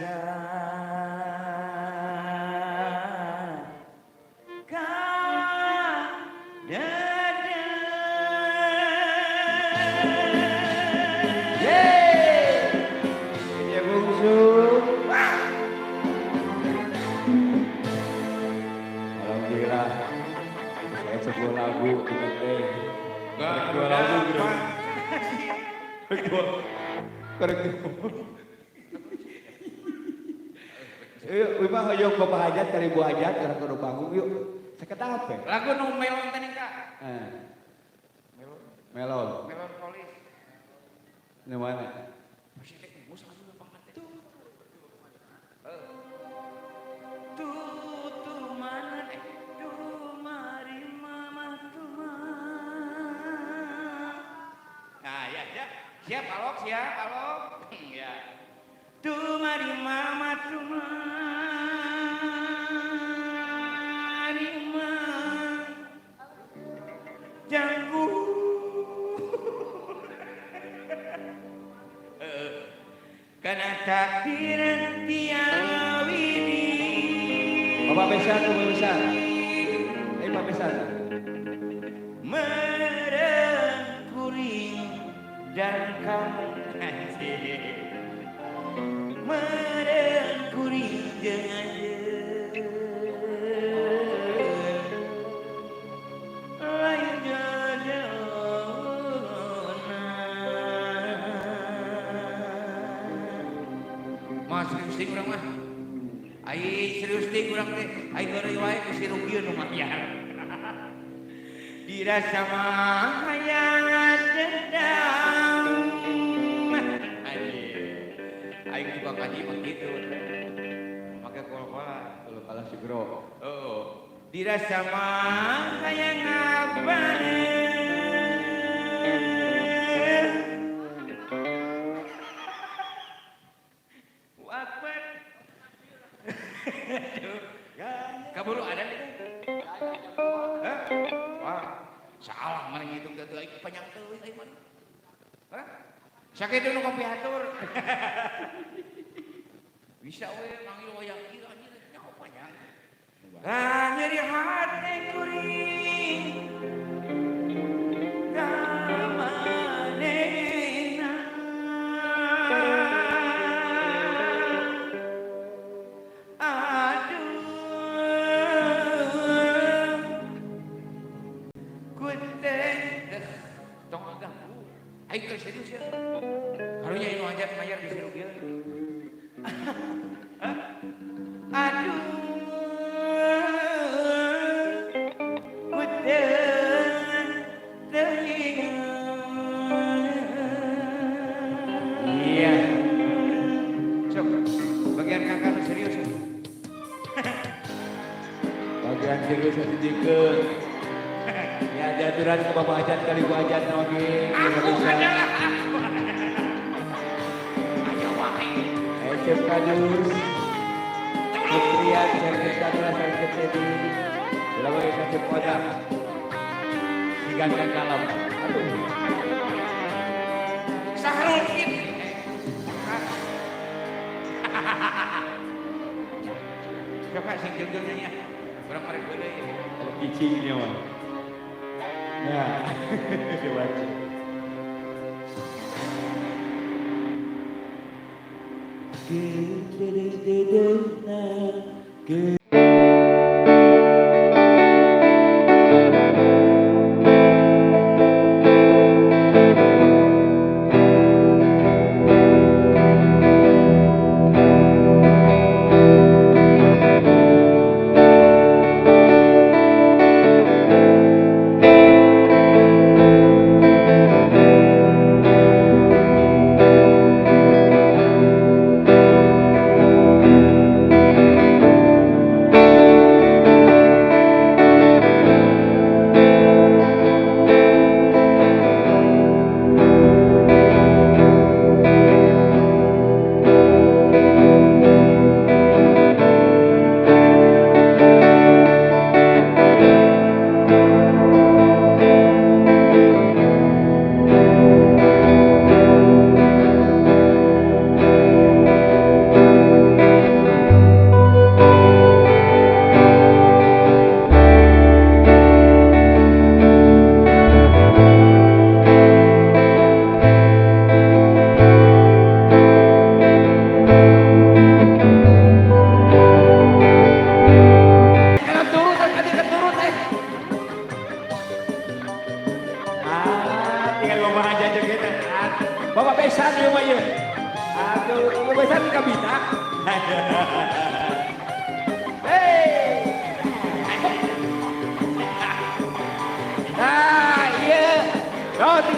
K: Dirasa
F: Ya bungsu. Alhamdulillah. Saya sebuah lagu dengan teh. Dua lagu gitu. Korek. Yuk, Wima hoyong Bapak Hajat kali Bu Hajat karena kudu panggung yuk. Sekedap ya?
K: Lagu nu melon tadi Kak.
F: Melon. Melon.
K: Melon polis.
F: Ini mana?
K: Nah, ya, ya. Siap alok, siap alok. Ya. Tumari mama tumari ma janggu karena takdir tiang widi.
F: Bapak Besan, Bapak Besan. Bapak Besan.
K: Merengkuring dan kamu anjir. Merengkuring dengan lain jodohna. Mah serius ting urang mah. Ai serius ting urang teh. Ai heureuy wae geus rugieun nu mayar. Dirasa mah hayang dendam. Aing juga kaji mah gitu. Make kol-kola,
F: kol-kola sigro.
K: Oh, dirasa mah hayang apa? Wakbar. Kaburu ada nih. Hah? Wah, salah mana ngitung teh aing panjang teuing aing mah. Hah? Sakitu nu kopi hatur. Bisa we manggil wayang ieu anjir nyaho panjang. Ah nyeri hate kuring. Kamanehna. Aduh. Kuteng tong ganggu. Aing keur serius ya. Karunya inu hajat mayar bisa rugi. Aduh, kuteng teuing. Iya. Sok, bagian kakak serius.
F: Bagian serius dijikeun. Ya diaturan ke Bapak Hajat kali Bu Hajat oge.
K: Aku adalah aku. Ayo wae.
F: Ecep Kadus. Putrian Sergei Kadus Sergei Teddy. Lalu Ecep Kodak. Si ganteng kalem. Aduh.
K: Sahrul Kit. Siapa sing jeung nyanyi? Urang marek deui.
F: Ada kicing dia mah. Ya, dibaca. Ke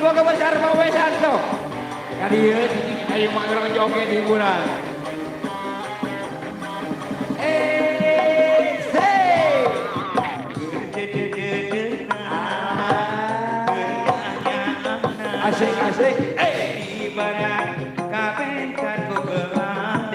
F: Keluarga besar Pak Wesan tuh. Kali ini ayo manggung joget hiburan. Asik asik.
K: Ibarat kabentar ku gelang.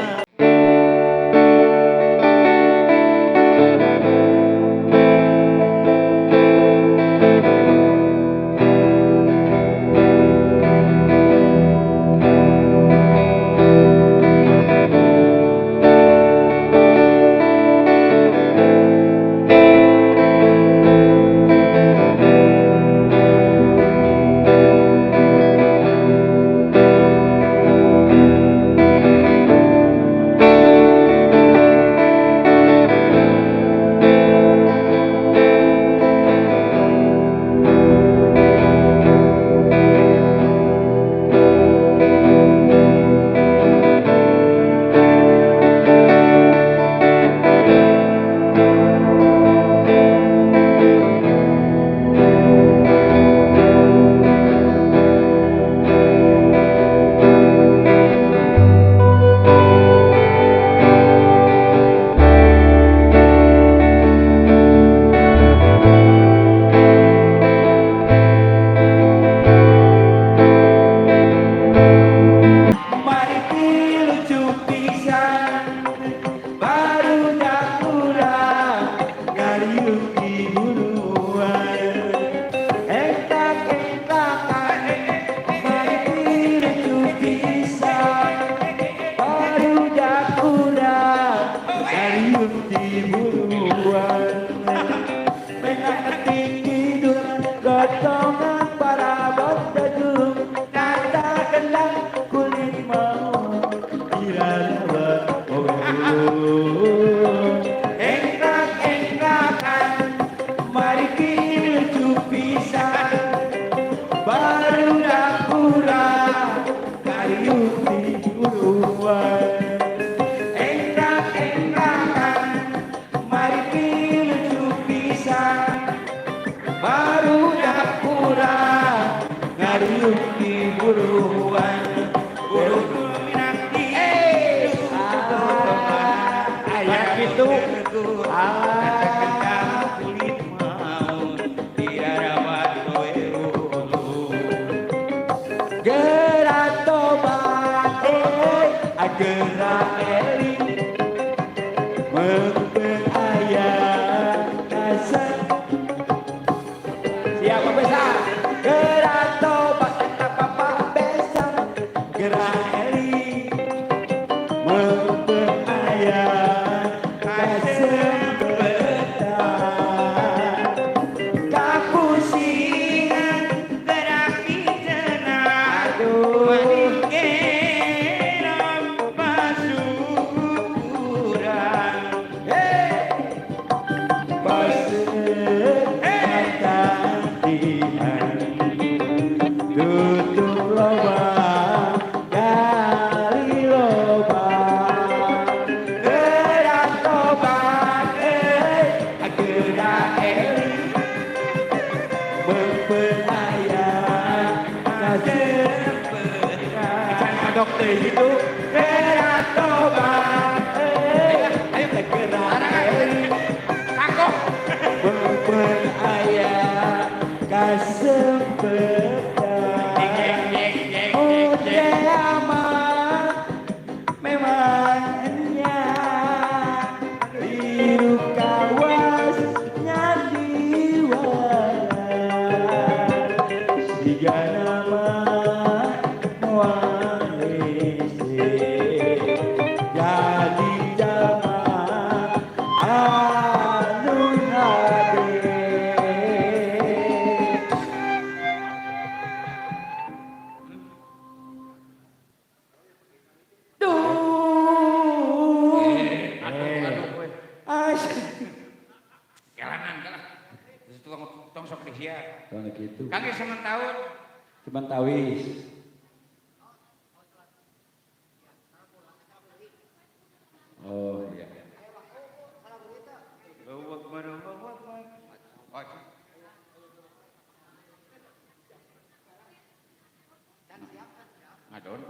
F: Oh iya.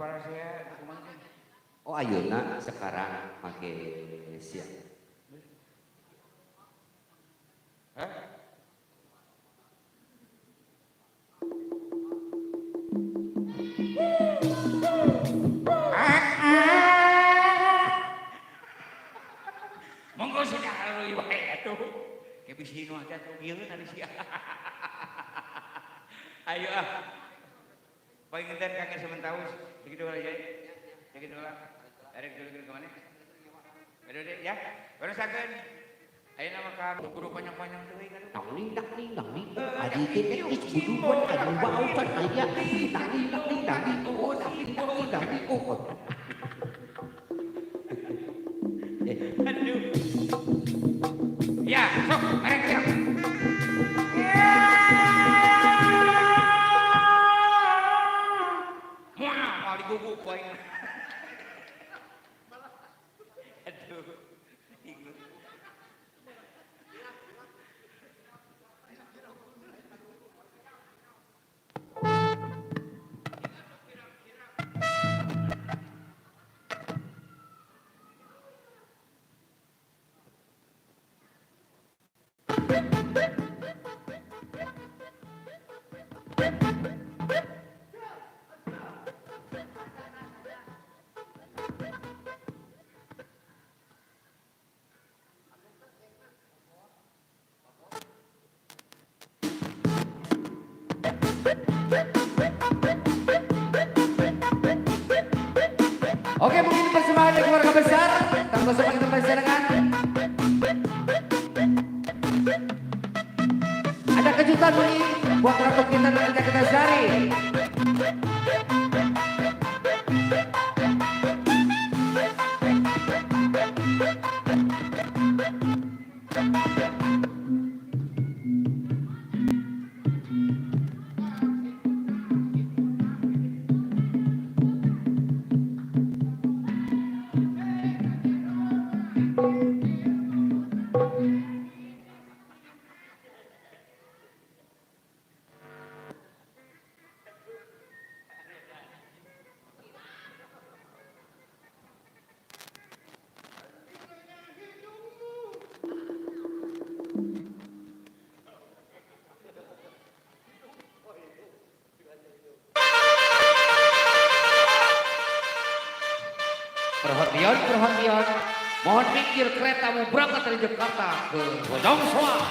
K: Parasea kumaha?
G: Oh ayeuna sekarang make siap.
K: Hah? Monggo sudah haluy wae atuh. Ke bisi nu aja tuh ieu ari sia. Ayo ah. Paling enten kakek sementaus begitu aja. Begitu lah. Erek dulu ke mana? Aduh deh ya. Barusakeun. Ayeuna mah ka kudu panjang-panjang teuing aduh.
G: Nang ning nang ning nang ning. Adi teh geus buduan anu bau can aya. Nang ning nang ning nang ning. Oh nang ning nang ning nang ning. Oh.
K: Aduh. Ya, sok, erek sok. Muah, mau diguguk ku aing. Aduh.
G: Oke, mungkin persembahan keluarga besar. Tanpa semua kita persilakan. Ada kejutan mungkin buat ratu kita dan kita Sari. Perhatian, perhatian. Mohon minggir kereta mau berangkat dari Jakarta ke Bojong Soang.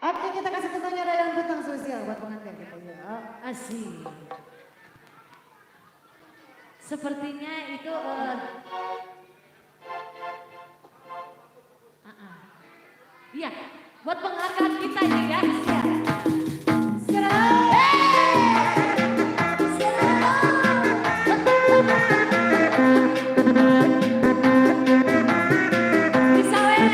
H: Oke, kita kasih tentunya ada yang bentang sosial buat pengantin kita ya.
I: Asik. Sepertinya itu Iya, buat penghargaan kita ini ya. Bisa weh.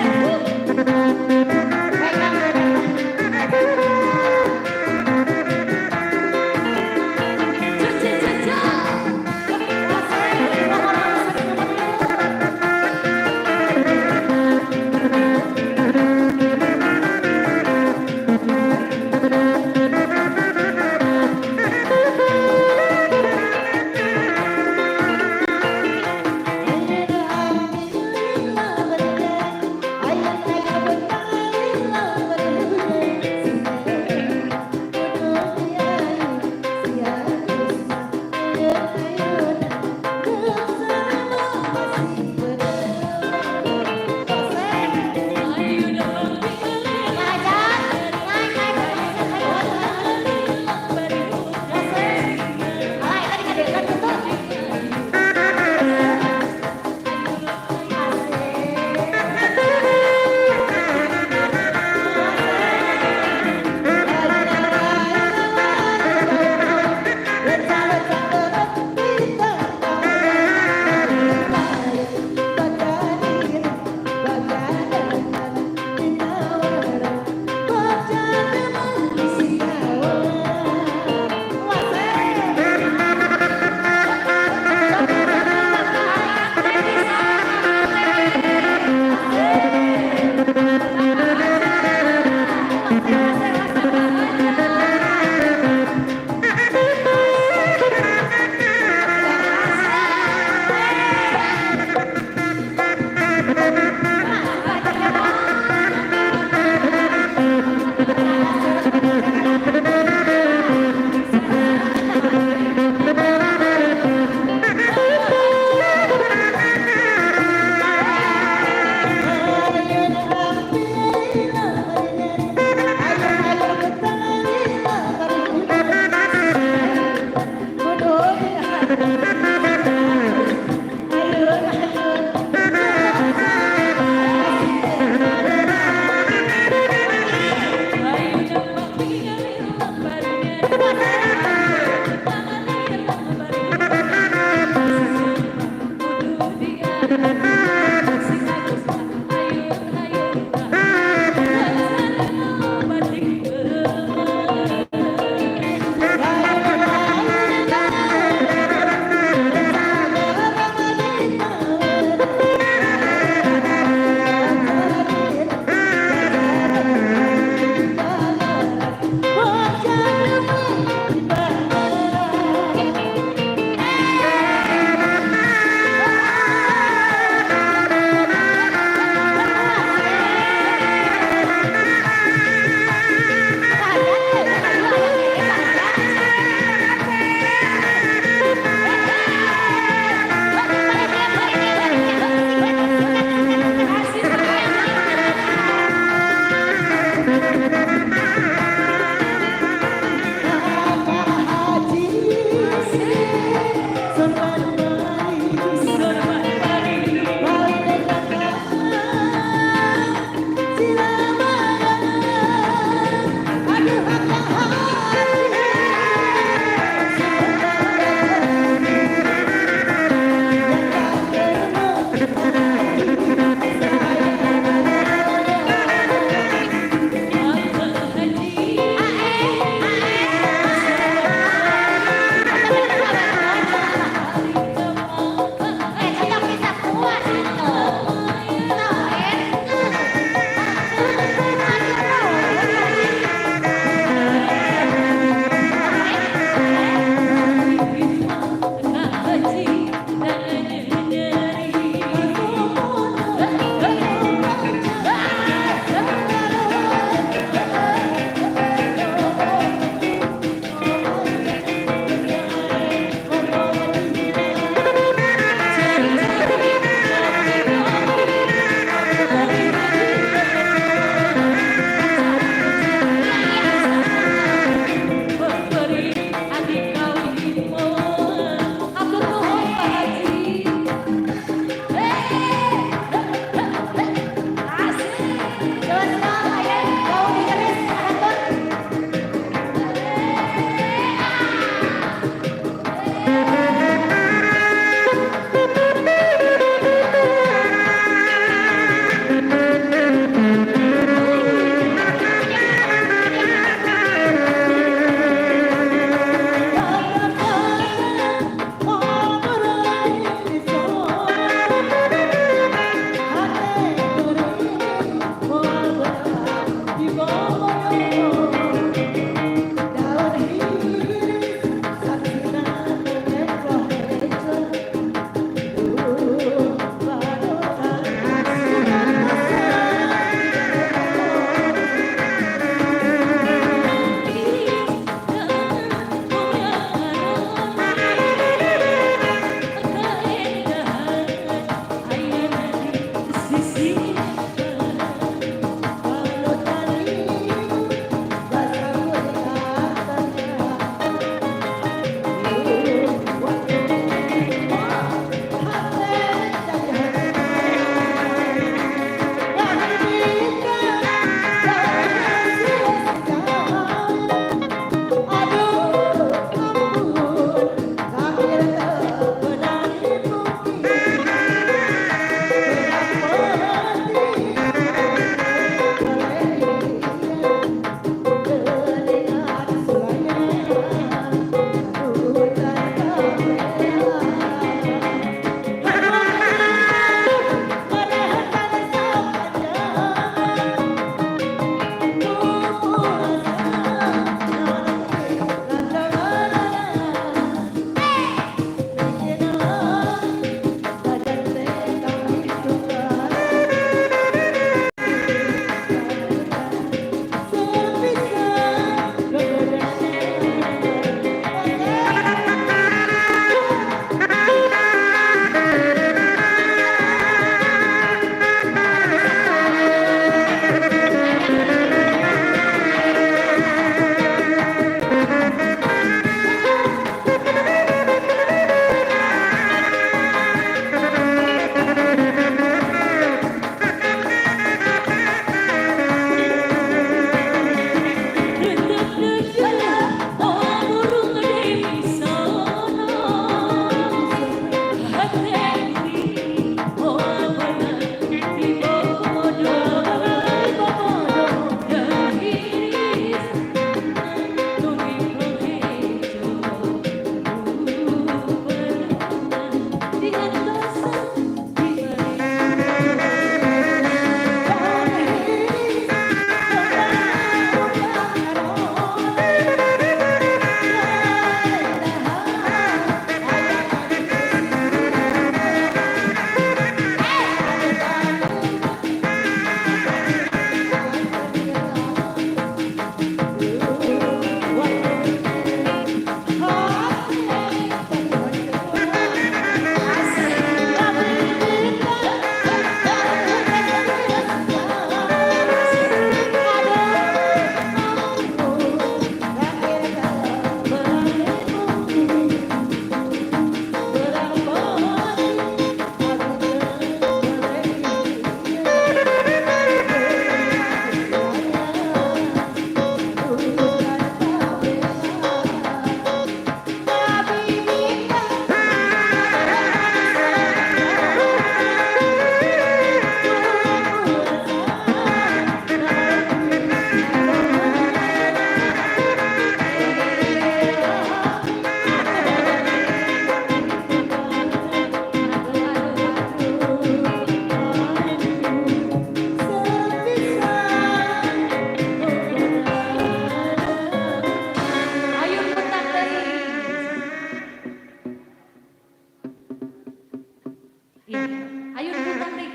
I: Ayun puntang dik.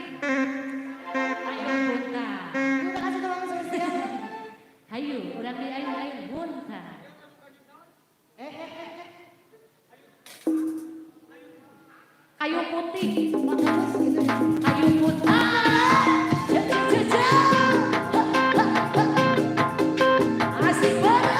I: Ayun puntang.
H: Terima kasih teman sosial.
I: Hayu, urang di ayun ayun puntang.
H: Eh, eh, eh, eh.
I: Kayu putih.
H: Makanya gitu ya.
I: Kayu putih. Jajah. Asik banget.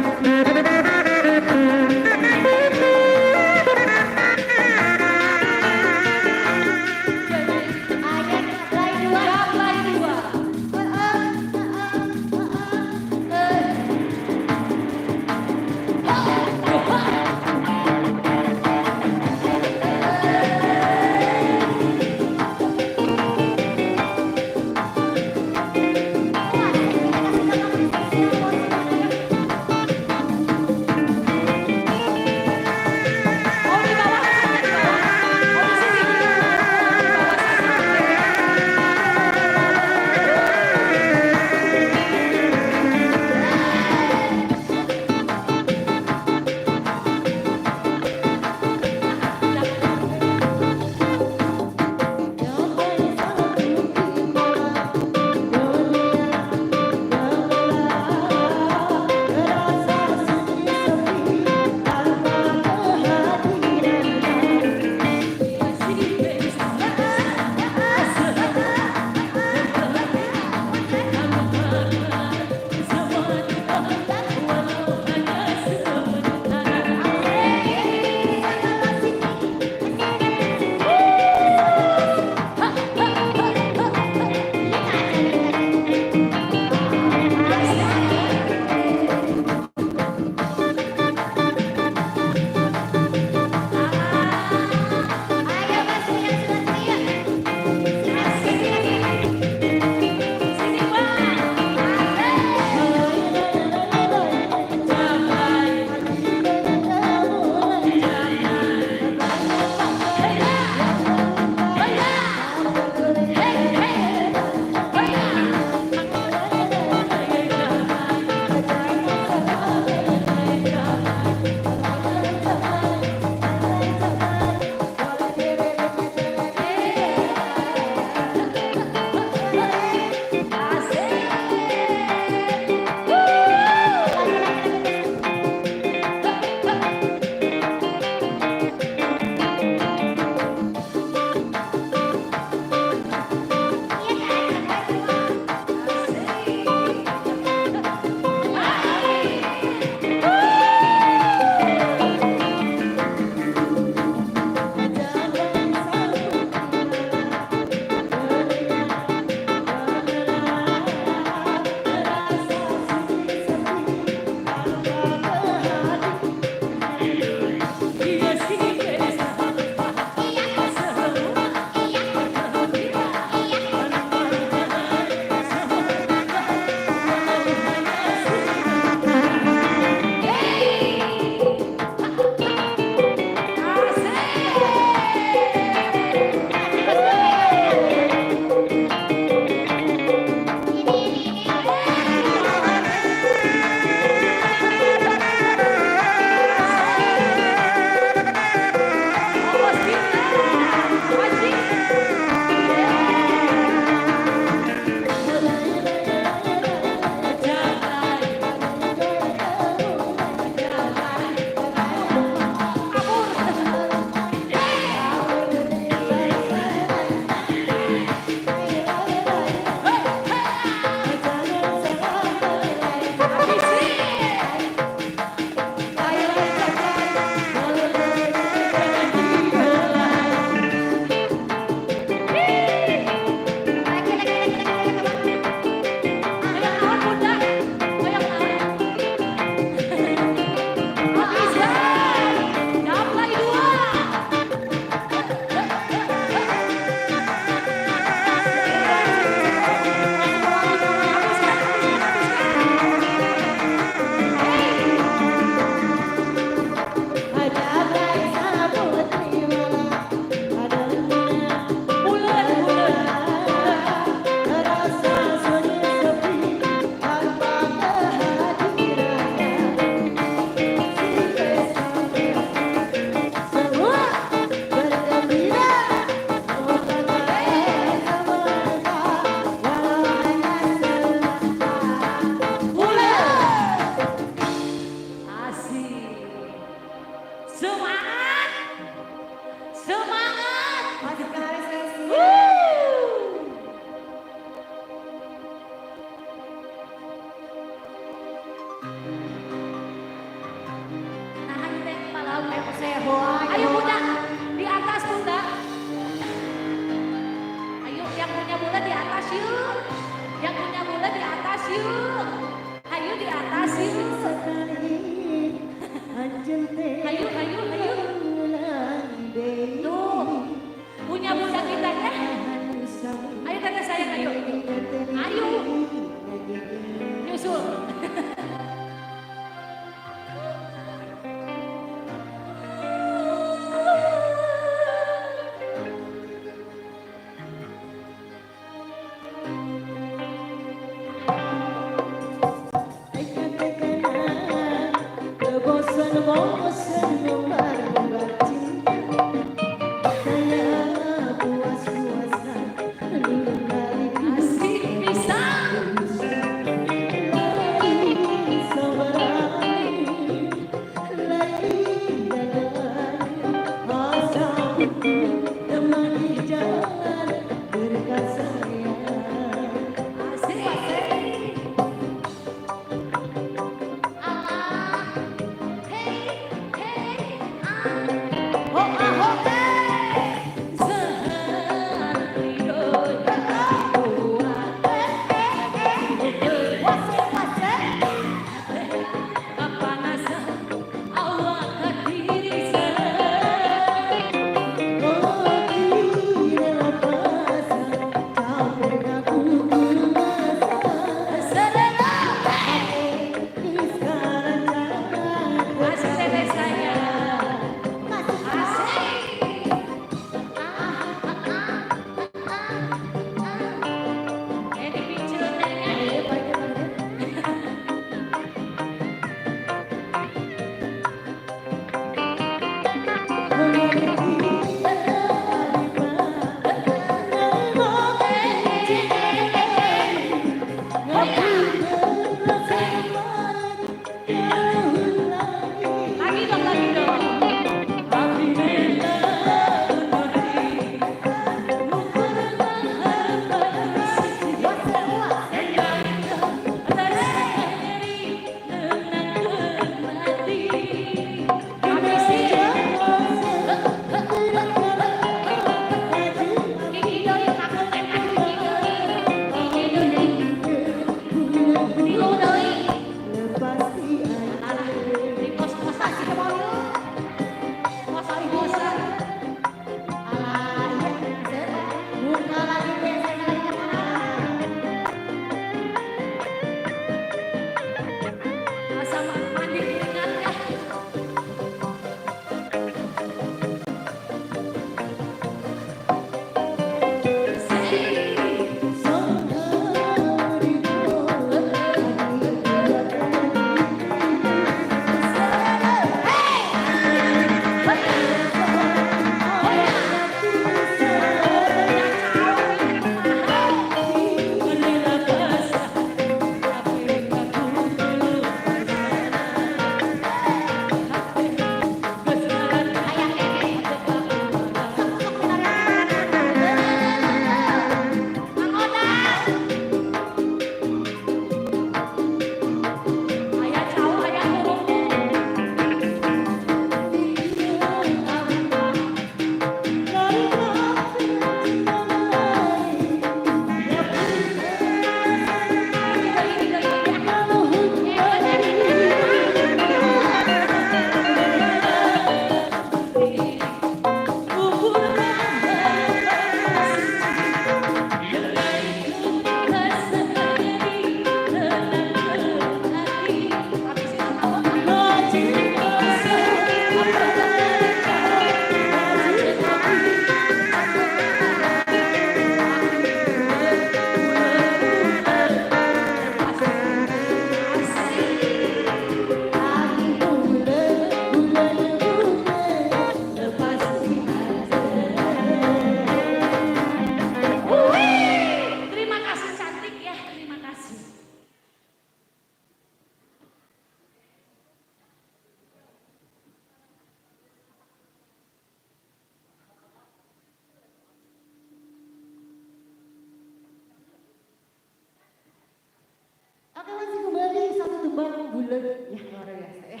H: Bulan ya luar biasa ya.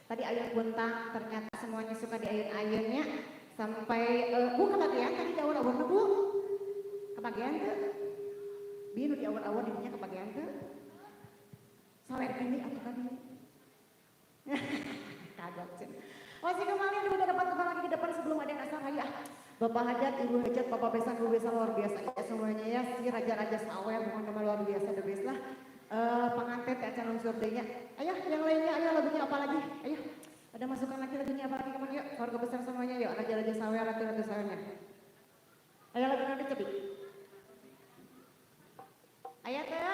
H: Tadi ayun buntang ternyata semuanya suka di ayun-ayunnya sampai Bu kebagian tadi di awal-awal Bu. Kebagian tuh. Biru di awal-awal dinya kebagian tuh. Sawer ini atau tadi. Kagok cen. Masih kembali udah dapat kembali lagi ke depan sebelum ada yang asal ya. Bapak hajat, ibu hajat, bapak besan, ibu besan luar biasa ya semuanya ya. Si raja-raja sawer bukan nama luar biasa the best lah. Pengantin acara surveinya. Ayo yang lainnya, ayo lagunya apa lagi? Ayo ada masukan lagi lagunya apa lagi kamu yuk keluarga besar semuanya yuk raja-raja sawer, ratu-ratu sawernya. Ayo lagu nanti cepi. Ayo teh.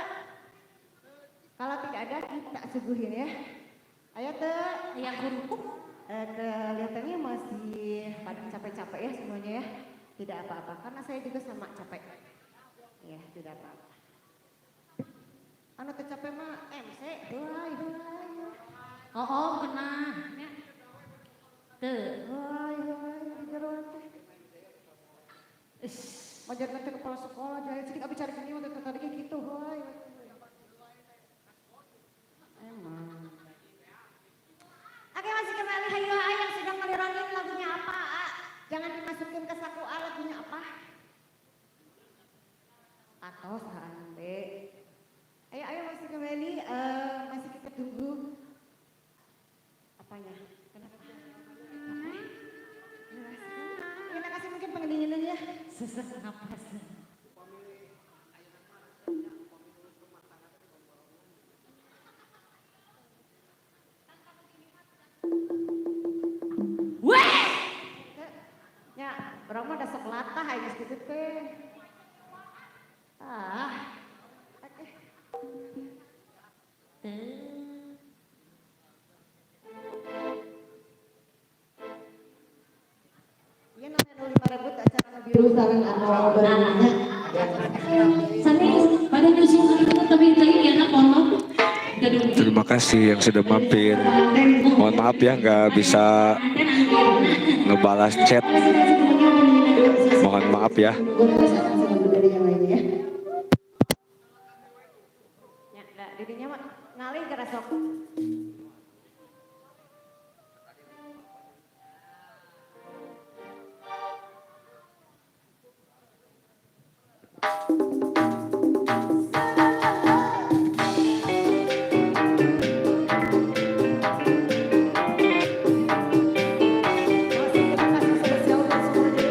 H: Kalau tidak ada kita suguhin ya. Ayo teh.
I: Yang kerupuk.
H: Kelihatannya masih pada capek-capek ya semuanya ya. Tidak apa-apa karena saya juga sama capek. Ya tidak apa-apa. Anu tercapek mah MC, wah wah.
I: Oh, oh kena. Tuh.
H: Wah wah di jeroan teh. Majar nanti kepala sekolah jahit sedikit abi cari gini waktu tadi gitu hoy. Emang. Oke masih kembali hayo A yang sedang ngelirangin lagunya apa A? Jangan dimasukin ke saku A lagunya apa? Atau sampai. Ayo ayo masih kembali masih kita tunggu apanya? Kenapa? Kita kasih mungkin pendinginan ya.
I: Sesak napas. Weh!
H: Ya, orang mah udah sok latah aja gitu teh. Ah. Oke. Iya namanya 05 rebut acara biru sareng anu barunya.
I: Sanes pada nyusul itu tapi tadi enak kolot.
C: Terima kasih yang sudah mampir. Mohon maaf ya nggak bisa ngebalas chat. Mohon maaf ya.
H: Ya, dirinya mah ngalih ke sok. Terima kasih spesial untuk semuanya.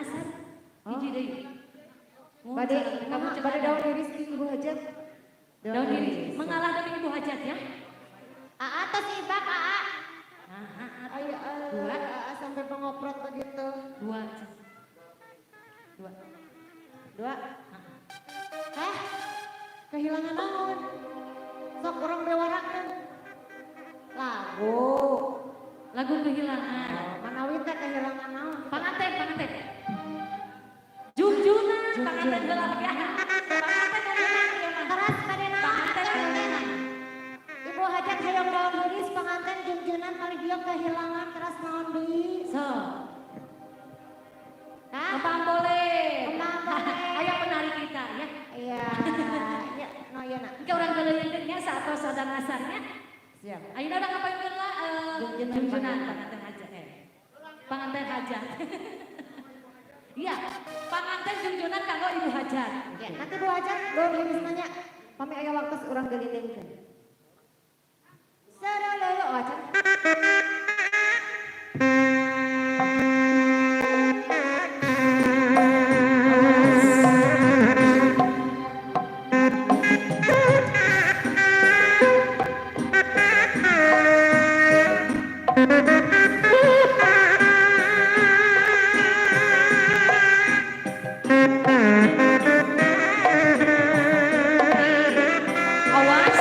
I: Asar. Hiji deui.
H: Bade
I: Kamu
H: bade daun iris di Ibu Hajat.
I: Daun iris. Mengalah demi Ibu Hajat ya.
L: Aa tos ibak aa.
H: Ayo,
I: Dua.
H: Aa sampai pengoprot begitu.
I: Dua. Dua.
H: Dua. Hah? Kehilangan naon? Sok urang bewarakeun. Lagu.
I: Lagu kehilangan.
H: Oh, manawi teh kehilangan naon?
I: Panganten, panganten. Junjunan, panganten heula ya. Panganten nu meunang ieu mah.
L: Teras bade naon?
I: Panganten nu meunang.
L: Ibu Hajat hayang daun iris pengantin junjunan paling dia kehilangan teras naon deui?
I: So,
L: Hah?
I: kembang boleh.
L: Kembang boleh.
I: Ayo penari kita ya.
L: Iya, iya, no iya nak.
I: Engke urang geuleuyeukeun nya saatos sadang asarnya.
H: Siap.
I: Ayeuna urang ngapain heula
H: Junjunan
I: junjunan panganten hajat. Panganten hajat. Iya, panganten junjunan kanggo Ibu Hajat.
L: Ya, nanti Bu Hajat daun iris nanya. Pami aya waktu urang geulilingkeun. Saralolo acan.
I: Awas.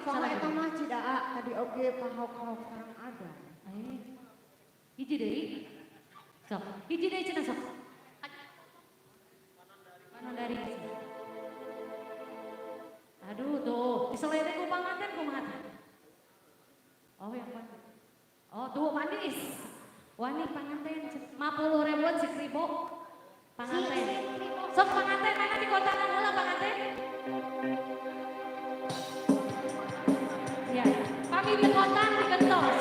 L: Soalnya eta mah Cidaa tadi oge pahok-pahok sareng ada.
I: Hiji deui. Sok, hiji deui cenah sok. Panondari. Aduh tuh, diselere ku panganten kumaha tah? Oh yang mana? Oh tuh manis. Wani panganten 50 ribuan si kribo. Panganten. Sok panganten mana di kontakan heula panganten? Ya, pami di kontan digentos.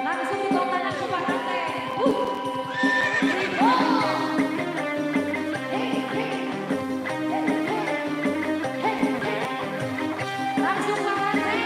I: Langsung di kontakan ku panganten. Kribo. Hey, hey. Hey, hey. Langsung panganten.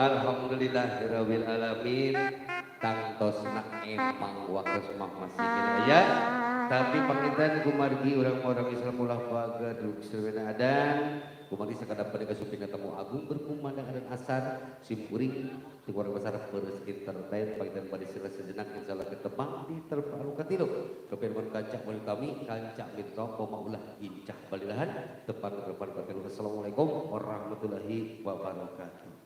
G: Alhamdulillahirabbil alamin tangtosna emang waktu mah masih aya tapi panginten kumargi urang-urang Islam ulah bager duk sewena adan Kumari sakadap pada kasupina tamu agung berkumandang dan asar simkuring di keluarga besar Peres Entertain panggilan pada sila sejenak insyaallah ketepang di terpalu katilu kepirman kancak bali kami kancak mitra koma ulah incah balilahan tepang ke depan. Assalamualaikum warahmatullahi wabarakatuh.